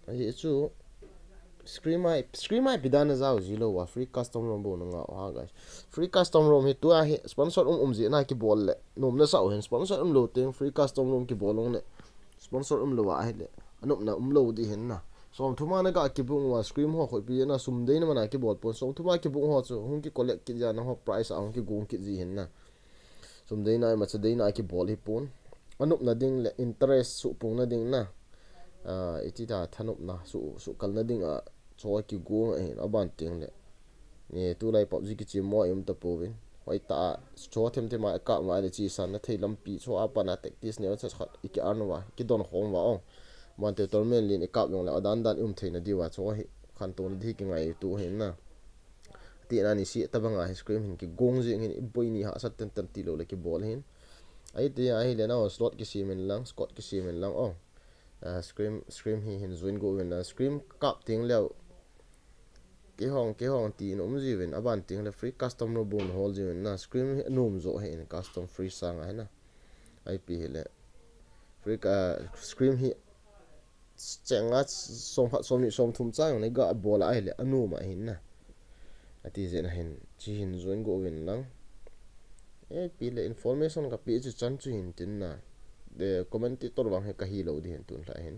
Ahi chu, Scream a, Scream a ipi dan a jao ji lou a, free custom room bou na ngah u ham guys. Free custom room hi tua hi sponsor um um jeh na kibol le nom na sa u hin, sponsor um lou teng free custom room kibol ong le, sponsor um lou a hile anop na um lou di hin na. Som thum a na ga kibung uva Scream ho khoipi na sum dei na mana kibol pon, som thum a kibung ho chu hung ki collect kit jeh a nangho prize a hung kigong kit ji hin na. Sum dei na, imacha dei na kibol hi pon. Anop na ding le interest suhpung na ding na. Ah, iti ta thanop na, su, suhkal na ding a, chu kigong ahin, aban teng le. Ni tulai PUBG kichim mo a i um ta pouvin. Hoi ta a, chu them them a i kap ma le chi san na thei lampi, chu a pan a tactics neo cha khat, i ki earn uva, kidon khom uva ong. Ban te tournament lin i kap jong le, adan dan i um thei na diu a, chu hi, khantou na di kingai tu hin na. Ti na ni si, tabang a hi Scream hin kigong jing hin, i boi ni hahsat ten ten ti lou le kibol hin. Ai ti a hi le na, slot kisem in lang, squad kisem in lang, oh. Ah, Scream, Scream hi hin join go uvin lang, Scream kap teng leu. Kihong, kihong ti in um ji uvin, aban teng le free custom room bou na hol ji uvin na, Scream hi nom jo hi in custom free sang a hi na. I P hi le. Free, ah, Scream hi cheng a som khat, som ni, som thum cha jong na i ga bol a hi le, anom a hin na. Ati jeh na hin, chi hin join go uvin lang. I P le information ka pe chu chan chu hin tin na. De commentator vang hi ka hi lou di hin tun lha hin.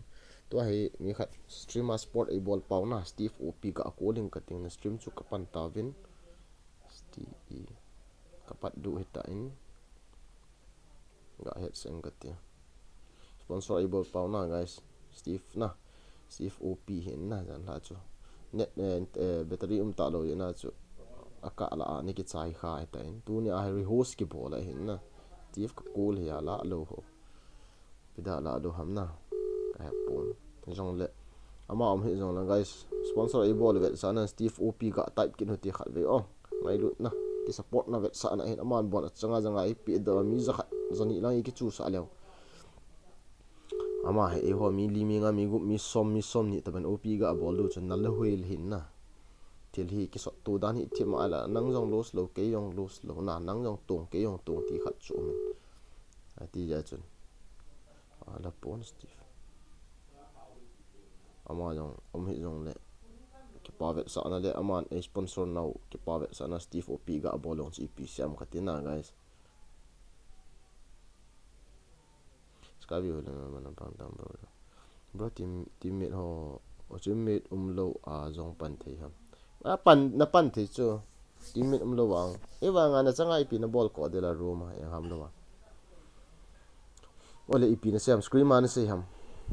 Tua hi mi khat streamer sport ei bol pau na, Steve O P ga calling ka ting na stream chu ka pan tauvin. Steve ka pat du hi ta in. Ga het seng ka ti. Sponsor ei bol pau na, guys. Steve na. Steve O P hin na, jan la chu. Net, eh, eh, battery um ta lou na chu. A ka la a ni ki chai kha hi ta in. Tuni a hi rehost kibol a hin na. Steve ka call hi a la lou ho. Pida la lou ham na. Ka he pon. Hi jong le. Ama um hi jong le, guys. Sponsor ei bol vetsahna Steve O P ga type kit u hite khat ve o. Ngailut na. Ki support na vetsahna hin aman bon a changa janga i pe do mi ja khat ja ni lang i ki chu sa leu. Ama hi eiho mi li mi nga mi gup mi som mi som ni ta ban O P ga bol du chun na le huil hin na. Thil hi ki sot tu dan hi thim a la nang jong lose lou, kei jong lose lou na, nang jong tong, kei jong tong ti khat chu um in. Ati ja chun. A la pon Steve. Ama jong, um hi jong le. Kipa vetsahna le, aman ei sponsor nau, kipa vetsahna Steve O P ga bol jong chu i pi siam ka ti na, guys. Sky view le, mana pang tam bro. Bro, team, teammate ho, o teammate um lou a jong pan thei ham. A pan, na pan thei chu. Teammate um lou vang. E vang a na changa i pi na bol ko de la room a, e ham lou vang. Ole ipi na sei ham, scream a na sei ham.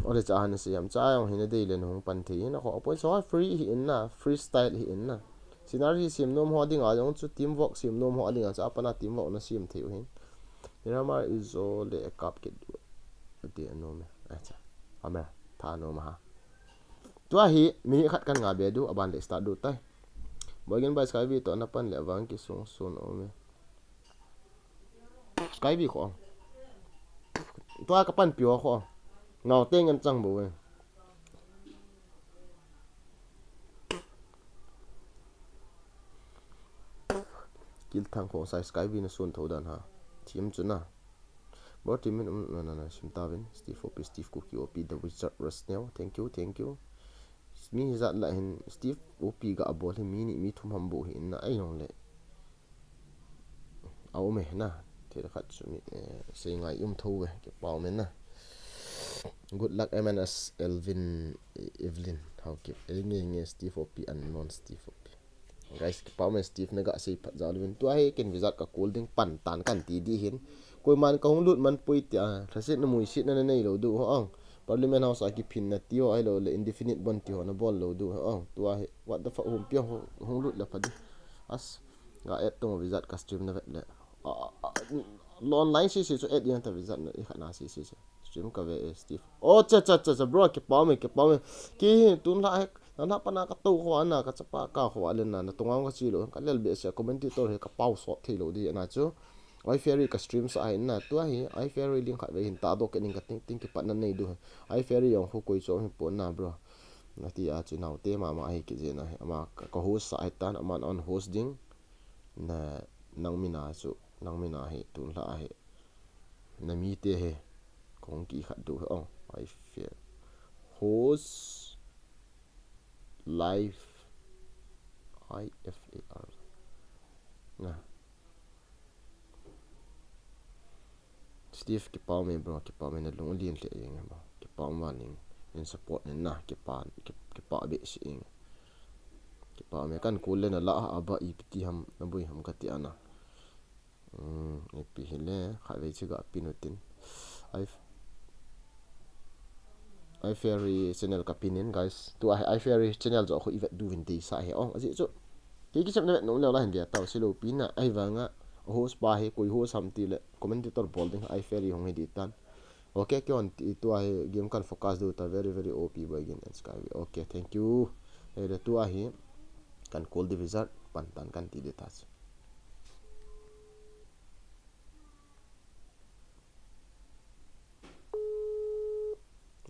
Ole cha a na sei ham, cha jong hi na dei le na hung pan thei na kho. Apoi so free hi in na, freestyle hi in na. Scenery sem nom ho ding a jong chu teamwork sem nom ho ding a cha pana teamwork na sem thei u hin. Miramar i jo le kap kit. Ati a nom e. Acha. Ame. Tha nom ha. Tua hi minute khat kan nga be du aban le start du tai. Boy gen bai Sky V to na pan le vang ki sung sun o me. Sky V kho. Tua ka pan pio kho. Ngau teng an chang bo we. Kil thang kho sai Sky V na sun tho dan ha. Team chu na. Bro, team min um na na na sim ta vin. Steve O P, Steve Cookie O P, The Wizard Rasneo. Thank you, thank you. Mi hi jat la hin Steve O P ga bol hi mi ni mi thum ham bo hi in na ai jong le. A um e na. Thil khat chu mi, eh, sei ngai um tho ve, kipau me na. Good luck M N S Elvin, eh, Evelyn. Hau kip. Ei nge nge Steve O P, unknown Steve O P. Guys, kipau me Steve na ga sei phat jal vin. Tua hi ken vizat ka kul ding pan tan kan ti di hin. Koiman ka hung lut man pui ti a. Thasit na mui sit na na nei lo du ho ang. Parliament House a kiphin na ti ho ai lo le indefinite bon ti ho na bol lo du ho ang. Tua hi what the fuck hung pi ho hung lut la pha di. As ga et tong vizat ka stream na vet le. A, a, a, lo online si si chu et yang ta vizat na i khat na si si si. Stream ka ve e Steve. Oh, cha, cha, cha, cha, bro, kipau me, kipau me. Ki hi tun la hek. Nana pana ka to kho ana ka chapa ka kho alen na, na tongang ka chi lo. Ka lel be se commentator he ka pau sot thei lo di na chu. Ai Fairy ka stream sa ai na tua hi. Ai Fairy ling khat ve hin ta do ke ning ka ting ting ki pat na nei du. Ai Fairy jong khu koi chom hi pon na, bro. Na ti a chu nau te mama hi ki je na hi. Ama ka, ka host sa ai tan, aman on host ding. Na nang mina chu, nang mina hi tun la hi. Na mi te he. Kong ki khat du he ong. Ai Fairy. Host. Live. I F A R. Na. Steve, kipa ume bro, kipa ume, nalung alen lheh jeng e bro. Kipa um valeng. Nei support nin na, kipa, ki-, kipa behseh jeng. Kipa ume, kan call le nala a, aba ipi ti ham, naboi ham kati a na. Hmm, ipi hile, khatvei chu ga pin utin. Ai, Ai Fairy channel ka pin in, guys. Tua hi Ai Fairy channel joh khu i vet diu vin deisah e. Oh, ajeh chu. Kei kichepna vet nom leu la hin dia tau, silou pi na, ahivanga, host pa hi, koi host ham ti le, commentator bol ding, Ai Fairy hung hi di tan. Okay, kei hon ti tua hi, game kan focus diu ta, very, very O P boy again and Sky. Okay, thank you. Hile tua hi, kan call di wizard, pan tan kan ti di ta chu.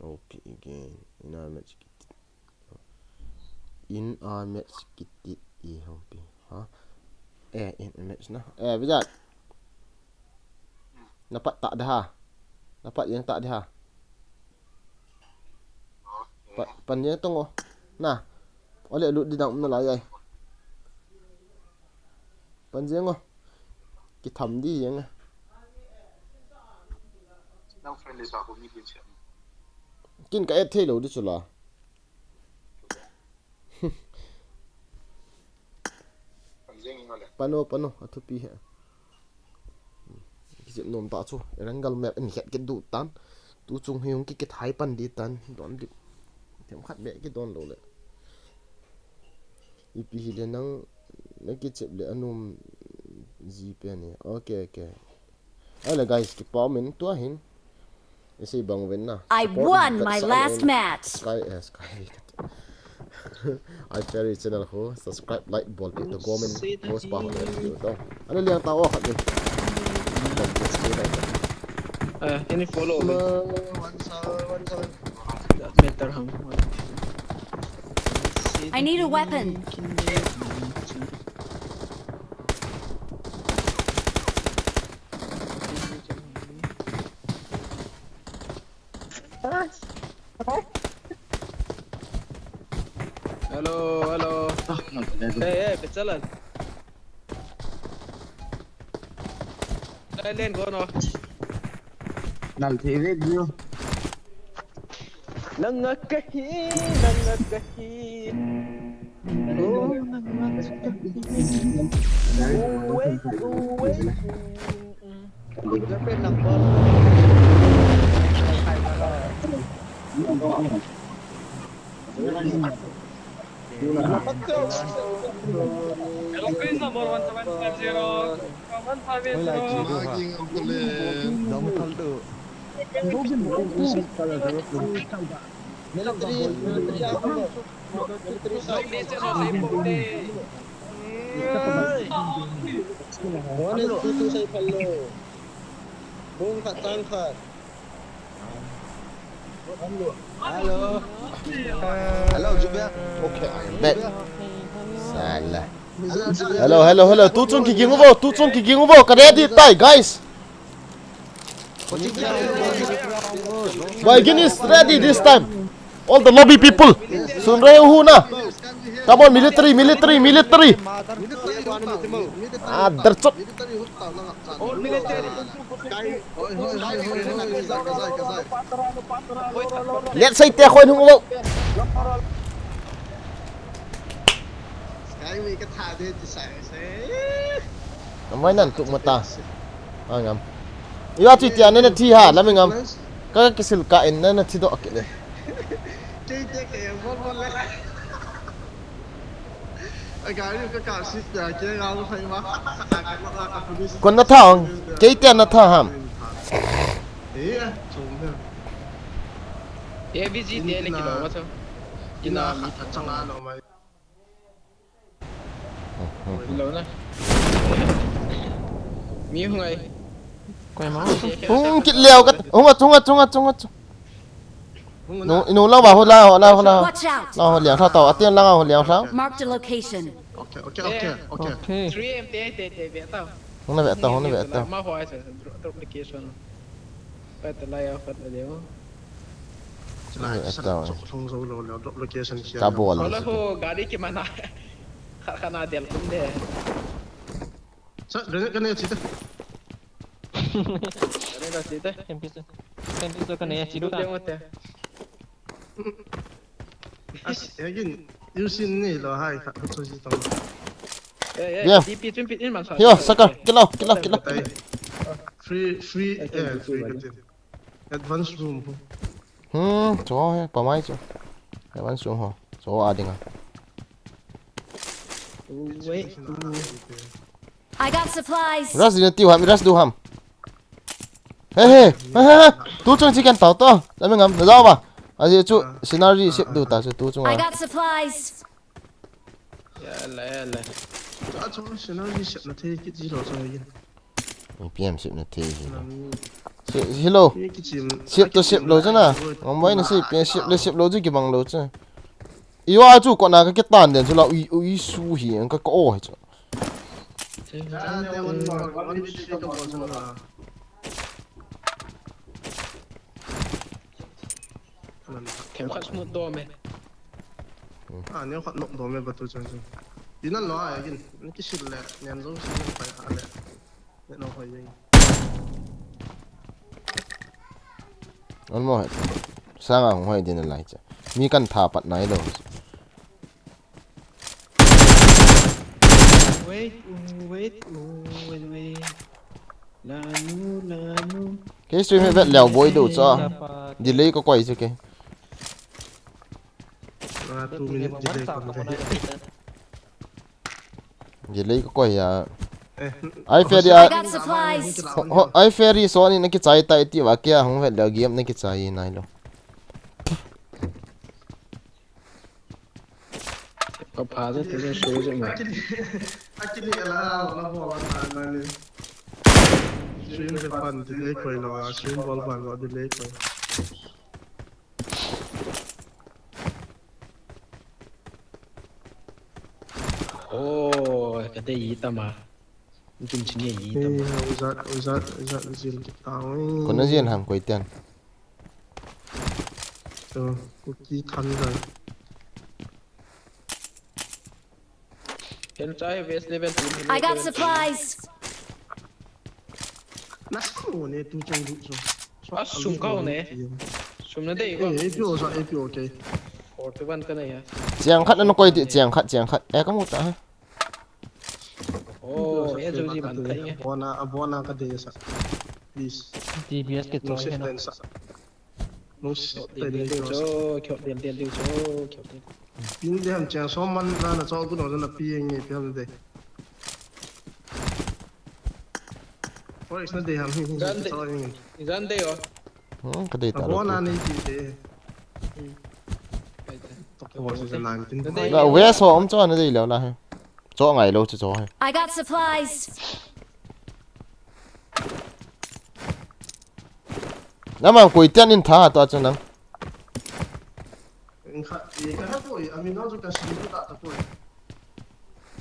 O P again. In a match kiti. In a match kiti i O P. Ha? Eh, in a match na. Eh, wizard. Na pat ta de ha. Na pat jeng ta de ha. Pa, pan jeng tong o. Na. Ole lut di dang um nalai ai. Pan jeng o. Kitham di jeng a. Nang friend list a ko mi din siam. Kin ka add thei lou di chu la. Pan jeng inga le. Pan o, pan o, athupi he. Kijep nom ta chu, Erangel map in het kit diu tan. Tu chung hi hung ki kithai pan di tan. Don di. Themkhat beh kidon lou le. Ipi hile nang, na kichep le anom ji pen e. Okay, okay. Ahile guys, kipa um in tua hin. Isi bang win na. I support won my last match. Sky, eh, Sky. Ai Fairy channel ho, subscribe, like, bol pi to comment, post pa ho le pi to. Ana liang ta o khat ni. Eh, can you follow me? One seven, one seven. That matter ham. I need a weapon. Hello, hello. Hey, hey, Pechalan. Silent go no. Nal T V view. Nang nga kahi, nang nga kahi. Oh, nang nga kahi. Uwe, uwe. Girlfriend number. Hello, queen number one seven five zero. One five zero. Dam kal do. Military, military ako. Military side. One eight two two sa ipalo. Boom khat, tank khat. Hello. Hello, Jubia. Okay, I am back. Sala. Hello, hello, hello. Tu chung kiging uvo, tu chung kiging uvo. Ka ready tai, guys. Boy, Guinness ready this time. All the lobby people. Sunre hu na. Come on, military, military, military. Ah, darchot. Let's say te khoi hung lo. Sky mi ka tha de ti sai sai. Amai nan tuk mata. Angam. Iwa ti tia nana thi ha, lami ngam. Ka kisil ka in nana thi do akile. Kei te ke bol bol le. Ai ka ni ka ka sit ya ke ga lo hai ma. Kon na tha ong. Kei te na tha ham. Eh, chom ne. A V G te le kilo ma so. Ina mi tha chang a lo mai. Lo na. Mi hung ai. Koi ma. Hung kit leo ka. Hung a, hung a, hung a, hung a. No, no, la ba ho la, la, la. Watch out! La ho liang tha tau, atin la ho liang tha. Marked a location. Okay, okay, okay, okay. Okay. Three M te, te, te, be tau. Hung na be tau, hung na be tau. Ma ho ai sa, drop, drop location. Pat la ya, pat la leo. Lai, eh, sa tao, eh. Chok thong zo lo le, drop location sia. Ka bol. Hola ho, gari ki mana. Kha kha na del kum de. Sa, grenade ka ne chi ta. Grenade ka chi ta. M P C. M P C ka ne chi lu ta. As, again, you seen ni lo hai kha, so si tong. Eh, eh, yeah. D P chun pit in man sa. Yo, saka, kill out, kill out, kill out. Free, free, eh, free ka ti. Advance room. Hmm, cho he, pa mai cho. Advance room ho. Cho a ding a. Wait. I got supplies. Rush ding tiu ham, rush du ham. He, he, he, he, he. Tu chung chi ken tao to. Lami ngam, na dao ba. A ji chu, ah, scenery, ah, ship du ta chu tu chung a. I got supplies. Ya le, ya le. A chung scenery ship na thei kit ji lo chung a yin. P M ship na thei hi. Nang. Si, hello. Ye kichim. Ship to ship lo chana. Ngam wai na si, P M ship le ship lo chu kibang lo chu. Iyo a chu ko na ka kitan den chu la ui, ui su hi, ang ka ko hi chu. Khenkhat smooth dom e. Hmm. Ah, neokhat nok dom e batu chang chang. Inan lo a, agin. Ni kisil le, nian zo sil le, pai kha le. Ni no hoi jeng. On mo het. Sanga hung hoi din lai cha. Mi kan tha pat nai lo. Wait, oh, wait, oh, wait, wait. Lanu, lanu. Ke stream he vet leo boi do cha. Delay ko koi chu ke. Ah, two minute delay ko de. Delay ko koi ya. Eh. Ai Ferry a. I got supplies. Ho, ho, ai Ferry so ni na kichai tai ti va kia hung vet leo game na kichai nai lo. Ka pha je, tu je, show je ma. Akili, akili ala, ala bola na, na ni. Stream ke pan delay koi lo, stream bol pan lo delay koi. Oh, ka dei yi tama. Kin chini yi tama. Eh, wizard, wizard, wizard, wizard, kita, oi. Kona jin ham koi tian. To, kuki than jai. Ken chai West level team. I got supplies. Na sum ne tu chang du so. A sum ka ne. Sum na dei ko. Eh, A P O sa, A P O, okay. Forty-one ka nei ya. Chiang khat na koi ti, chiang khat, chiang khat. Eh, ka mu ta ha. Oh, eh, jo ji man thai nge. Bona, bona ka dei sa. Please. D B S ke choi he na. Nung si, del, del, cho, kyo, del, del, del, cho, kyo, del. Pin de ham chang so man na na cho ku no na pi nge pi ham de. Forex na de ham hi hi cho nge. Zan de o. Hmm, ka dei ta lo. Bona ni ti de. Tok ko se na tin. Na we so om cho na dei lo la he. Cho ngai lo chu cho he. I got supplies. Nama koi tian in tha to chu nang. In kha, i ka ha koi, ami no chu ka si ta ta koi.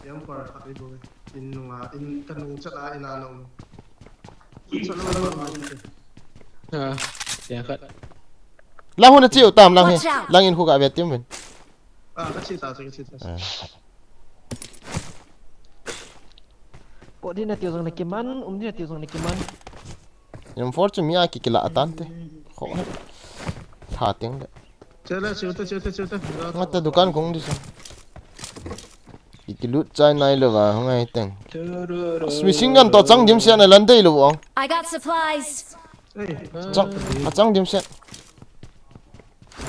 Yang par kha i boi. In nunga, in ka nung cha la in a nung. Cha la la ma. Ah, yang khat. Lang hun a chiu tam lang he. Watch out. Lang in khu ka ve tim ven. Ah, ka chi ta, ka chi ta. Ah. Ko din na tiu jong na kiman, um din na tiu jong na kiman. Em for chu mi a ki kila atan te. Kho he. Tha teng le. Chela, chela, chela, chela. Ngata dukan kong di sa. Ki kilut chai nai lo va, hung ai teng. Machine gun to chang dim sia na lan dei lo ong. I got supplies. Hey. Chang, a chang dim sia.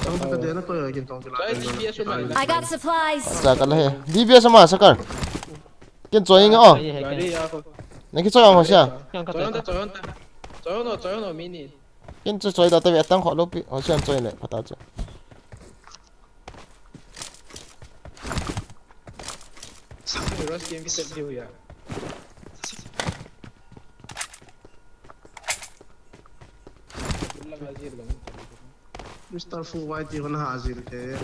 Chang ta de na ko ya kin tong kila. Chai D B S mai. I got supplies. Sa ka la he. D B S ma sa kar. Kin choi nga o. Gari ya ko. Na ki choi ang ho sia. Choi ta, choi ta. Choi no, choi no mini. Kin chu choi da ta ve tang kho lo pi. Ho sia choi le, pata chu. Rush game ki set diu ya. Mister Fu Y T hon ha jil ke.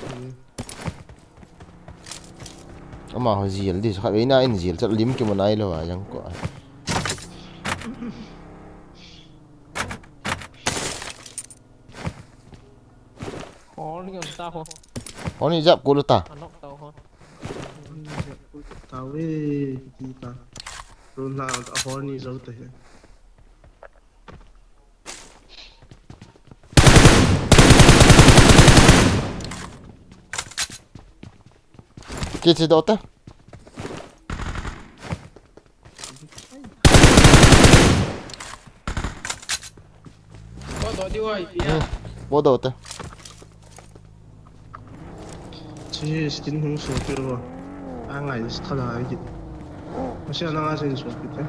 Ama ho jil di, khat veina in jil chat lim ki manai lo a jang ko. Hall ni ta ho. Hall ni jap ko lu ta. Anok ta ho. Hall ni jap ko ta ve, ti ta. Run na a hall ni jo te he. Kichi do te. Bo do diu ai pia. Hmm. Bo do te. Chi skin hung so pia bo. A ngai is thala ai ki. Masi ana nga sin so pia te.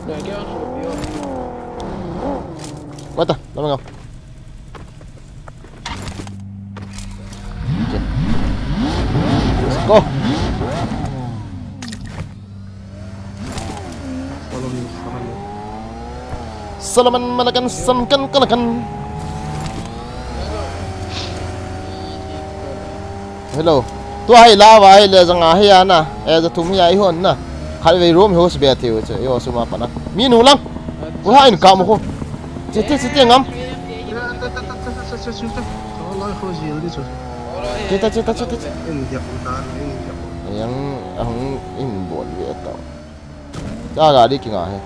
Ngai ke so pia. Mata, lama ngam. Go. Salaman malakan samkan kalakan. Hello. Tua hi lava hi le janga hi ana. E ja thum hi ai hon na. Khat vei room hi host be thei u che. Yo suma pana. Mi nu lang. U ha in kam ko. Che te che te ngam. Chita chita chita chita. Yang ahung in bol ve ta. Cha ga di kinga he.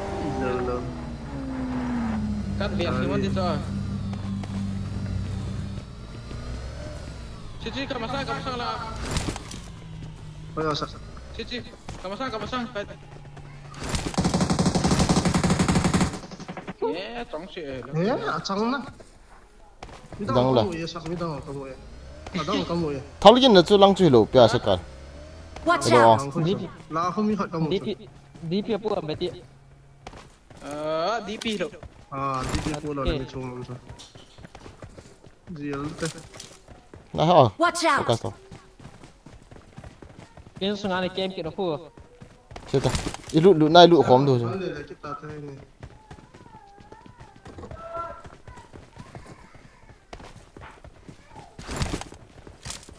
Kat biar ni mon di cha. Chichi, kamasang, kamasang la. Oi, asa. Chichi, kamasang, kamasang. Kai. Eh, chong si eh. Eh, achang na. Midang la. Kamu eh, sak midang kamu eh. Adang kamu eh. Thal gin na chu lang chu lo pia sa ka. Watch out! La khu mi khat kamu. D P, D P pu am beti. Ah, D P lo. Ah, D P pu lo ni chung so. Zial te. Na ha. Watch out! Focus to. Ken sunga ni kem kit khu. Seta. I lut lut nai lut khom do.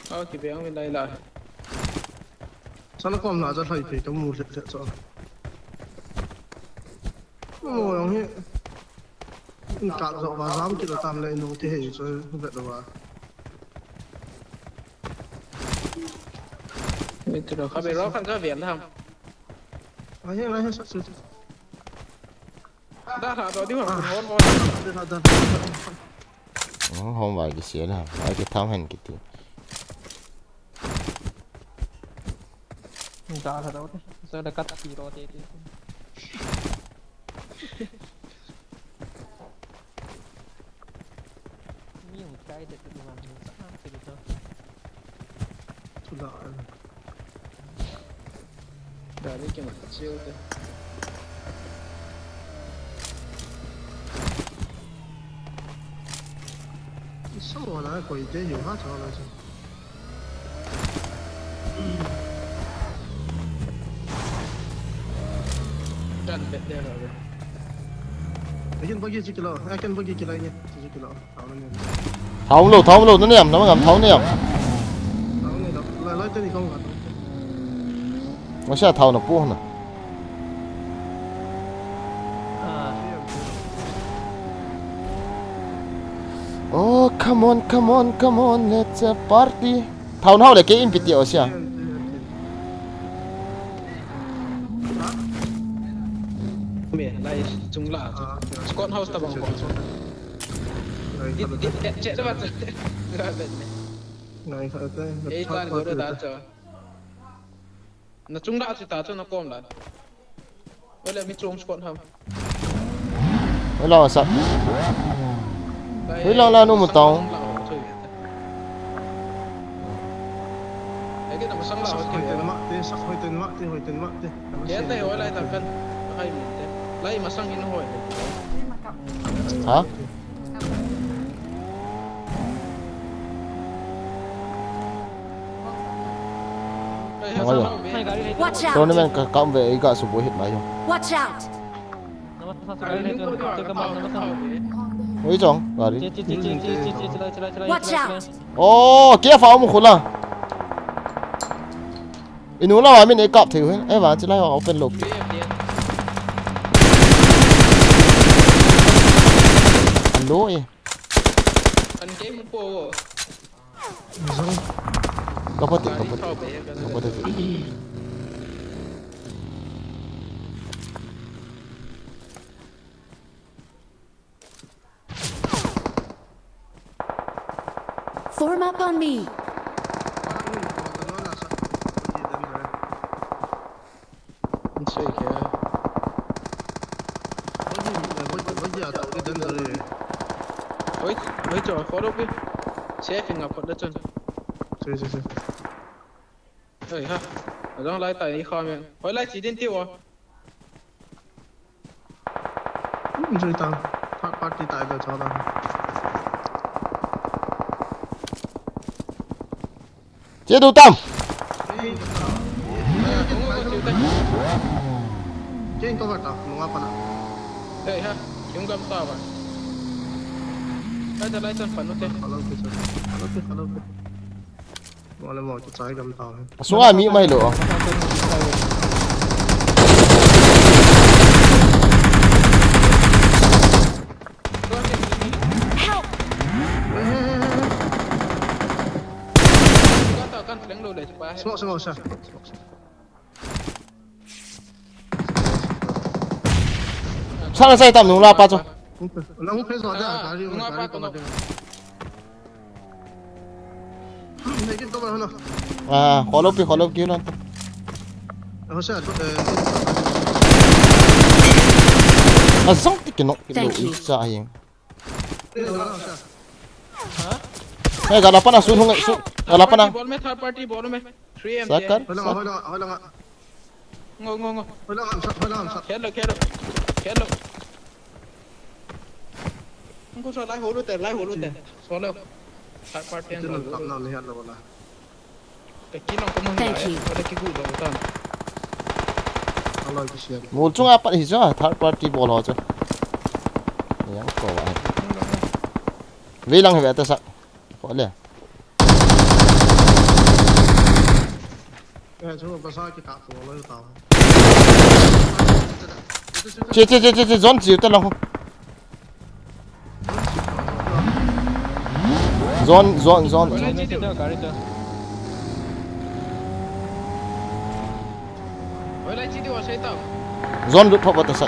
Au, kibeng min lai la. Sana kom na ja lai pe ka mu le le cho. Mo yong hi. In ka zo ba zam ki lo tam le nu ti he cho vet lo ba. Mi ti lo ka be ro kan ka ve tham. Ai he, ai he, sa su. Da ha do di hon hon hon. Da ha da. Oh, hom vai ki sia na. Vai ki tham hen ki ti. Da ha do. So da kat ki ro te te. Mi hung kai de tu ma ni sa na se de to. Tula. Gari ke ma chiu te. Isa wala koi te yu ha cha la cha. Kan bet dia ha. Akin bagi chi kilo, akin bagi kilo ni, chi kilo. Thao lo, thao lo, na nem, na ngam thao nem. Masih thao na pu na. Oh, come on, come on, come on, let's a party. Thao na le ke in piti o sia. Me, lai chung la. Squad house ta bang ko. Dit, dit, che, che, che, che. Ngai kha te. Ei, tan go da cho. Na chung da chu ta chu na kom da. Ole mi chung squad ham. Oi la sa. Oi la la nu mu tao. Ei, ke na masang la. Sak hoi ten ma te, sak hoi ten ma te, hoi ten ma te. Ke te hoi lai ta kan. Hai mi te. Lai masang in hoi. Ha? Watch out! Tournament ka kam ve, ei ka su bo hit mai ho. Watch out! Oi chong, gari. Watch out! Oh, ke fa um khula. Inu la wa min ei kap thei hin. Ei wa chi lai wa open lo. Hello eh. Kei mu po. Zong. Kapati, gari kapati. Thao pe he ka. Kapati. Form up on me. Hoi, hoi, cho, follow pi. Safe nga phot da chun. Hoi, ha. Adang lai tai kha me. Hoi lai chi din ti wa. Injury tang. Third party tai da cha da. Che du tam. Chen cover ta, nunga pana. Hei ha, kiung gam ta ba. Lai ta, lai ta, pan nu te. Follow ke, follow ke, follow ke. Wala mo, kichai gam ta. Asunga mi mai lo. Help! Kan ta, kan leng lo le pa. Smoke, smoke, smoke. Smoke, smoke. Sana sai tam nung la pa chu. Nung pe, nung pe zo da, gari, nung la gari pa ko ko. Nei kin to ba hana. Ah, kholo pi, kholo pi lan. Ho sa, eh. Asong ti kino, kino. Thank you. Sa hing. Hey, gala pana, sun hung, sun, gala pana. Third party bol me, third party bol me. Three M. Sakal, hola, sak- hola, hola. Ngo, ngo, ngo. Hola, hola, hola. Khelo, khelo. Khelo. Ngo, so lai holu te, lai holu te. Solo. Third party. Ito ang lang holu. Tap na, lihat na wala. Thank you. Mul chunga pat hi chu, third party bol ho chu. Yang ko wa. Ve lang ve ta sa. Ko le. Eh, chu ba sa ki ta ko lo ta. Che, che, che, che, che, zone chi ta lang. Zone, zone, zone. Zone lut phat phat ta sa.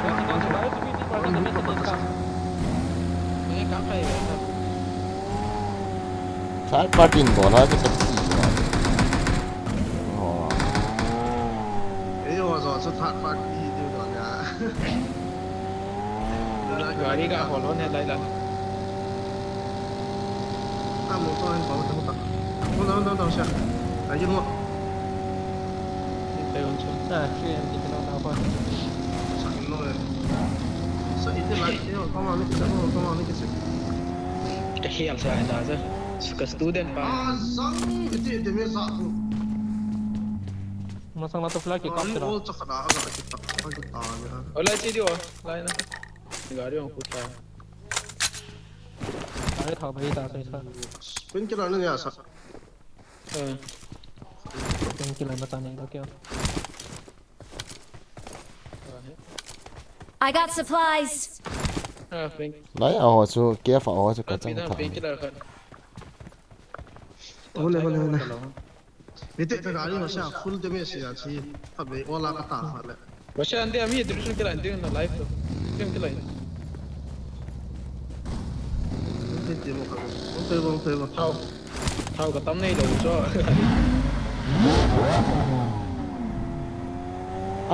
Third party in bol ha, kati. Oh. Ei, ho zo chu third party hi diu don ya. Gari ga hol hon he lai la. Ta mo to hin ko ta ta. Mo ta ta ta sha. Ai mo. Ni pe on chu. Ta shi em ti no na ko. Sa no e. Sa ite lai te ko ma ni ke ko ma ni ke. Ka hial sa ai ta sa. Ka student pa. Ah, zang ite de me sa tu. Masang la to flag ki kap tera. Ol chakha da ga ki ta, ga ki ta ya. Ola chi di o, lai na. Gari ong puta. Gari thau bai ta sai sa. Painkiller na ya sa. Eh. Painkiller mata nei da kya? I got supplies. Ah, pain. Lai a ho chu, K F a ho chu ka chang tha. Painkiller khat. Hole, hole, hole. Nite ka gari ho sa full damage ya chi. Pha be ola ka ta pha le. Wa sha ande ami division kila ande na life to. Division kila. Nite ti mo ka. Mo pe mo pe mo. Thao. Thao ka tam nei lo cho.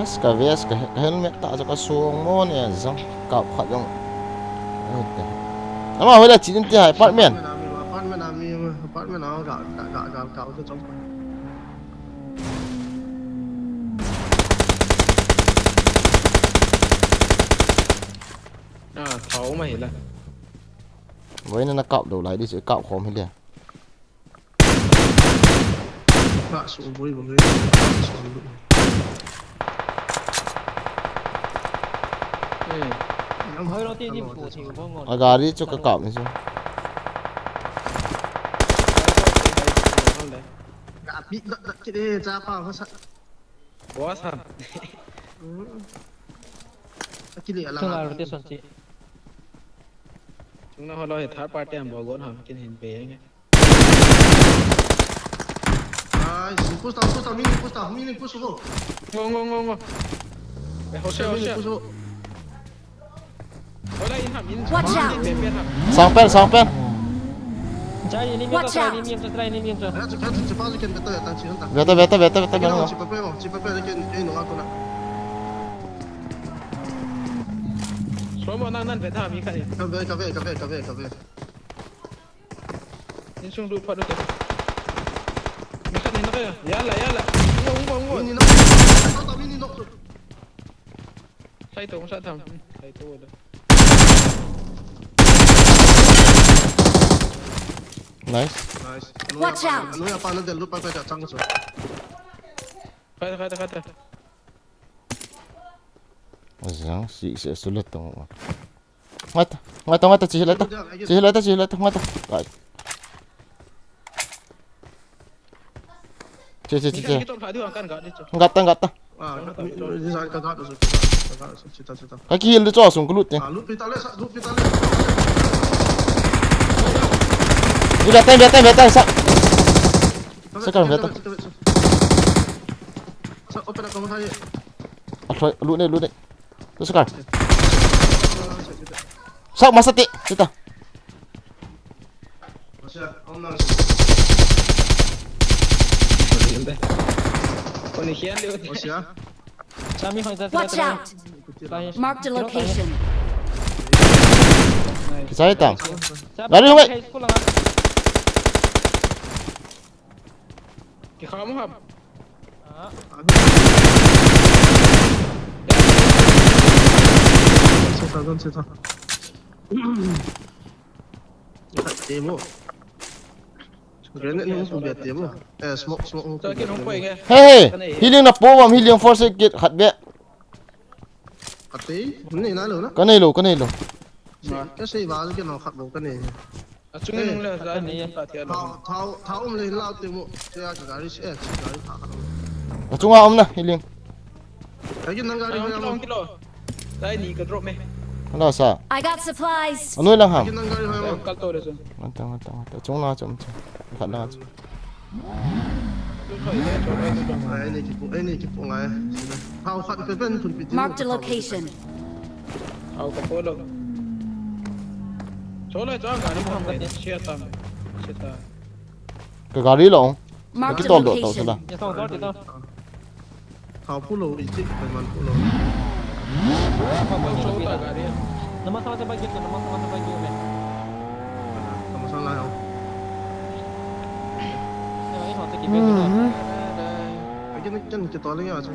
As ka vest ka he-, helmet ta cho ka suang mo ne zang ka khat jong. Ama hoila chi din ti hai apartment. Apartment ami, apartment ami ga ga ga ga ga ga chong. Ah, thao mai la. Voi na na kap do lai di se kap khom hi le. Ka su voi voi. Eh. Nam hoi lo ti dim ko thei bo ngon. A gari chu ka kap ni chu. Ka pi da da ki de cha pa ka sa. Boss ha. Akili ala. Chung la rotation chi. Tungna holo he third party am bo gon ham kin hin pe nge. Nice. Push down, push down, mini push down, mini push go. Ngo ngo ngo ngo. Be ho se ho se. Hola in ham in. Watch out. Be be ham. Sang pen, sang pen. Jai, enemy Watch try, out. Enemy try, enemy try. Kacha kacha chipa ken beta ta chi ta. Beta, beta, beta, beta, Ken beta. Chipa pe mo, chipa pe ken ken no ko na. Slow mo nan nan be ta mi kha ni. Ka ve ka ve ka ve ka ve ka ve. Insung du pha du. Mi kha ni na ka. Yala yala. Ngo ngo ngo. Mini no. Mini no. Sai to sa tham. Sai to da. Nice. Nice. Watch out. Anu ya pa na del lu pa pa chang so. Khai khai khai. Zang si se su le tong. Ngata, ngata, ngata, chi la ta. Chi la ta, chi la ta, ngata. Kai. Che, che, che, che. Ki to pha di kan ga di cho. Ngata, ngata. Ah, ni sa ka ga so. Ka ga so chita chita. Ka ki heal de cho sung kulut te. Ah, lu pi ta le sa, lu pi ta le. Ila tai, ila tai, ila tai sa. Sa ka, sa ka. Sa open ka mo thai. A thoi, lu ne, lu ne. Tu sa ka. Sa masa te, chita. Ko ni khian le. Osia. Sami hoi ta. Watch out. Marked a location. Kichai tang. Gari hung e. School langa. Ki kha mo ham. Sa sa sa. Te mo. Grenade ni mo be te mo. Eh, smoke smoke mo. To ki nong poi nge. Hey, hey. Healing na po bam, healing force kit khat be. Ate, ni na lo na. Ka nei lo, ka nei lo. Ka sei ba ke no khat lo ka nei. A chung nong le da ni ta thia lo. Thao thao thao um le lao te mo. Che a gari se, che gari tha khat lo. Ka chunga um na, healing. Ka kin nang gari Ai ho kilo ya. Kilo. Dai ni ka drop me. Ala sa. I got supplies. Anoi lang ham. Kin nang gari ho ya. Kal to le so. Ngata, ngata, ngata. Chunga chom chom. Khat na chom. Ai ni ki pu, ai ni ki pu ngai. Thao khat pe pen thun pi ti. Marked a location. Au ka polo. Chola cha gari mo me. Sia ta. Sia ta. Ka gari lo. Marked a Kitol do to location. sala. Ye song dor ti to. Thao pu lo i ti pe man pu lo. Cho ta gari. Nama sa ta ba ki, nama sa ta ba ki me. Tama sang la ho. Nama i ho ta ki be to. Ai kin kin ki to le ya chu.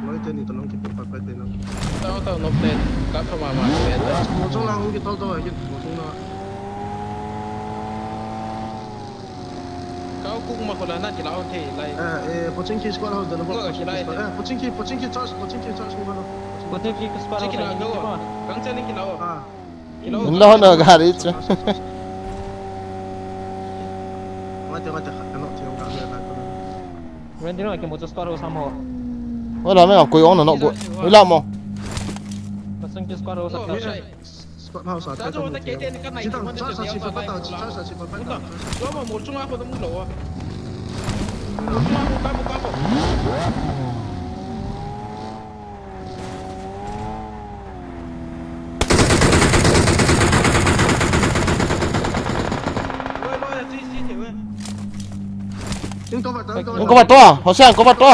Noi te ni to nong ki pu pa pa te no. Tao tao nok te. Ka pha ma ma te. Mo chung la ho ki to to ai kin mo chung la. Kau kung ma ko la na ki lao the lai. Eh, eh, Pochinki squad house da lo. Ngo ka kilai. Eh, Pochinki, Pochinki church, Pochinki church mo lo. Ko te ki spa Chi ro ki lao ni do. ki pa. Kang chen ki lao. Ah, Ki lao. Lo na gari chu. mate mate khat ka no thei ka me la ko. Ren dino ke mo spa ro sam ho. Wala me koi ong na no go. Ila mo. Pasang ke spa ro sa. Ngo shai. Squad house a Sa jo ta ke te ni ka nai. Chita, church a chi pa pa ta, church a chi pa pa ta. Lo mo mo chunga ko to mu lo. Mo chunga ko ka ko ka ko. Lo lo ya chi chi te we. Kin ko ba ta, Ko ba to, Hosea, ko ba to.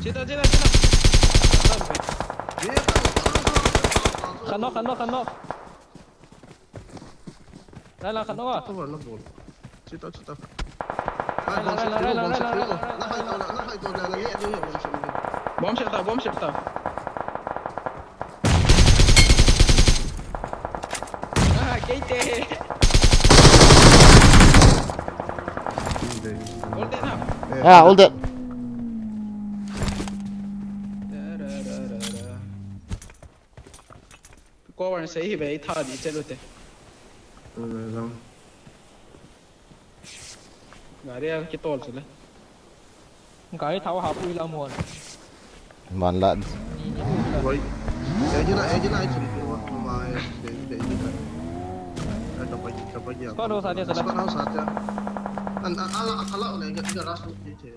Chita, chita, chita. Khat nok, khat nok, khat nok. Lai la khat nok a. Cover na bol. Chita, chita. Lai la, lai la, lai la, lai la, lai la. Bomb set ta, bomb set ta. Ah, kei te. All dead na. Ah, all dead. Cover sei hi ve, i tha di che lu te. Mm, zang. Gari a kitol chule. Gari thao ha pui la mon. Man la. Ni, ni pui la. Wai. Ejina, ejina, ai chun ko ma, de, de, ejina. Ai, ka pa, ka pa ya. Squad house a dia sala. Squad house a dia. An, a, a, a, la, le, ga, ga, ras, ni, che.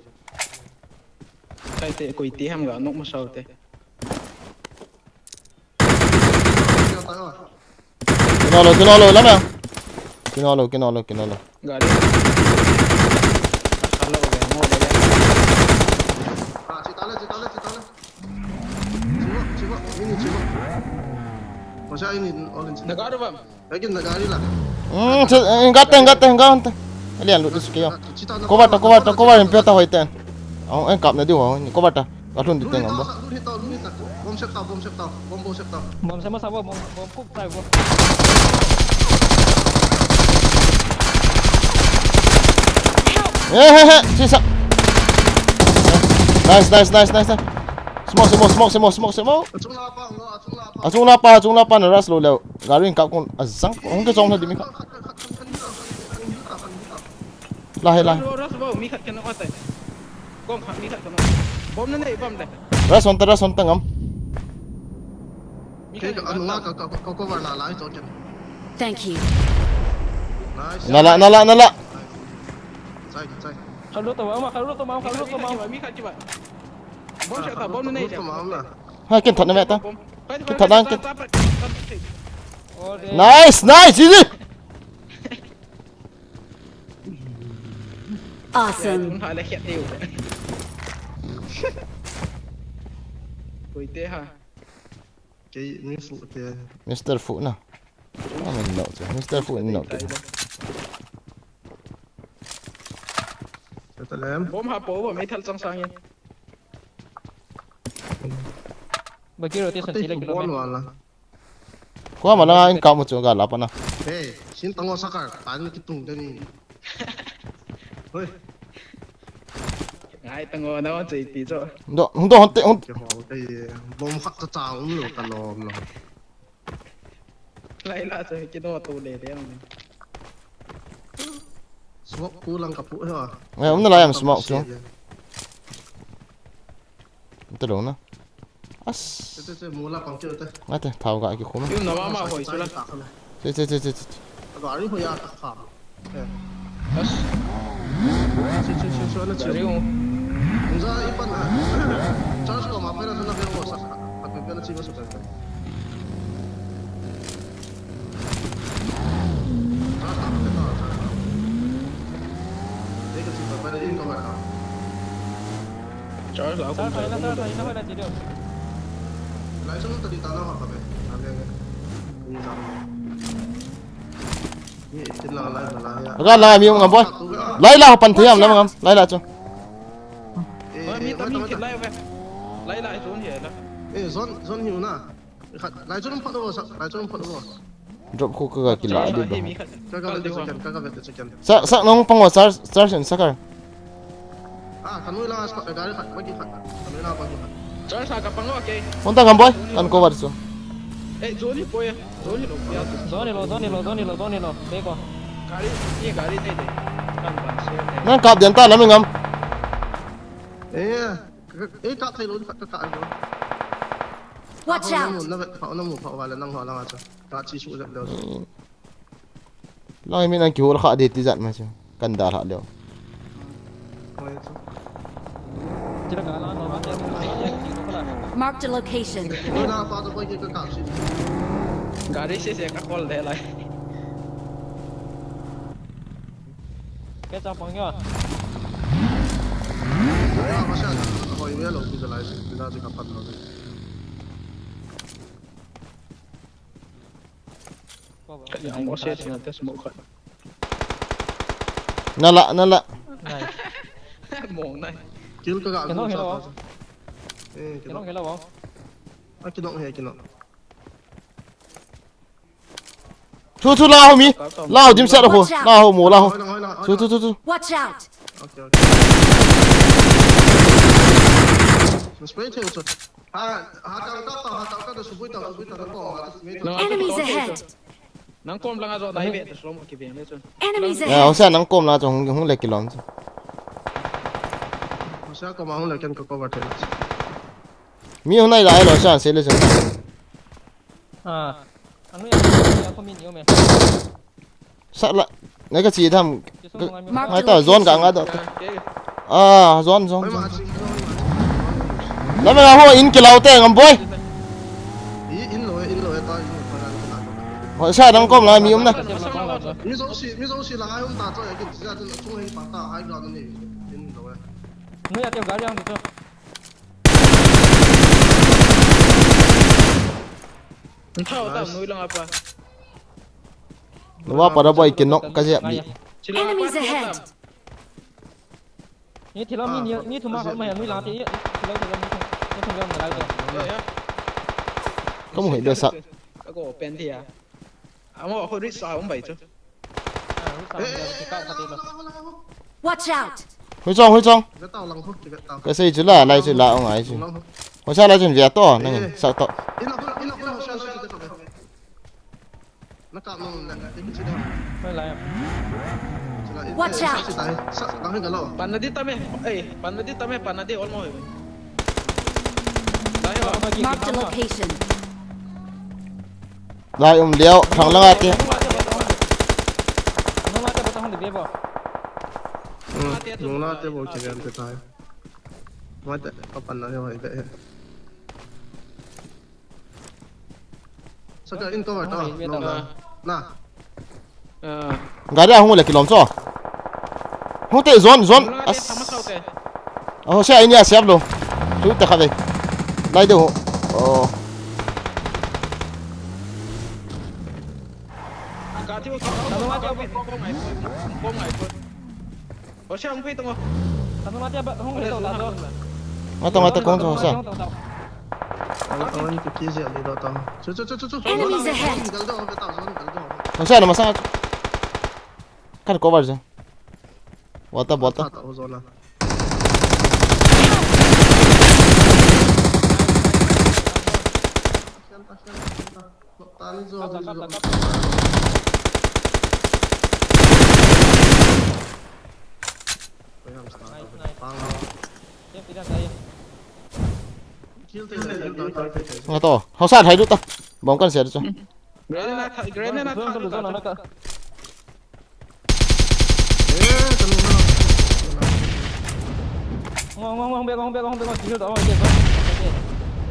Kai te, koi te ham ga, nok ma sao te. Kino lo, kino lo, lam ya. Kino lo, kino lo, kino lo. Gari. Hello, mo de. Ah, chita le, chita le, chita le. Chiwa, chiwa, ini chiwa. Masa ini orange. Nagaru bam. Lagi nagari la. Hmm, che, eh, gata, gata, gata. Alian lu dis kaya. Chita na. Cover ta, cover ta, cover, impyo ta hoiten. Ang, ang kap na di ho, ni cover ta. Kalhun di teng amba. Lun hita, lun hita. Bomb set ta, bomb set ta, bomb, bomb set ta. Bomb set ma sa bomb, bomb, bomb cook ta bomb. Eh, he, he, sisa. Nice, nice, nice, nice, nice. Smoke, smoke, smoke, smoke, smoke, smoke. Achung la pa, no, achung la pa. Achung la pa, achung la pa na rush lo leo. Gari in kap kon azang. Hung ke chong na di mi kha. Khat, khat, khat, khat, khat, khat, khat, khat, khat. La he, la he. Rush, rush, bom, mi khat kena khat. Bom khat, mi khat kena. Bom na nei, bom le. Rush on ta, rush on ta ngam. Mi khat kena khat. Anu nga ka, ka, ka, ka cover la, la, it's okay. Thank you. Nice. Nala, nala, nala. Sai, sai. Khalu to ma, khalu to ma, khalu to ma. Mi khat kiba, mi khat kiba. Bom shot ta, bom na nei. Khalu to ma, na. Ha, kin thot na me ta. Bom. Kin thot na, kin. Nice, nice, easy. Awesome. Tum ha le khiat tiu. Koi te ha. Kei mi fu te. Mister Fu na. Amin no chu. Mister Fu in no chu. Tatalem. Bom ha po, bom ei thal chang sang in. Bagi roti san sila kilo. Bom wala. Ko ma la in ka mu chu ga la pa na. Hey, sin tango sakar, tan ki tung de ni. Hoi. Ngai tango na wan chei ti cho. Do, hung do, hung te, hung. Ke ho te, bom khat ta cha um lo ta lom lo. Lai la cho ki no to le de ang. Smoke ku lang ka pu ha. Ngai, um na la yam smoke chu. Te lo na. As. Te, te, te, mula pang keu te. Nga te, thao ga ki khum. Yum na mama hoi chula. Che, che, che, che, che. Gari hoi a ta kha. Eh. As. Che, che, che, che, na che. Gari hoi. Nza ipan. Charge ko ma pera na be wo sa. Ka pe pe na chi ba sa pe. Charge ta pe ta. Dei ka chi ba pe na in ko ma. Charge la. Sir, khaina, sir, khaina, khaina, sir. Lai chun tadi ta na ha ka be. Na be. Ni ta. Ni tin la lai la ya. Aga la mi ngam boy. Lai la pan thiam la ngam. Lai la chu. Eh, mi ta mi kit lai ve. Lai la zone hi la. Eh, zone, zone hi na. Khat, lai chun phat lo sa, lai chun phat lo. Drop khu ka ga kila di ba. Ka ga vet second, ka ga vet second. Sa, sa nong pang wa sar, sar sen sakar. Ah, kanui la sa, gari khat, bagi khat. Kanui la bagi khat. Sar sa ka pang wa ke. Hon ta ngam boy, kan cover chu. Eh, zone hi boy, zone hi lo ya. Zone hi lo, zone hi lo, zone hi lo, zone hi lo. Be ko. Gari, ye gari de de. Kan ban se. Nang kap den ta la mi ngam. Eh, eh, kap thei lo, kap, kap, kap lo. Watch out! Pha, na mu, pha, na mu, pha, wala nang ho lang a chu. Ka chi su le le. Lang mi nang kihol kha de ti jat ma chu. Kan da lha le. Hoi chu. Marked a location. Ni na pa to koi ke ka ka chi. Gari se se ka kol de lai. Ke chang pang yo. Ai, a, masa, hoi ve lo, ti lai, ti na ti ka pan lo. Ka ya mo se na te smoke khat. Na la, na la. Nice. Mong nai. Kill ka ga. Kino, kino. Eh, kino. Kino, kino. A, kino he, kino. Chu, chu, la ho mi. La ho dim set ho. La ho mo, la ho. Chu, chu, chu, chu. Watch out! Okay, okay. Spray thei chu. Ha, ha, ka, ka, ka, ha, ka, ka, subui ta, subui ta, na ko, ha, spray ta. Enemies ahead! Nang kom langa jo dai ve ta slom ki ve le chun. Enemies Ya, ahead! Hosea nang kom la chong hung, hung le kilom chu. Hosea kom a hung le ken ka cover thei. Mi hung nai lai lo Hosea se le chun. Ah. Anu ya, ya ko min yo me. Sa la, nai ka chi tham. Chisung ngai mi. Ngai ta zone ka nga da. Ke Ah, zone zone Oi ma zone. chi. La me la ho in kilau te ngam boy. I in lo in lo ta in lo ta. Hosea nang kom la mi um na. Mi zo si mi zo si la hai um ta cho ya kin chi ja chun chung hin pa ta hai ga ni. In lo. Nu ya te gari ang tu. Thao ta nui langa pa. Nuva para boy kinok ka jep di. Chilanga Enemies pa ahead. Ni thilo mi ni ni thuma ko ma nu la ti. Thilo thilo ni thum. Ni thum ga na lai to. Ya ya. Kamu hei be sa. Ako pen dia. Amo ko ri sa um bai chu. Ah, ru sa ga ti ka ka ti lo. Watch out. Hui chong, hui chong. Ka sei chu la, lai chu la, ong ai chu. Hui sa lai chun via to, nang sa to. Mai lai. Watch out. Panna di tame. Eh, panna di tame, panna di olmo. Lai ho. Lai um liao, thang langa ti. Nung la te ba ta hon de be ba. Nung la te bo che gan te tai. Ma te ka panna he wai te. Saka in cover ta. Na. Ah. Gari a hung le kilom cho. Hung te zone zone. Nung la te thama sao te. Oh, sia ini a siap lo. Tu ta kha ve. Lai de ho. Oh. Ka ti ko ko ko ngai ko. Ko ngai ko. O sia hung pi tong. Ta ma te ba hung le to ta to. Nga to nga to kong to sa. Awan awan ki ki je le do ta. Chu chu chu chu chu. Masa na masa. Kan cover je. Bota bota. Nga to. Hausa thai du ta. Bom kan sia du chu. Grenade na tha, grenade na tha. Hong hong hong hong be hong be hong be hong be.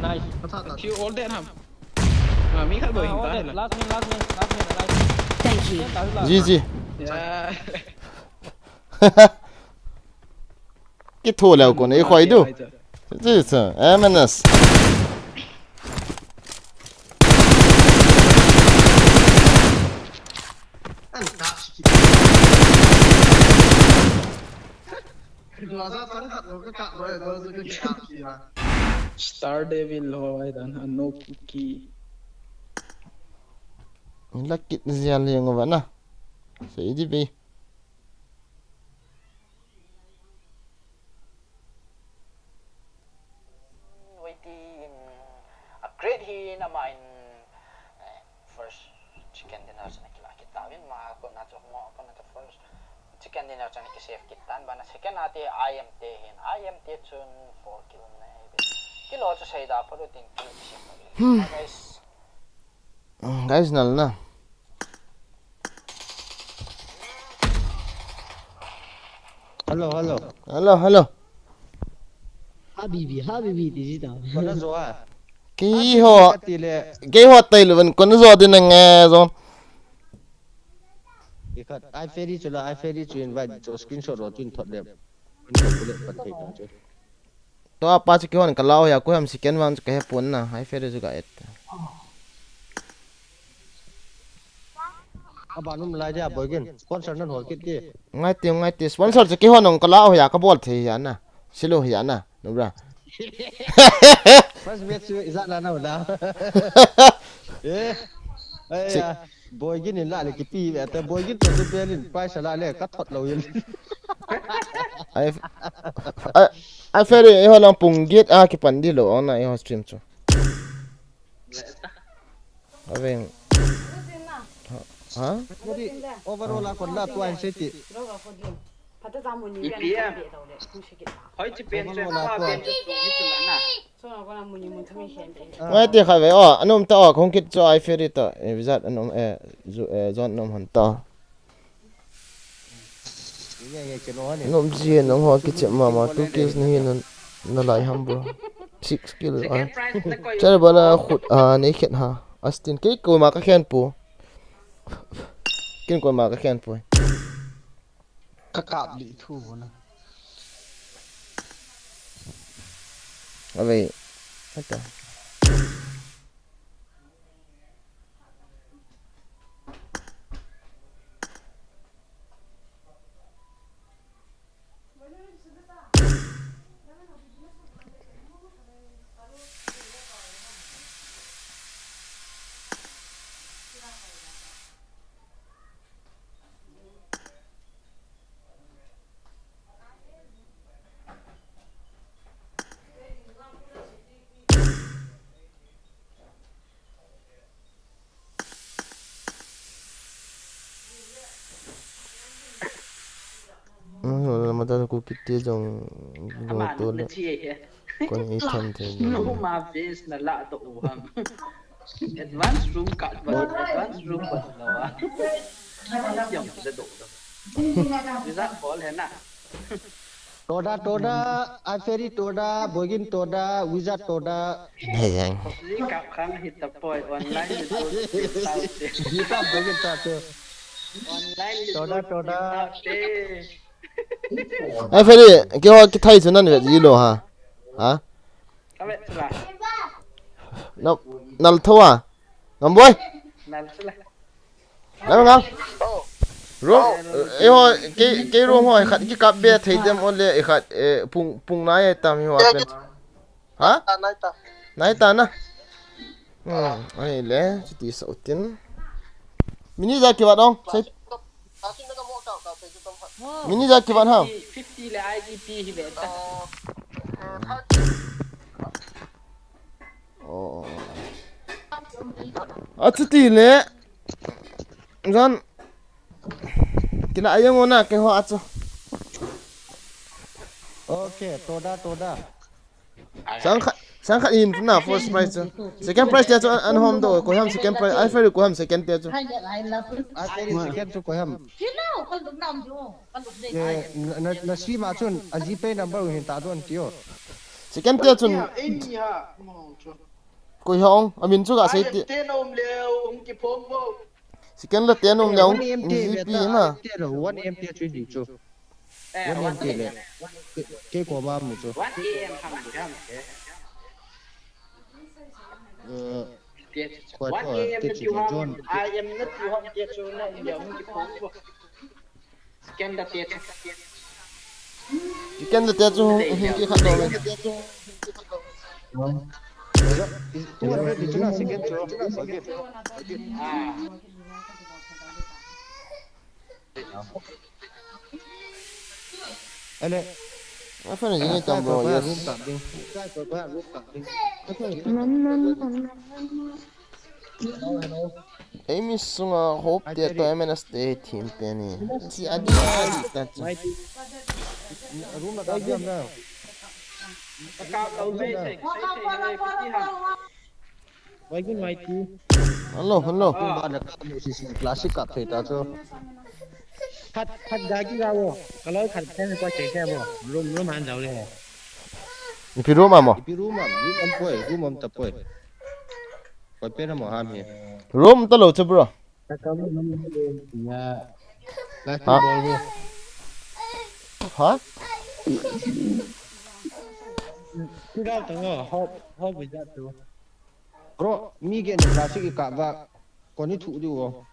Nice. Kill all that ham. Ah, mi khat bou hin ta la. Last man, last man, last man, nice. Thank you. G G. Yeah. Ki thu leo ko nei khoi du. Ji sa, M N S. Star Devil ho ai dan ano ki. Lakit zial leng uva na. Sei di be. Waiting a great hin ama in first chicken dinner chana kila kit tavin ma ko na chok mo ko na first chicken dinner chana ki save kit tan bana second ate I M te hin I M te chun four kill na he be kilo chu sei da pa tin kill ki save guys. Guys nal na. Hello, hello. Hello, hello. Habibi, habibi, this is the. Kona jo a. Keiho. Keiho tai lu ben kona jo din nge jo. Ikat, I ferry chula, I ferry chu invite chu screenshot ro chu in thot le. In thot le pat thei ta chu. Tua pa chu kihon ka lau hia, ko ham second vang chu ka he pon na, I ferry chu ka et. Aba num lai dia boy gin, sponsor nan hol kit di. Ngai ti, ngai ti, sponsor chu kihon ong ka lau hia, ka bol thei hia na. Silo hia na, no bra. First match chu iza na na la. Eh. Ai ya. Boy gin in la le kipi ve ta boy gin to tu pe lin price la le ka thot lo yin. Ai ai ai ferry e ho lang pung git a kipan di lo na e ho stream chu. Aveng. Ha? Overall a kon la tua in sei ti. Overall a tua. Ngai ti kha ve o, anom ta o, kong kit cho ai feri to. Eh, wizard anom, eh, zu, eh, zone anom han ta. Nom ji nom ho kichep mama, two kills nahi na, nalai ham bro. Six kill a. Chal bana khut a nei khet ha. Astin kei koima ka khen pu. Kin koima ka khen pu. Ka kap li thu na. Ave. Ata. Mata ku kiti jong jong to le. Kon i tham the. No ma face na la to u ham. Advance room ka ba advance room ba la wa. Yong le do. Ni za bol he na. Toda, Toda, Iferi Toda, Boigin Toda, Wizard Toda. Hei jeng. Ji kap khang hita poi online ni to. Ji kap Boigin Toda. Online ni Toda, to. Toda. Iferi, keiho kithai chu nan ve ji lou ha. Ha? Ka ve chu la. Na, nal tho a. Ngam boi. Nal chu la. Nang nang. Room, eh, ho, kei, kei room ho, khat kikap be thei dem o le, khat, eh, pung, pung nai tam hi ho pen. Ha? Nai ta. Nai ta na. Hmm, ai le, chuti sa utin. Mini ja kivat ong, sai. Mini ja kivat ha. Fifty le I D P hi ve ta. Oh. Achuti le. Jan. Kila ayang ona keiho achu. Okay, Toda, Toda. Sangkhat, sangkhat in na first prize chu. Second prize te chu an, an hom do, koi ham second prize. Iferi koi ham second te chu. Iferi second chu koi ham. Eh, na, na, na si ma chun, a GPay number u hin ta don tio. Second te chun. Koi hong, amin chu ga sei ti. Second la te nom le ong, G P na. One M te chu di chu. One M te le. Ke ko ma mu chu. Eh, ko ko te chu John. Second la te chu. Second la te chu, hung ki khat lo ve. Two hundred di chu na second chu. Ale. A fan ni tam bro, yes. Eimi sunga hope te to M N S te thim te ni. Si adi adi ta chu. Room la ka diam na. Hello, hello. Classic ka thei ta chu. Khat, khat ga ki ga wo. Ka loi khat pen ko che che wo. Room, room han jao le. Ipi room a mo? Ipi room a, room am poi, room am ta poi. Koi pen mo ham hi. Room ta lo chu bro. Ha? Ha? Bro, mi gen ni classic i kap va. Koni thu diu.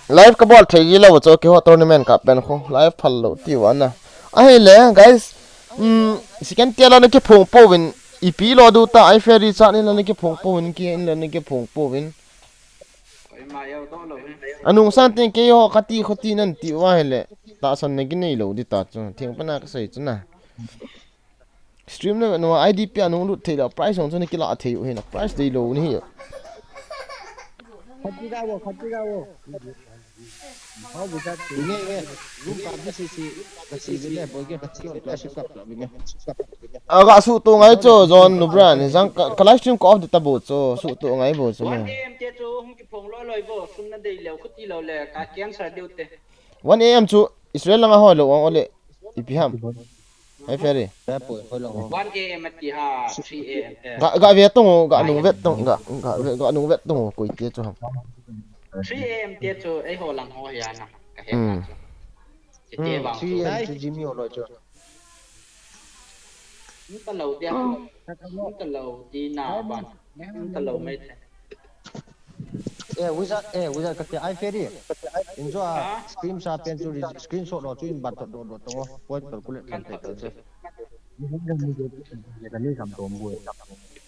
Live ka bol thei ji lou chu keiho tournament ka pen khu. Live phal lou ti u ana. Ahile, guys, um, second tier la na kiphong pouvin, ipi lo diu ta, Iferi chan in la na kiphong pouvin, kei in la na kiphong pouvin. Anung san tin keiho kati khoti nan ti u ahile, tahsan na kinei lou di ta chu. Theng pana ka sei chu na. Stream na no I D pia nung lut thei la price hong chu na kila thei u hi na price dei lo ni hi. Khati ga wo, khati ga wo. Hau bu sa ti nge nge. Room ka bi si si. Ka si bi ne bo ge. Ka si ka si ka bi ne. Aga su tu ngai chu John Nubra ni jang ka, ka live stream ko off de ta bo chu su tu ngai bo chu. One A M te chu hung ki phong loi loi bo, sum na dei leu khuti lo le ka cancer deu te. One A M chu Israel langa hoi lo ong ole ipi ham. Hai Ferry. Ka poi hoi lo ong. One A M ati ha, three A M. Ga ga ve tong ga nung vet tong ga ga ve ga nung vet tong koi te chu ham. Three A M te chu ei ho lang ho ya na. Ka he. Hmm. Ka chu. Three A M chu Jimmy ho lo chu. Nta lo dia. Nta lo di na ban. Nta lo mai te. Eh, wizard, eh, wizard kati ai Ferry. Injo a stream sa pen chu screenshot lo chu in ban thot do do tong. Point calculate kan thot do. Ni hung ni je ka ni kam tom bu.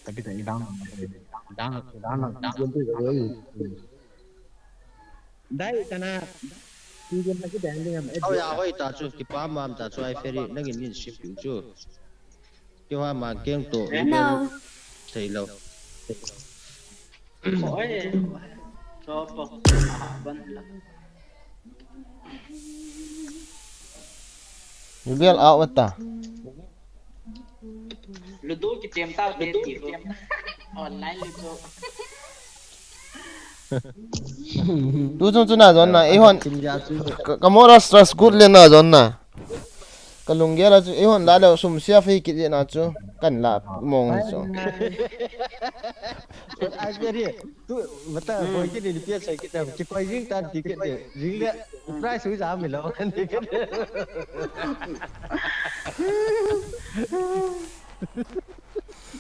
Tapi ta idang. Dang dang dang. Dai kana. Ti dia ma ki dang ding am. Hoi ya hoi ta chu kipa mam ta chu ai Ferry nangin min sim piu chu. Keiho ma keng to. No. Thei lo. Oi. Cho po. Ban la. Ni bel a wa ta. Ludo ki tem ta te ti ko. Online ludo. Tu chung chu na John na, eihon. Ka, ka moral stress good le na John na. Ka lunggel a chu, eihon la le sum sia fei kit le na chu. Kan la mong chu. Ai, ai, ai, tu, mata, boi kit le, pia sai kit le, ki koi jing tan ti kit le, jing le, price hui ja mi lo.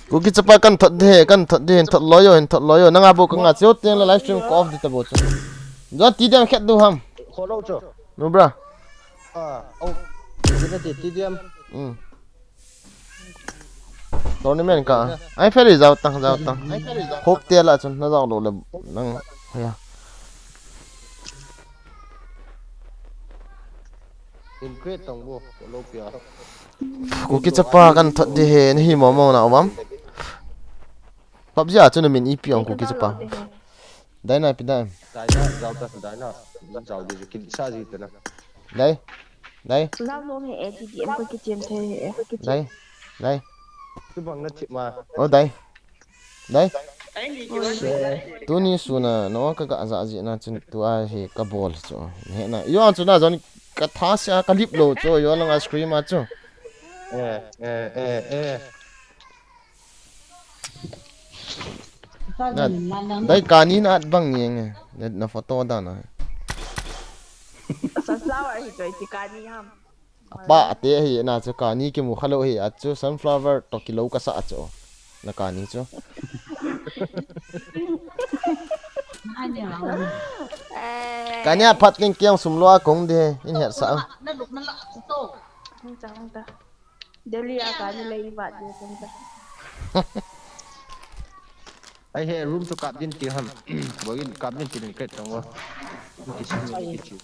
Kuki chapa kan thot de, kan thot de, hin thot loi o, hin thot loi o. Nanga bo ka nga cheu teng le live stream ko off di ta bo chu. John ti diam khet du ham. Kholo chu. No bra. Ah, oh. Ti na ti, ti diam. Hmm. Tournament ka. Ai Ferry jao tang, jao tang. Khop te la chun na jao lo le nang. Ya. In create tong bo, lo pia. Kuki chapa kan thot di he, na hi mo mo na wam. PUBG a chu na min ipi ong Kuki chapa. Dai na pi dai. Dai na, jao ta, dai na. Jao di ki sa ji ta na. Dai. Dai. Jao lo he A D D M ko ki chem the he. Dai. Dai. Tu bang na chip ma. Oh dai. Dai. Tuni suna no ka ga ja ji na chun tu a hi ka bol chu. He na. Yo an chu na John ka tha sia ka lip lo chu. Yo langa scream a chu. Eh, eh, eh, eh. Na, dai kani na at bang ni nge. Na, na photo da na. Sunflower hi toi ti kani ham. Pa ate hi na chu kani kimu khalo hi a chu sunflower to kilo ka sa chu. Na kani chu. Eh. Kani a phat king kiang sum lo a kong de in het sa. Na luk na la chu to. Hung ta, hung ta. Delhi a ka ni lei ba de tong ta. Ai he room chu kap din ti ham. Bogin kap din ti nin kret tong wa. Kisim ni kichu.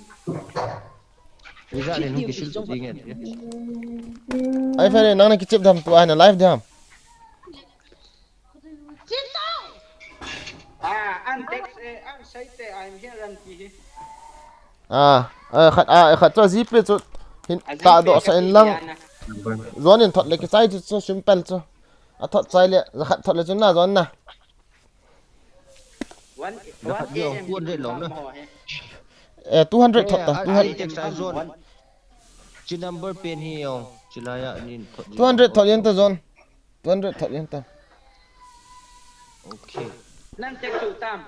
Ni ja ni hung kisil chu ding e. Ai Ferry nang na kichep dam tu ai na live dam. Ah, an text, eh, an sai te, I'm here, an ti hi. Ah, eh, khat, ah, eh, khat chu GPay chu hin ta do sa in lang. Zon in thot le kichai chu, chu simple chu. A thot chai le, za khat thot le chu na zon na. One, one A M two hundred lo na. Eh, two hundred thot ta, two hundred. Text a zon. Chi number pen hi yong, chi la ya nin thot. Two hundred thot yan ta zon. Two hundred thot yan ta. Okay. Nan tek chu tam.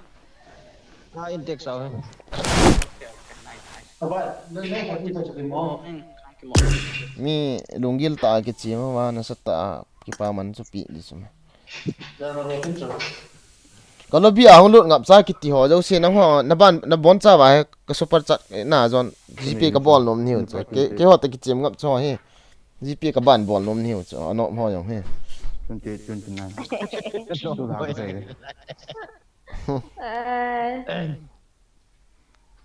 Ha, in tek sao he. Okay, okay, nice, nice. Aba, nan, nan, nan, nan, nan, nan. Hmm, thank you, mo. Mi lunggil ta kichi ma, ma nasa ta kipa man chu pi di sum. Ka lobby a hung lut ngap cha kiti ho jouse nangho na ban na bon cha va he ka super chat na zon GPay ka bol nom niu chu. Ke, ke ho ta kichim ngap cho he. GPay ka ban bol nom niu chu. Ano mo jong he. Twenty, twenty-nine. Eh.